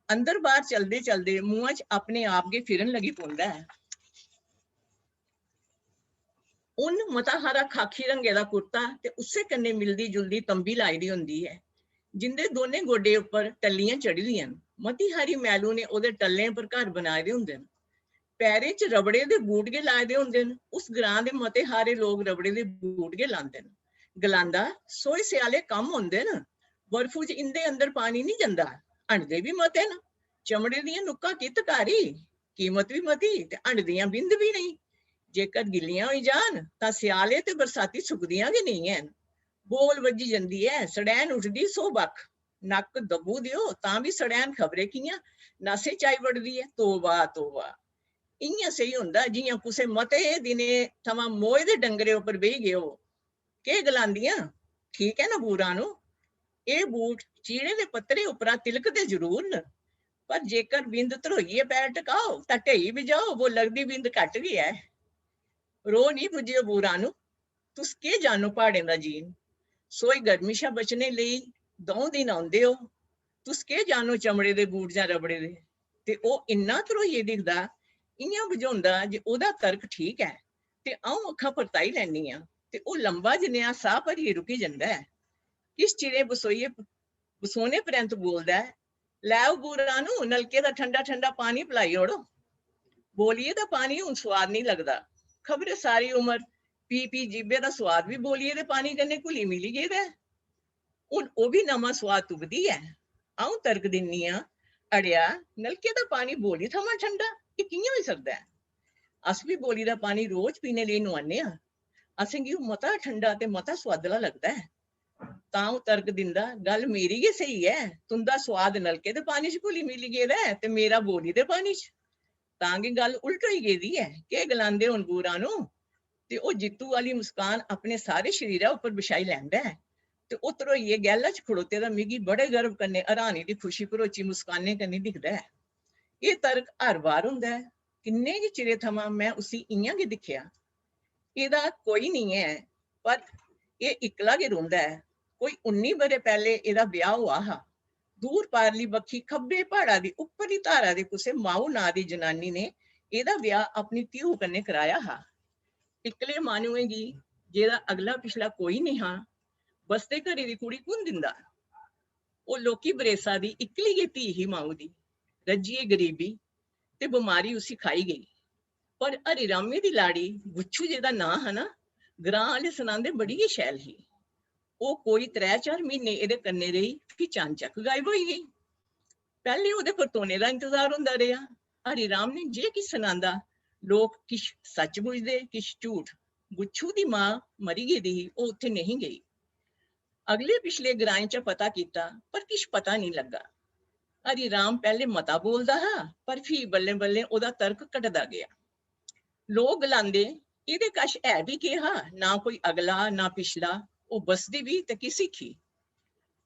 अंदर बाह्र चलदे चलदे मुंहा च अपने आप गै फिरन लगी पौंदा ऐ। उन्न मता हारा खाखी रंगे दा कुर्ता ते उस्सै कन्नै मिलदी जुलदी तंबी लाई दी होंदी ऐ, जिंदे दोनें गोड्डे उप्पर टल्लियां चढ़ी दियां न। मती हारी मैलू ने ओह्दे टल्लें पर घर बनाए दे होंदे न। पैरें च रबड़े दे बूट गै लाए दे होंदे न। उस ग्रां दे मते हारे लोक रबड़े दे बूट गै लांदे न। गलांदा, "सोहे स्याले कम्म होंदे न, बर्फू च इंदे अंदर पानी निं जंदा। हंडदे बी मते न। चमड़े दियां नुक्कां कित्त कारी, कीमत बी मती ते हंडदियां बिंद बी नेईं। जेकर गिल्लियां होई जान तां स्याले ते बरसाती सुकदियां गै नेईं हैन। बोल बज्जी जंदी ऐ, सड़ैन उठदी सौ बक्ख। नक्क दब्बू देओ तां बी सड़ैन खबरै कि'यां नासें च आई बड़दी ऐ। तौबा, तौबा।" इ'यां सेही होंदा जि'यां कुसै मते दिनें थमां मोए दे डंगरे उप्पर बेही गेओ। केह् गलांदियां, "ठीक ऐ ना बूरां नू, एह् बूट चीड़े दे पत्तरे उप्परा तिलकदे जरूर न, पर जेकर बिंद धरोइयै पैर टकाओ तां ढेई बी जाओ, वो लगदी बिंद घट्ट गै ऐ। रो निं बुज्झेओ बूरां नू, तुस केह् जानो प्हाड़ें दा जीन। सोहे गर्मी शा बचने लेई द'ऊं दिन औंदे ओ, तुस केह् जानो चमड़े दे बूट जां रबड़े दे?" ते ओह् इन्ना धरोइयै दिखदा, इ'यां बझोंदा जे ओह्दा तर्क ठीक ऐ, ते अ'ऊं अक्खां परताई लैन्नी आं, ते ओह् लम्बा जनेहा साह् भरियै रुकी जंदा ऐ। किश चिरें बसोइयै, बसोने परैंत बोलदा ऐ, "लैओ बूरां नू, नलके दा ठंडा ठंडा पानी पलाई ओड़ो।" बोलियै तां पानी हून सोआद निं लगदा, खबरै सारी उमर पी पी जीभै दा सोआद बी बोलियै दे पानी कन्नै घुली मिली गेदा ऐ। हून ओह् बी नमां सोआद तुपदी ऐ। अ'ऊं तर्क दिन्नी आं, "अड़ेआ, नलके दा पानी बौली थमां ठंडा, एह् कि'यां होई सकदा ऐ? अस बी बौली दा पानी रोज पीने लेई नुआन्ने आं। असेंगी ओह् मता ठंडा ते मता सोआदला लगदा ऐ।" तां अ'ऊं तर्क दिंदा, "गल्ल मेरी गै स्हेई ऐ, तुं'दा सोआद नलके दे पानी च घुली मिली गेदा ऐ ते मेरा बौली दे पानी च। तां गै गल्ल उल्ट होई गेदी ऐ। केह् गलांदे हून बूरानो?" ते ओह् जित्तू आह्ली मुस्कान अपने सारे शरीरा उप्पर बछाई लैंदा ऐ ते ओह् ध्रोइयै गैह्ला च खड़ोते दा मिगी बड़े गर्व कन्नै, हैरानी दी खुशी भरोची मुस्कानै कन्नै दिखदा ऐ। एह् तर्क हर बार होंदा ऐ। किन्ने गै चिरे थमां में उसी इ'यां गै दिक्खेआ। एह्दा कोई निं ऐ, पर एह् इक्कला गै रौंह्दा ऐ। कोई उन्नी ब'रे पैह्ले एह्दा ब्याह् होआ हा। दूर पारली बक्खी खब्बे प्हाड़ा दी उप्परली धारा दी कुसै माऊ नांऽ दी जनानी ने एह्दा ब्याह् अपनी धियू कन्नै कराया हा। इक्कले माह्नुएं गी, जेह्दा अगला पिछला कोई निं हा, बसदे घरै दी कुड़ी कु'न दिंदा? ओह् लौह्की बरेसा दी इक्कली गै धी ही माऊ दी। रज्जियै गरीबी ते बमारी उसी खाई गेई। पर हरिरामे दी लाड़ी गुच्छू, जेह्दा नांऽ हा ना, ग्रां आह्ले सनांदे बड़ी गै शैल ही। ओह् कोई त्रै चार म्हीने एह्दे कन्नै रेही, फ्ही चानचक्क गायब होई गेई। पैह्लें ओह्दे परतोने दा इंतजार होंदा रेहा। हरिराम ने जे किश सनांदा, लोक किश सच्च बुझदे, किश झूठ। गुच्छू दी मां मरी गेदी ही, ओह् उत्थै नेईं गेई। अगले पिछले ग्राएं च पता कीता, पर किश पता नेईं लग्गा। हरिराम पैह्लें मता बोलदा हा, पर फ्ही बल्लें-बल्लें ओह्दा तर्क घटदा गेआ। लोक गलांदे, "एह्दे कश है बी केह् हा? ना कोई अगला, ना पिछला, ओह् बसदी बी ते किस हिक्खी?"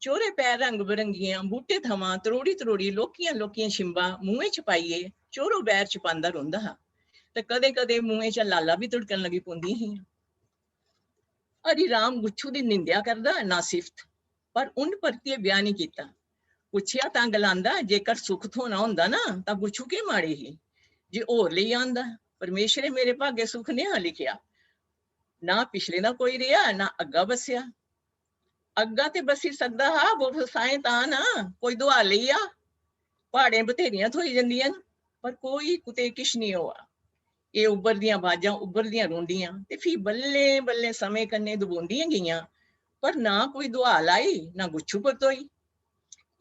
चौरे पैर रंग-बरंगियां बूह्टे थमां त्रोड़ी-त्रोड़ी लौह्कियां-लौह्कियां छिंबां मुंहै च पाइयै चौरो बैर चपांदा रौंह्दा हा। ते कदें-कदें मुंहै चा लालां बी तुड़कन लगी पौंदियां हियां। हरिराम गुच्छू दी निंदेआ करदा, ना सिफ्त, पर उन्न परतियै ब्याह् निं कीता। पुच्छेआ तां गलांदा, "जेकर सुख थ्होना होंदा ना, तां गुच्छू केह् माड़ी ही जे होर लेई आंदा? परमेश्वरै मेरे भागै सुख नेहा लिखेआ। ना पिछले दा कोई रेहा, ना अग्गा बस्सेआ। अग्गा ते बस्सी सकदा हा, बफसाएं तां ना, कोई दुआर लेई आ। प्हाड़ें बथेरियां थ्होई जंदियां न, पर कोई कुतै किश निं होआ।" एह् उब्भरदियां बाजां उब्भरदियां रौंह्दियां ते फ्ही बल्लें-बल्लें समें कन्नै दबोंदियां गेइयां, पर ना कोई दुआल आई, ना गुच्छू परतोई।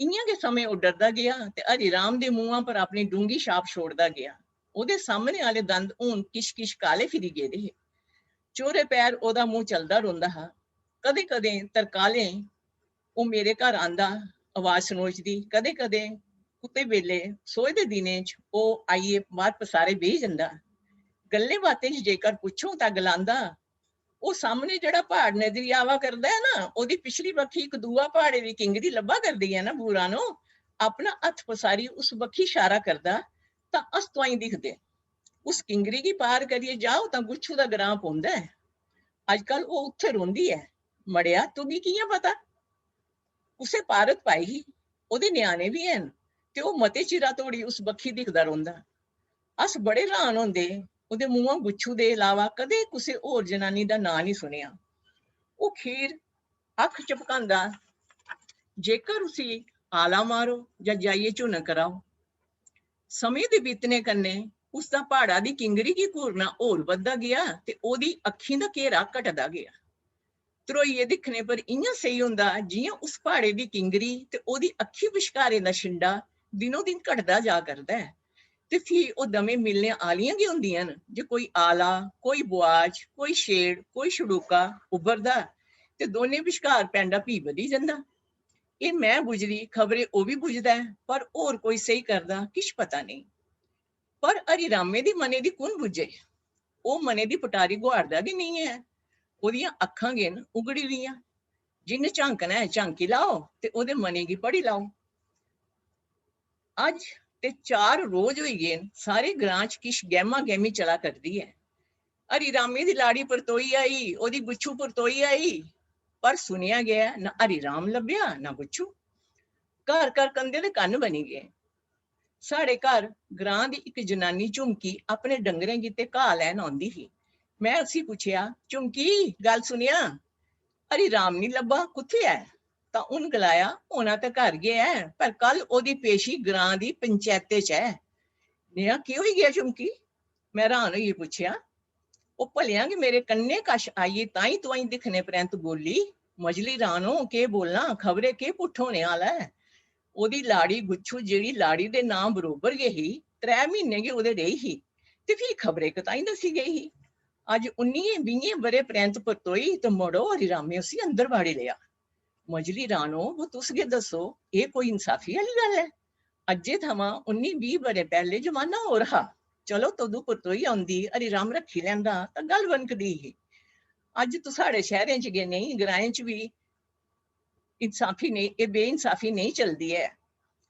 इ'यां गै समें उड्डरदा गेआ ते हरिराम दे मुंहा पर अपनी डूंगी छाप छोड़दा गेआ। ओह्दे सामने आह्ले दंद हून किश-किश काले फिरी गेदे हे। चौरे पैर ओह्दा मुंह चलदा रौंह्दा हा। कदें-कदें तरकालें ओह् मेरे घर आंदा, आवाज सनोचदी। कदें-कदें कुतै बेल्लै सोहे दे दिनें च ओह् आइयै बाह्र पसारे बेही जंदा। गल्लें बातें च जेकर पुच्छों तां गलांदा, "ओह् सामनै जेह्ड़ा प्हाड़ नजरी आवा करदा ऐ ना, ओह्दी पिछली बक्खी इक दूआ प्हाड़े दी किंगरी लब्भा करदी ऐ ना बूरानो, अपना हत्थ पसारी उस बक्खी इशारा करदा, तां अस तुआईं दिखदे। उस किंगरी गी पार करियै जाओ तां गुच्छू दा ग्रां पौंदा ऐ। अजकल ओह् उत्थै रौंह्दी ऐ।" "मड़ेआ, तुगी कि'यां पता?" "कुसै पारत पाई ही, ओह्दे ञ्याणे बी हैन ते ओह् मते चिरा धोड़ी उस बक्खी दिखदा रौंह्दा। अस बड़े र्हान होंदे, ओह्दे मुंहा गुच्छू दे इलावा कदें कुसै होर जनानी दा नांऽ निं सुनेआ।" ओह् खीर अक्ख झपकांदा, "जेकर उसी आला मारो जां जाइयै झुनक कराओ।" समें दे बीतने कन्नै उसदा प्हाड़ा दी किंगरी गी घूरना होर बधदा गेआ ते ओह्दी अक्खीं दा घेरा घटदा गेआ। ध्रोइयै दिक्खने पर इ'यां सेही होंदा जि'यां उस प्हाड़े दी किंगरी ते ओह्दी अक्खीं बश्कारे दा छिंडा दिनो-दिन घटदा जा करदा ऐ। ते फ्ही ओह् दमें मिलने आह्लियां गै होंदियां न जे कोई आला, कोई बुआज, कोई शेड़, कोई छड़ूका उब्भरदा ते दोनें बश्कार पैंडा फ्ही बधी जंदा। एह् में बुझदी, खबरै ओह् बी बुझदा ऐ, पर होर कोई सेही करदा किश पता नेईं। पर हरिरामै दी मनै दी कु'न बुज्झे? ओह् मनै दी पटारी गुहाड़दा गै नेईं ऐ। ओह्दियां अक्खां गै न उघड़ी दियां। जिन्न झांकना ऐ, झांकी लाओ ते ओह्दे मनै गी पढ़ी लाओ। अज्ज ते चार रोज होई गे न, सारे ग्रां च किश गैह्मा गैह्मी चला करदी ऐ। हरिरामै दी लाड़ी परतोई आई, ओह्दी गुच्छू परतोई आई, पर सुनेआ गेआ, ना हरिराम लब्भेआ, ना गुच्छू। घर घर कंधें दे कन्न बनी गे। साढ़े घर ग्रां दी इक जनानी झुमकी अपने डंगरें गितै घाऽ लैन औंदी ही। में उसी पुच्छेआ, "झुमकी, गल्ल सुनेआ, हरिराम निं लब्भा, कुत्थै ऐ?" तां उन्न गलाया, "होना ते घर गै ऐ, पर कल ओह्दी पेशी ग्रां दी पंचैते च ऐ।" "नेहा केह् होई गेआ झुमकी?" में र्हान होइयै पुच्छेआ। ओह् भलेआं गै मेरे कन्नै कश आई, ताईं तुआईं दिक्खने परैंत बोल्ली, "मजली रानो, केह् बोलां, खबरै केह् पुट्ठ होने आह्ला ऐ।" ओह्दी लाड़ी गुच्छू, जेह्ड़ी लाड़ी दे नां बरोबर गै ही, त्रै म्हीने गै ओह्दे रेही ही, ते फ्ही खबरै कताईं दस्सी गेई ही। अज्ज उन्नियें बीहें ब'रे परैंत परतोई ते मड़ो हरिरामे उसी अंदर बाड़ी लेआ। "मजली रानो, वो तुस गै दस्सो, एह् कोई इंसाफी आह्ली गल्ल ऐ? अज्जै थमां उन्नी बीह् ब'रे पैह्ले जमाना होर हा। चलो, तदू परतोई औंदी, हरिराम रक्खी लैंदा, तां गल्ल बनकदी ही। अज्ज तुस साढ़े शैह्रें च गै नेईं, ग्राएं च बी इंसाफी नेईं, एह् बेइंसाफी नेईं चलदी ऐ।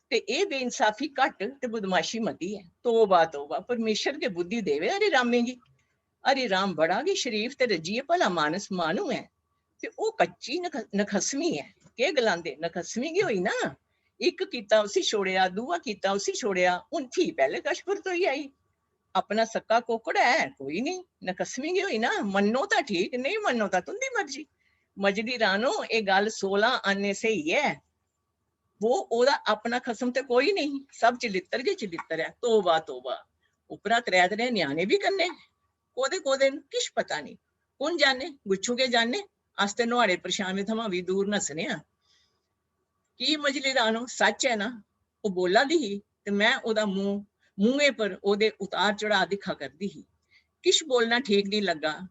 ते एह् बेइंसाफी घट्ट ते बदमाशी मती ऐ। तौबा, तौबा, परमेश्वर गै बुद्धि देवे हरिरामे गी।" हरिराम बड़ा गै शरीफ ते रज्जियै भला मानस माह्नू ऐ। ते ओह् कच्ची नख-, नखस्मी ऐ। केह् गलांदे, नखस्मी गै होई ना। इक कीता उसी छोड़ेआ, दूआ कीता उसी छोड़ेआ, हून फ्ही पैह्ले कश परतोई आई। अपना सक्का कोकड़ ऐ, कोई नेईं, नखस्मी गै होई ना। मन्नो तां ठीक, नेईं मन्नो तां तुं'दी मर्जी। मजदी रानो, एह् गल्ल सोलां आने स्हेई ऐ। वो, ओह्दा अपना खसम ते कोई नेईं, सब चलित्तर गै चलित्तर ऐ। तौबा, तौबा। उप्परा त्रै, त्रै ञ्याणे बी कन्नै। कोह्दे, कोह्दे न, किश पता नेईं। कु'न जाने, गुच्छू गै जाने। अस ते नुहाड़े परछामें थमां बी दूर नस्सने आं। की मजली रानो, सच्च ऐ ना? ओह् बोला दी ही ते में ओह्दा मूंह, मुंहै पर ओह्दे उतार चढ़ाऽ दिक्खा करदी ही। किश बोलना ठीक नेईं लग्गा।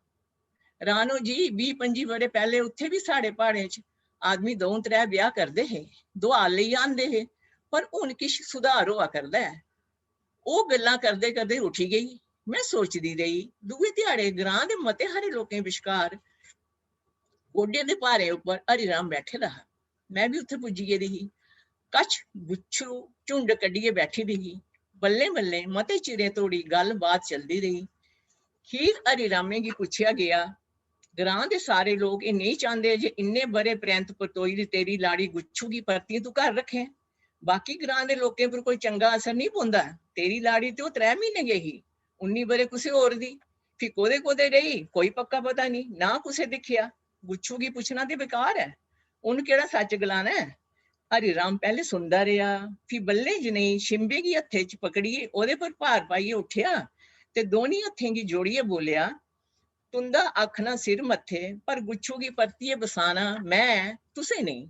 रानो जी, बीह् पंजी ब'रे पैह्ले उत्थै बी साढ़े प्हाड़ें च आदमी द'ऊं त्रै ब्याह् करदे हे, दुहार लेई आंदे हे, पर हून किश सुधार होआ करदा ऐ। ओह् गल्लां करदे करदे उठी गेई। में सोचदी रेही। दूए ध्याड़े ग्रां दे मते हारे लोकें बश्कार गोड्डें दे भारें उप्पर हरिराम बैठे दा हा। में बी उत्थै पुज्जी गेदी ही। कच्छ गुच्छू झुंड कड्ढियै बैठी दी ही। बल्लें बल्लें मते चिरें धोड़ी गल्ल बात चलदी रेही। खीर हरिरामे गी पुच्छेआ गेआ, "ग्रां दे सारे लोक एह् नेईं चांह्दे जे इन्ने ब'रे परैंत परतोई दी तेरी लाड़ी गुच्छू गी परतियै तूं घर रक्खें। बाकी ग्रां दे लोकें पर कोई चंगा असर नेईं पौंदा। तेरी लाड़ी ते ओह् त्रै म्हीने गै ही, उन्नी ब'रे कुसै होर दी। फ्ही कोह्दे कोह्दे रेही, कोई पक्का पता नेईं, ना कुसै दिक्खेआ। गुच्छू गी पुच्छना ते बेकार ऐ। उन्न केह्ड़ा सच्च गलाना ऐ?" हरिराम पैह्ले सुनदा रेहा, फ्ही बल्लें जनेही शिंबे गी हत्थै च पकड़ियै ओह्दे पर भार पाइयै उट्ठेआ ते दोनीं हत्थें गी जोड़ियै बोलेआ, "तुं'दा आखना सिर मत्थे, पर गुच्छू गी परतियै बसाना में, तुसें नेईं।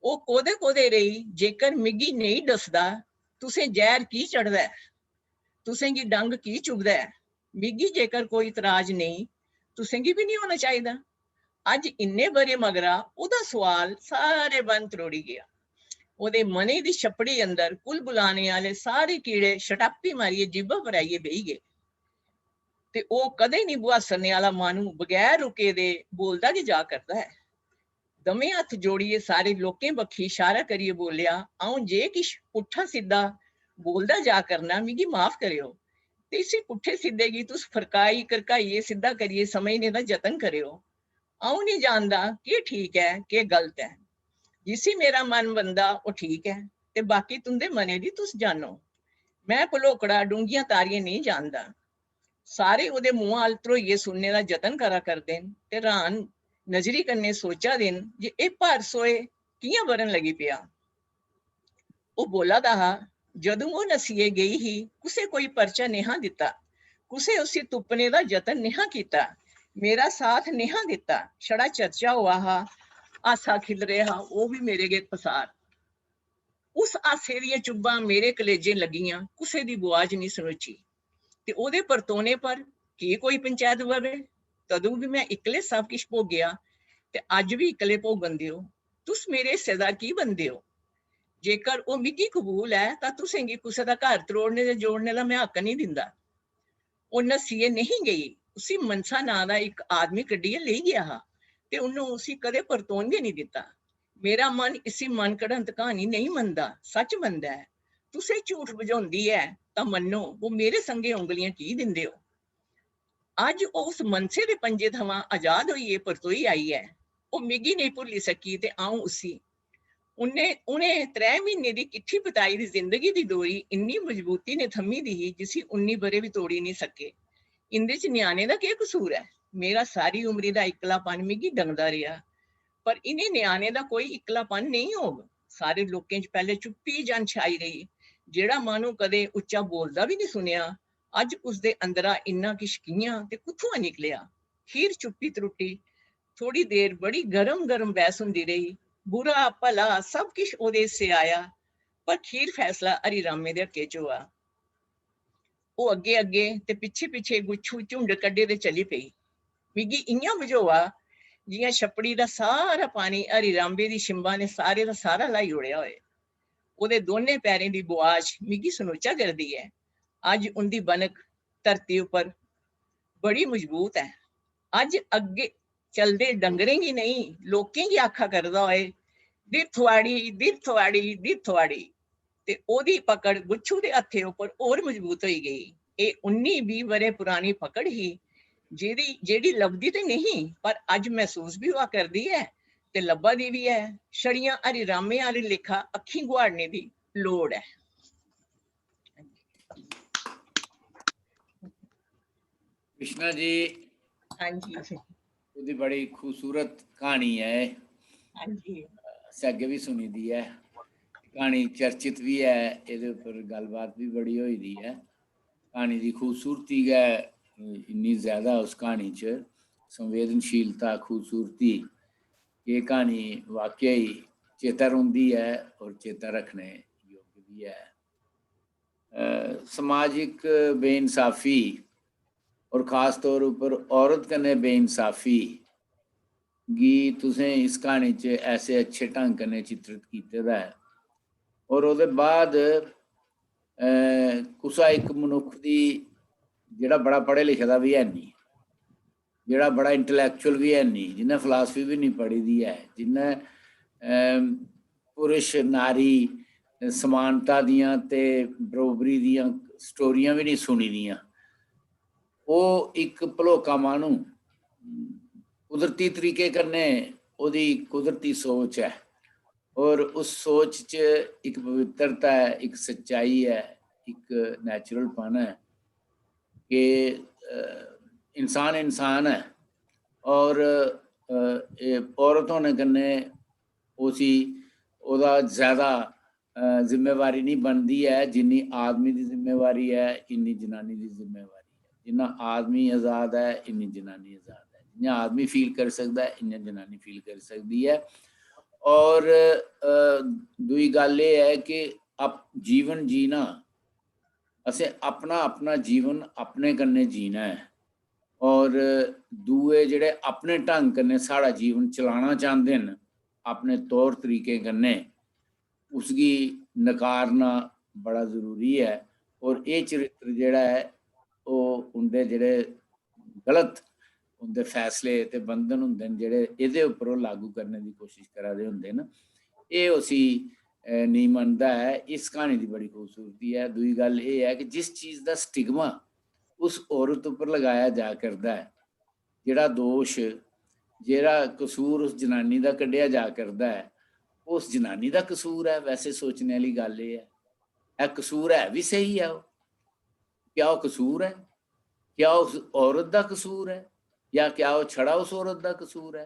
ओह् कोह्दे कोह्दे रेही, जेकर मिगी नेईं डसदा, तुसें जैह्र की चढ़दा ऐ? तुसें गी डंग की चुभदा ऐ? मिगी जेकर कोई इतराज नेईं, तुसें गी बी नेईं होना चाहिदा।" अज्ज इन्ने ब'रे मगरा ओह्दा सोआल सारे बन्न त्रोड़ी गेआ। ओह्दे मनै दी छप्पड़ी अंदर कुलबुलाने आह्ले सारे कीड़े छटापी मारियै जिब्बा पर आइयै बेही गे। ते ओह् कदें निं बुहासरने आह्ला माह्नू बगैर रुके दे बोलदा गै जा करदा ऐ। दमें हत्थ जोड़ियै सारे लोकें बक्खी इशारा करियै बोलेआ, "अ'ऊं जे किश पुट्ठा सिद्धा बोलदा जा करना, मिगी माफ करेओ। ते इसी पुट्ठे सिद्धे गी तुस फरकाई घरकाइयै सिद्धा करियै समझने दा जतन करेओ। अ'ऊं निं जानदा केह् ठीक ऐ, केह् गलत ऐ। जिसी मेरा मन बनदा, ओह् ठीक ऐ, ते बाकी तुं'दे मनै दी तुस जानो। में भलोकड़ा डूंह्गियां तारियां नेईं जानदा।" सारे ओह्दे मुंहा अ'ल्ल ध्रोइयै सुनने दा जतन करा करदे न ते र्हान नजरी कन्नै सोचा दे न जे एह् भार सोए कि'यां बरन लगी पेआ। ओह् बोला दा हा, "जदूं ओह् नस्सियै गेई ही, कुसै कोई परचा नेहा दित्ता, कुसै उसी तुप्पने दा जतन नेहा कीता, मेरा साथ नेहा दित्ता, छड़ा चर्चा होआ हा, हासा खिल्लरे हा, ओह् बी मेरे गै पसार। उस हासे दियां चुब्भां मेरे कलेजें लग्गियां, कुसै दी बुआज निं सनोची। ते ओह्दे परतोने पर की कोई पंचैत ब'वै? तदूं बी में इक्कले सब किश भोगेआ, ते अज्ज बी इक्कले भोगन देओ। तुस मेरे हिस्सेदार की बनदे ओ? जेकर ओह् मिगी कबूल ऐ, तां तुसें गी कुसै दा घर त्रोड़ने ते जोड़ने दा में हक्क नेईं दिंदा।" ओह् नस्सियै नेईं गेई, उसी मनसा नांऽ दा इक आदमी कड्ढियै लेई गेआ हा, ते उन्नै उसी कदें परतोन गै नेईं दित्ता। मेरा मन इसी मन घड़ंत क्हानी नेईं मनदा, सच्च मनदा ऐ। तुसें झूठ बझोंदी ऐ तां मन्नो, ओह् मेरे संगे उंगलियां की दिंदे ओ? अज्ज ओह् उस मनसे दे पंजे थमां आजाद होइयै परतोई आई ऐ। ओह् मिगी नेईं भुल्ली सकी ते अ'ऊं उसी। उन्नै, उ'नें त्रै म्हीने दी किट्ठी बिताई दी जिंदगी दी डोरी इन्नी मजबूती ने थम्मी दी ही जिसी उन्नी ब'रे बी तोड़ी निं सके। इं'दे च ञ्याणे दा केह् कसूर ऐ? मेरा सारी उमरी दा इक्कलापन मिगी डंगदा रेहा। पर इ'नें ञ्याणें दा कोई इक्कलापन नेईं होग। सारे लोकें च पैह्लें चुप्पी जन छाई रेही। जेह्ड़ा माह्नू कदें उच्चा बोलदा बी निं सुनेआ, अज्ज उसदे अंदरा इन्ना किश कि'यां ते कुत्थुआं निकलेआ? खीर चुप्पी त्रुट्टी। थोड़ी देर बड़ी गर्म-गर्म बैह्स हुंदी रेही। बुरा, भला सब किश ओह्दे हिस्से आया, पर खीर फैसला हरी रामे दे हक्के च होआ। ओह् अग्गें-अग्गें ते पिच्छें-पिच्छें गुच्छू झुंड कड्ढे दे चली पेई। मिगी इ'यां बझोआ जि'यां छप्पड़ी दा सारा पानी हरी रामे दी छिंबा ने सारे दा सारा ल्हाई ओड़ेआ होए। ओह्दे दोनें पैरें दी बुआज मिगी सनोचा करदी ऐ। अज्ज उं'दी बनक धरती उप्पर बड़ी मजबूत ऐ। अज्ज अग्गें चलदे डंगरें गी नेईं, लोकें गी आखा करदा होए, "दिर थुआड़ी, दिर थुआड़ी, दिर थुआड़ी।" ते ओह्दी पकड़ गुच्छू दे हत्थे उप्पर होर मजबूत होई गेई। एह् उन्नी बीह् ब'रें पुरानी पकड़ ही, जेह्दी, जेह्ड़ी लभदी ते नेईं, पर अज्ज मसूस बी होआ करदी ऐ ते लब्भा दी बी ऐ। छड़ियां हरि रामे आह्ले लेखा अक्खीं गुहाड़ने दी लोड़ ऐ। कृष्णा जी, हां जी। ओह्दी बड़ी खूबसूरत क्हानी ऐ एह्। हां जी। असें अग्गें बी सुनी दी ऐ। क्हानी चर्चित बी ऐ, एह्दे उप्पर गल्लबात बी बड़ी होई दी ऐ। क्हानी दी खूबसूरती गै इन्नी ज्यादा उस क्हानी च, संवेदनशीलता, खूबसूरती, एह् क्हानी वाकई चेता रौंह्दी ऐ और चेता रक्खने योग्य बी ऐ। अ, समाजिक बेइंसाफी और खास तौर उप्पर औरत कन्नै बेइंसाफी गी तुसें इस क्हानी च ऐसे अच्छे ढंग कन्नै चित्रित कीते दा ऐ। और ओह्दे बाद, अ, कुसा इक मनुक्ख दी, जेह्ड़ा बड़ा पढ़े लिखे दा बी है निं, जेह्ड़ा बड़ा इंटलैक्चुअल बी है निं, जिन्नै फिलासफी बी निं पढ़ी दी ऐ, जिन्नै, अम, पुरुष नारी समानता दियां ते बरोबरी दियां स्टोरियां बी निं सुनी दियां, ओह् इक भलोका माह्नू कुदरती तरीके कन्नै, ओह्दी कुदरती सोच ऐ और उस सोच च इक पवित्रता ऐ, इक सच्चाई ऐ, इक नैचुरलपन ऐ कि, अ, इंसान इंसान ऐ और, अ, एह् औरत होने कन्नै उसी, ओह्दा ज्यादा, अ, जिम्मेवारी निं बनदी ऐ। जिन्नी आदमी दी जिम्मेवारी ऐ, इन्नी जनानी दी जिम्मेवारी ऐ। जिन्ना आदमी आजाद ऐ, इन्नी जनानी आजाद ऐ। जि'यां आदमी फील करी सकदा ऐ, इ'यां जनानी फील करी सकदी ऐ। और, अ, दूई गल्ल एह् ऐ कि अप-, जीवन जीना, असें अपना, अपना जीवन अपने कन्नै जीना ऐ। और दूए जेह्ड़े अपने ढंग कन्नै साढ़ा जीवन चलाना चांह्दे न, अपने तौर तरीकें कन्नै, उसगी नकारना बड़ा जरूरी ऐ। और एह् चरित्र जेह्ड़ा ऐ, ओह् उं'दे जेह्ड़े गलत उं'दे फैसले ते बंधन होंदे न, जेह्ड़े एह्दे उप्पर ओह् लागू करने दी कोशिश करा दे होंदे न, एह् उसी, अ, नेईं मनदा ऐ। इस क्हानी दी बड़ी खूबसूरती ऐ। दूई गल्ल एह् ऐ कि जिस चीज दा स्टिग्मा उस औरत उप्पर लगाया जा करदा ऐ, जेह्ड़ा दोश, जेह्ड़ा कसूर उस जनानी दा कड्ढेआ जा करदा ऐ, ओह् उस जनानी दा कसूर ऐ। वैसे सोचने आह्ली गल्ल एह् ऐ, ऐ कसूर है बी स्हेई ऐ ओह्? क्या ओह् कसूर ऐ? क्या उस औरत दा कसूर ऐ? जां क्या ओह् छड़ा उस औरत दा कसूर ऐ?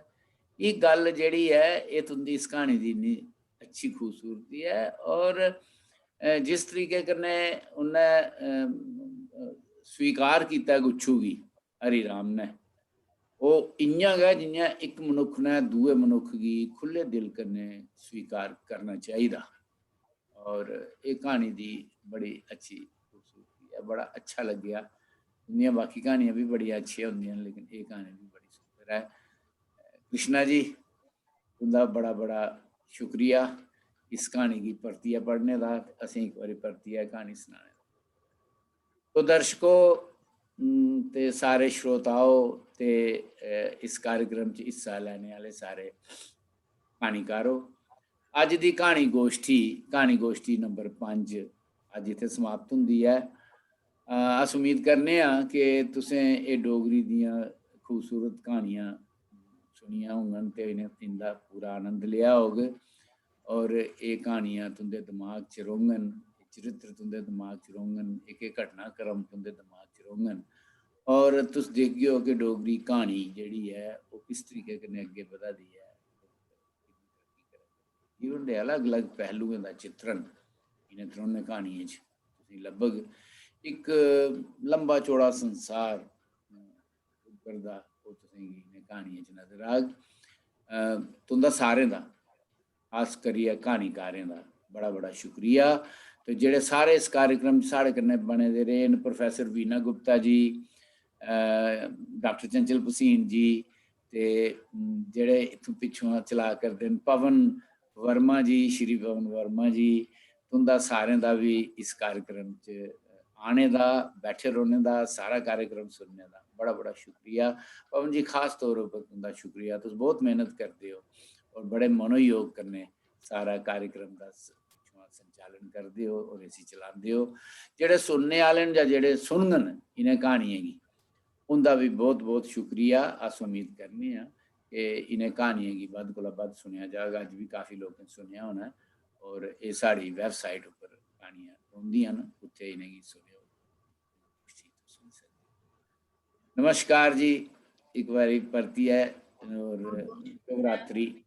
एह् गल्ल जेह्ड़ी ऐ, एह् तुं'दी इस क्हानी दी इन्नी अच्छी खूबसूरती ऐ। और, अ, जिस तरीके कन्नै उन्नै, अ, स्वीकार कीता गुच्छू गी हरि राम ने, ओह् इ'यां गै जि'यां इक मनुक्ख ने दूए मनुक्ख गी खु'ल्ले दिल कन्नै स्वीकार करना चाहिदा। और एह् क्हानी दी बड़ी अच्छी खूबसूरती ऐ, बड़ा अच्छा लग्गेआ। उं'दियां बाकी क्हानियां बी बड़ियां अच्छियां होंदियां न, लेकिन एह् क्हानी बी बड़ी सुंदर ऐ। कृष्णा जी, तुं'दा बड़ा बड़ा शुक्रिया इस क्हानी गी परतियै पढ़ने दा ते असें इक बारी परतियै क्हानी सनाने दा। तो दर्शको, उम, ते सारे श्रोताओ ते, अ, इस कार्यक्रम च हिस्सा लैने आह्ले सारे क्हानीकारो, अज्ज दी क्हानी गोश्ठी, क्हानी गोश्ठी नंबर पंज अज्ज इत्थै समाप्त होंदी ऐ। अ, अस उम्मीद करने आं कि तुसें एह् डोगरी दियां खूबसूरत क्हानियां सुनियां होङन ते इ'नें, इं'दा पूरा आनंद लेआ होग। और एह् क्हानियां तुं'दे दमाग च रौह्ङन, एह् चरित्र तुं'दे दमाग च रौह्ङन, एह् घटनाक्रम तुं'दे दमाग च रौह्ङन। और तुस दिखगे ओ कि डोगरी क्हानी जेह्ड़ी ऐ, ओह् किस तरीके कन्नै अग्गें बधा दी ऐ। जीवन दे अलग-अलग पहलुएं दा चित्रण इ'नें त्रौनें क्हानियें च तुसेंगी लब्भग। इक लंबा चौड़ा संसार उभरदा, ओह् तुसेंगी इ'नें क्हानियें च नजर आग। अ, तुं'दा सारें दा, खास करियै क्हानीकारें दा बड़ा बड़ा शुक्रिया। ते जेह्ड़े सारे इस कार्यक्रम च साढ़े कन्नै बने दे रेह् न, प्रोफेसर वीना गुप्ता जी, अ, डॉक्टर चंचल भसीन जी, ते, उम, जेह्ड़े इत्थूं पिच्छुआं चला करदे न, पवन वर्मा जी, श्री पवन वर्मा जी, तुं'दा सारें दा बी इस कार्यक्रम च आने दा, बैठे रौह्ने दा, सारा कार्यक्रम सुनने दा बड़ा बड़ा शुक्रिया। पवन जी, खास तौर उप्पर तुं'दा शुक्रिया, तुस बहुत मेहनत करदे ओ और बड़े मनोयोग कन्नै सारा कार्यक्रम दा स-, पिच्छुआं संचालन करदे ओ और इसी चलांदे ओ। जेह्ड़े सुनने आह्ले न जां जेह्ड़े सुनङन इ'नें क्हानियें गी, उं'दा बी बहुत बहुत शुक्रिया। अस उम्मीद करने आं कि इ'नें क्हानियें गी बद्ध कोला बद्ध सुनेआ जाग। अज्ज बी काफी लोकें सुनेआ होना ऐ और एह् साढ़ी website उप्पर क्हानियां रौंह्दियां न, उत्थै इ'नेंगी सुनेओ, खुशी तुस सुनी सकदे ओ। नमस्कार जी, इक बारी परतियै और शुभ रात्रि।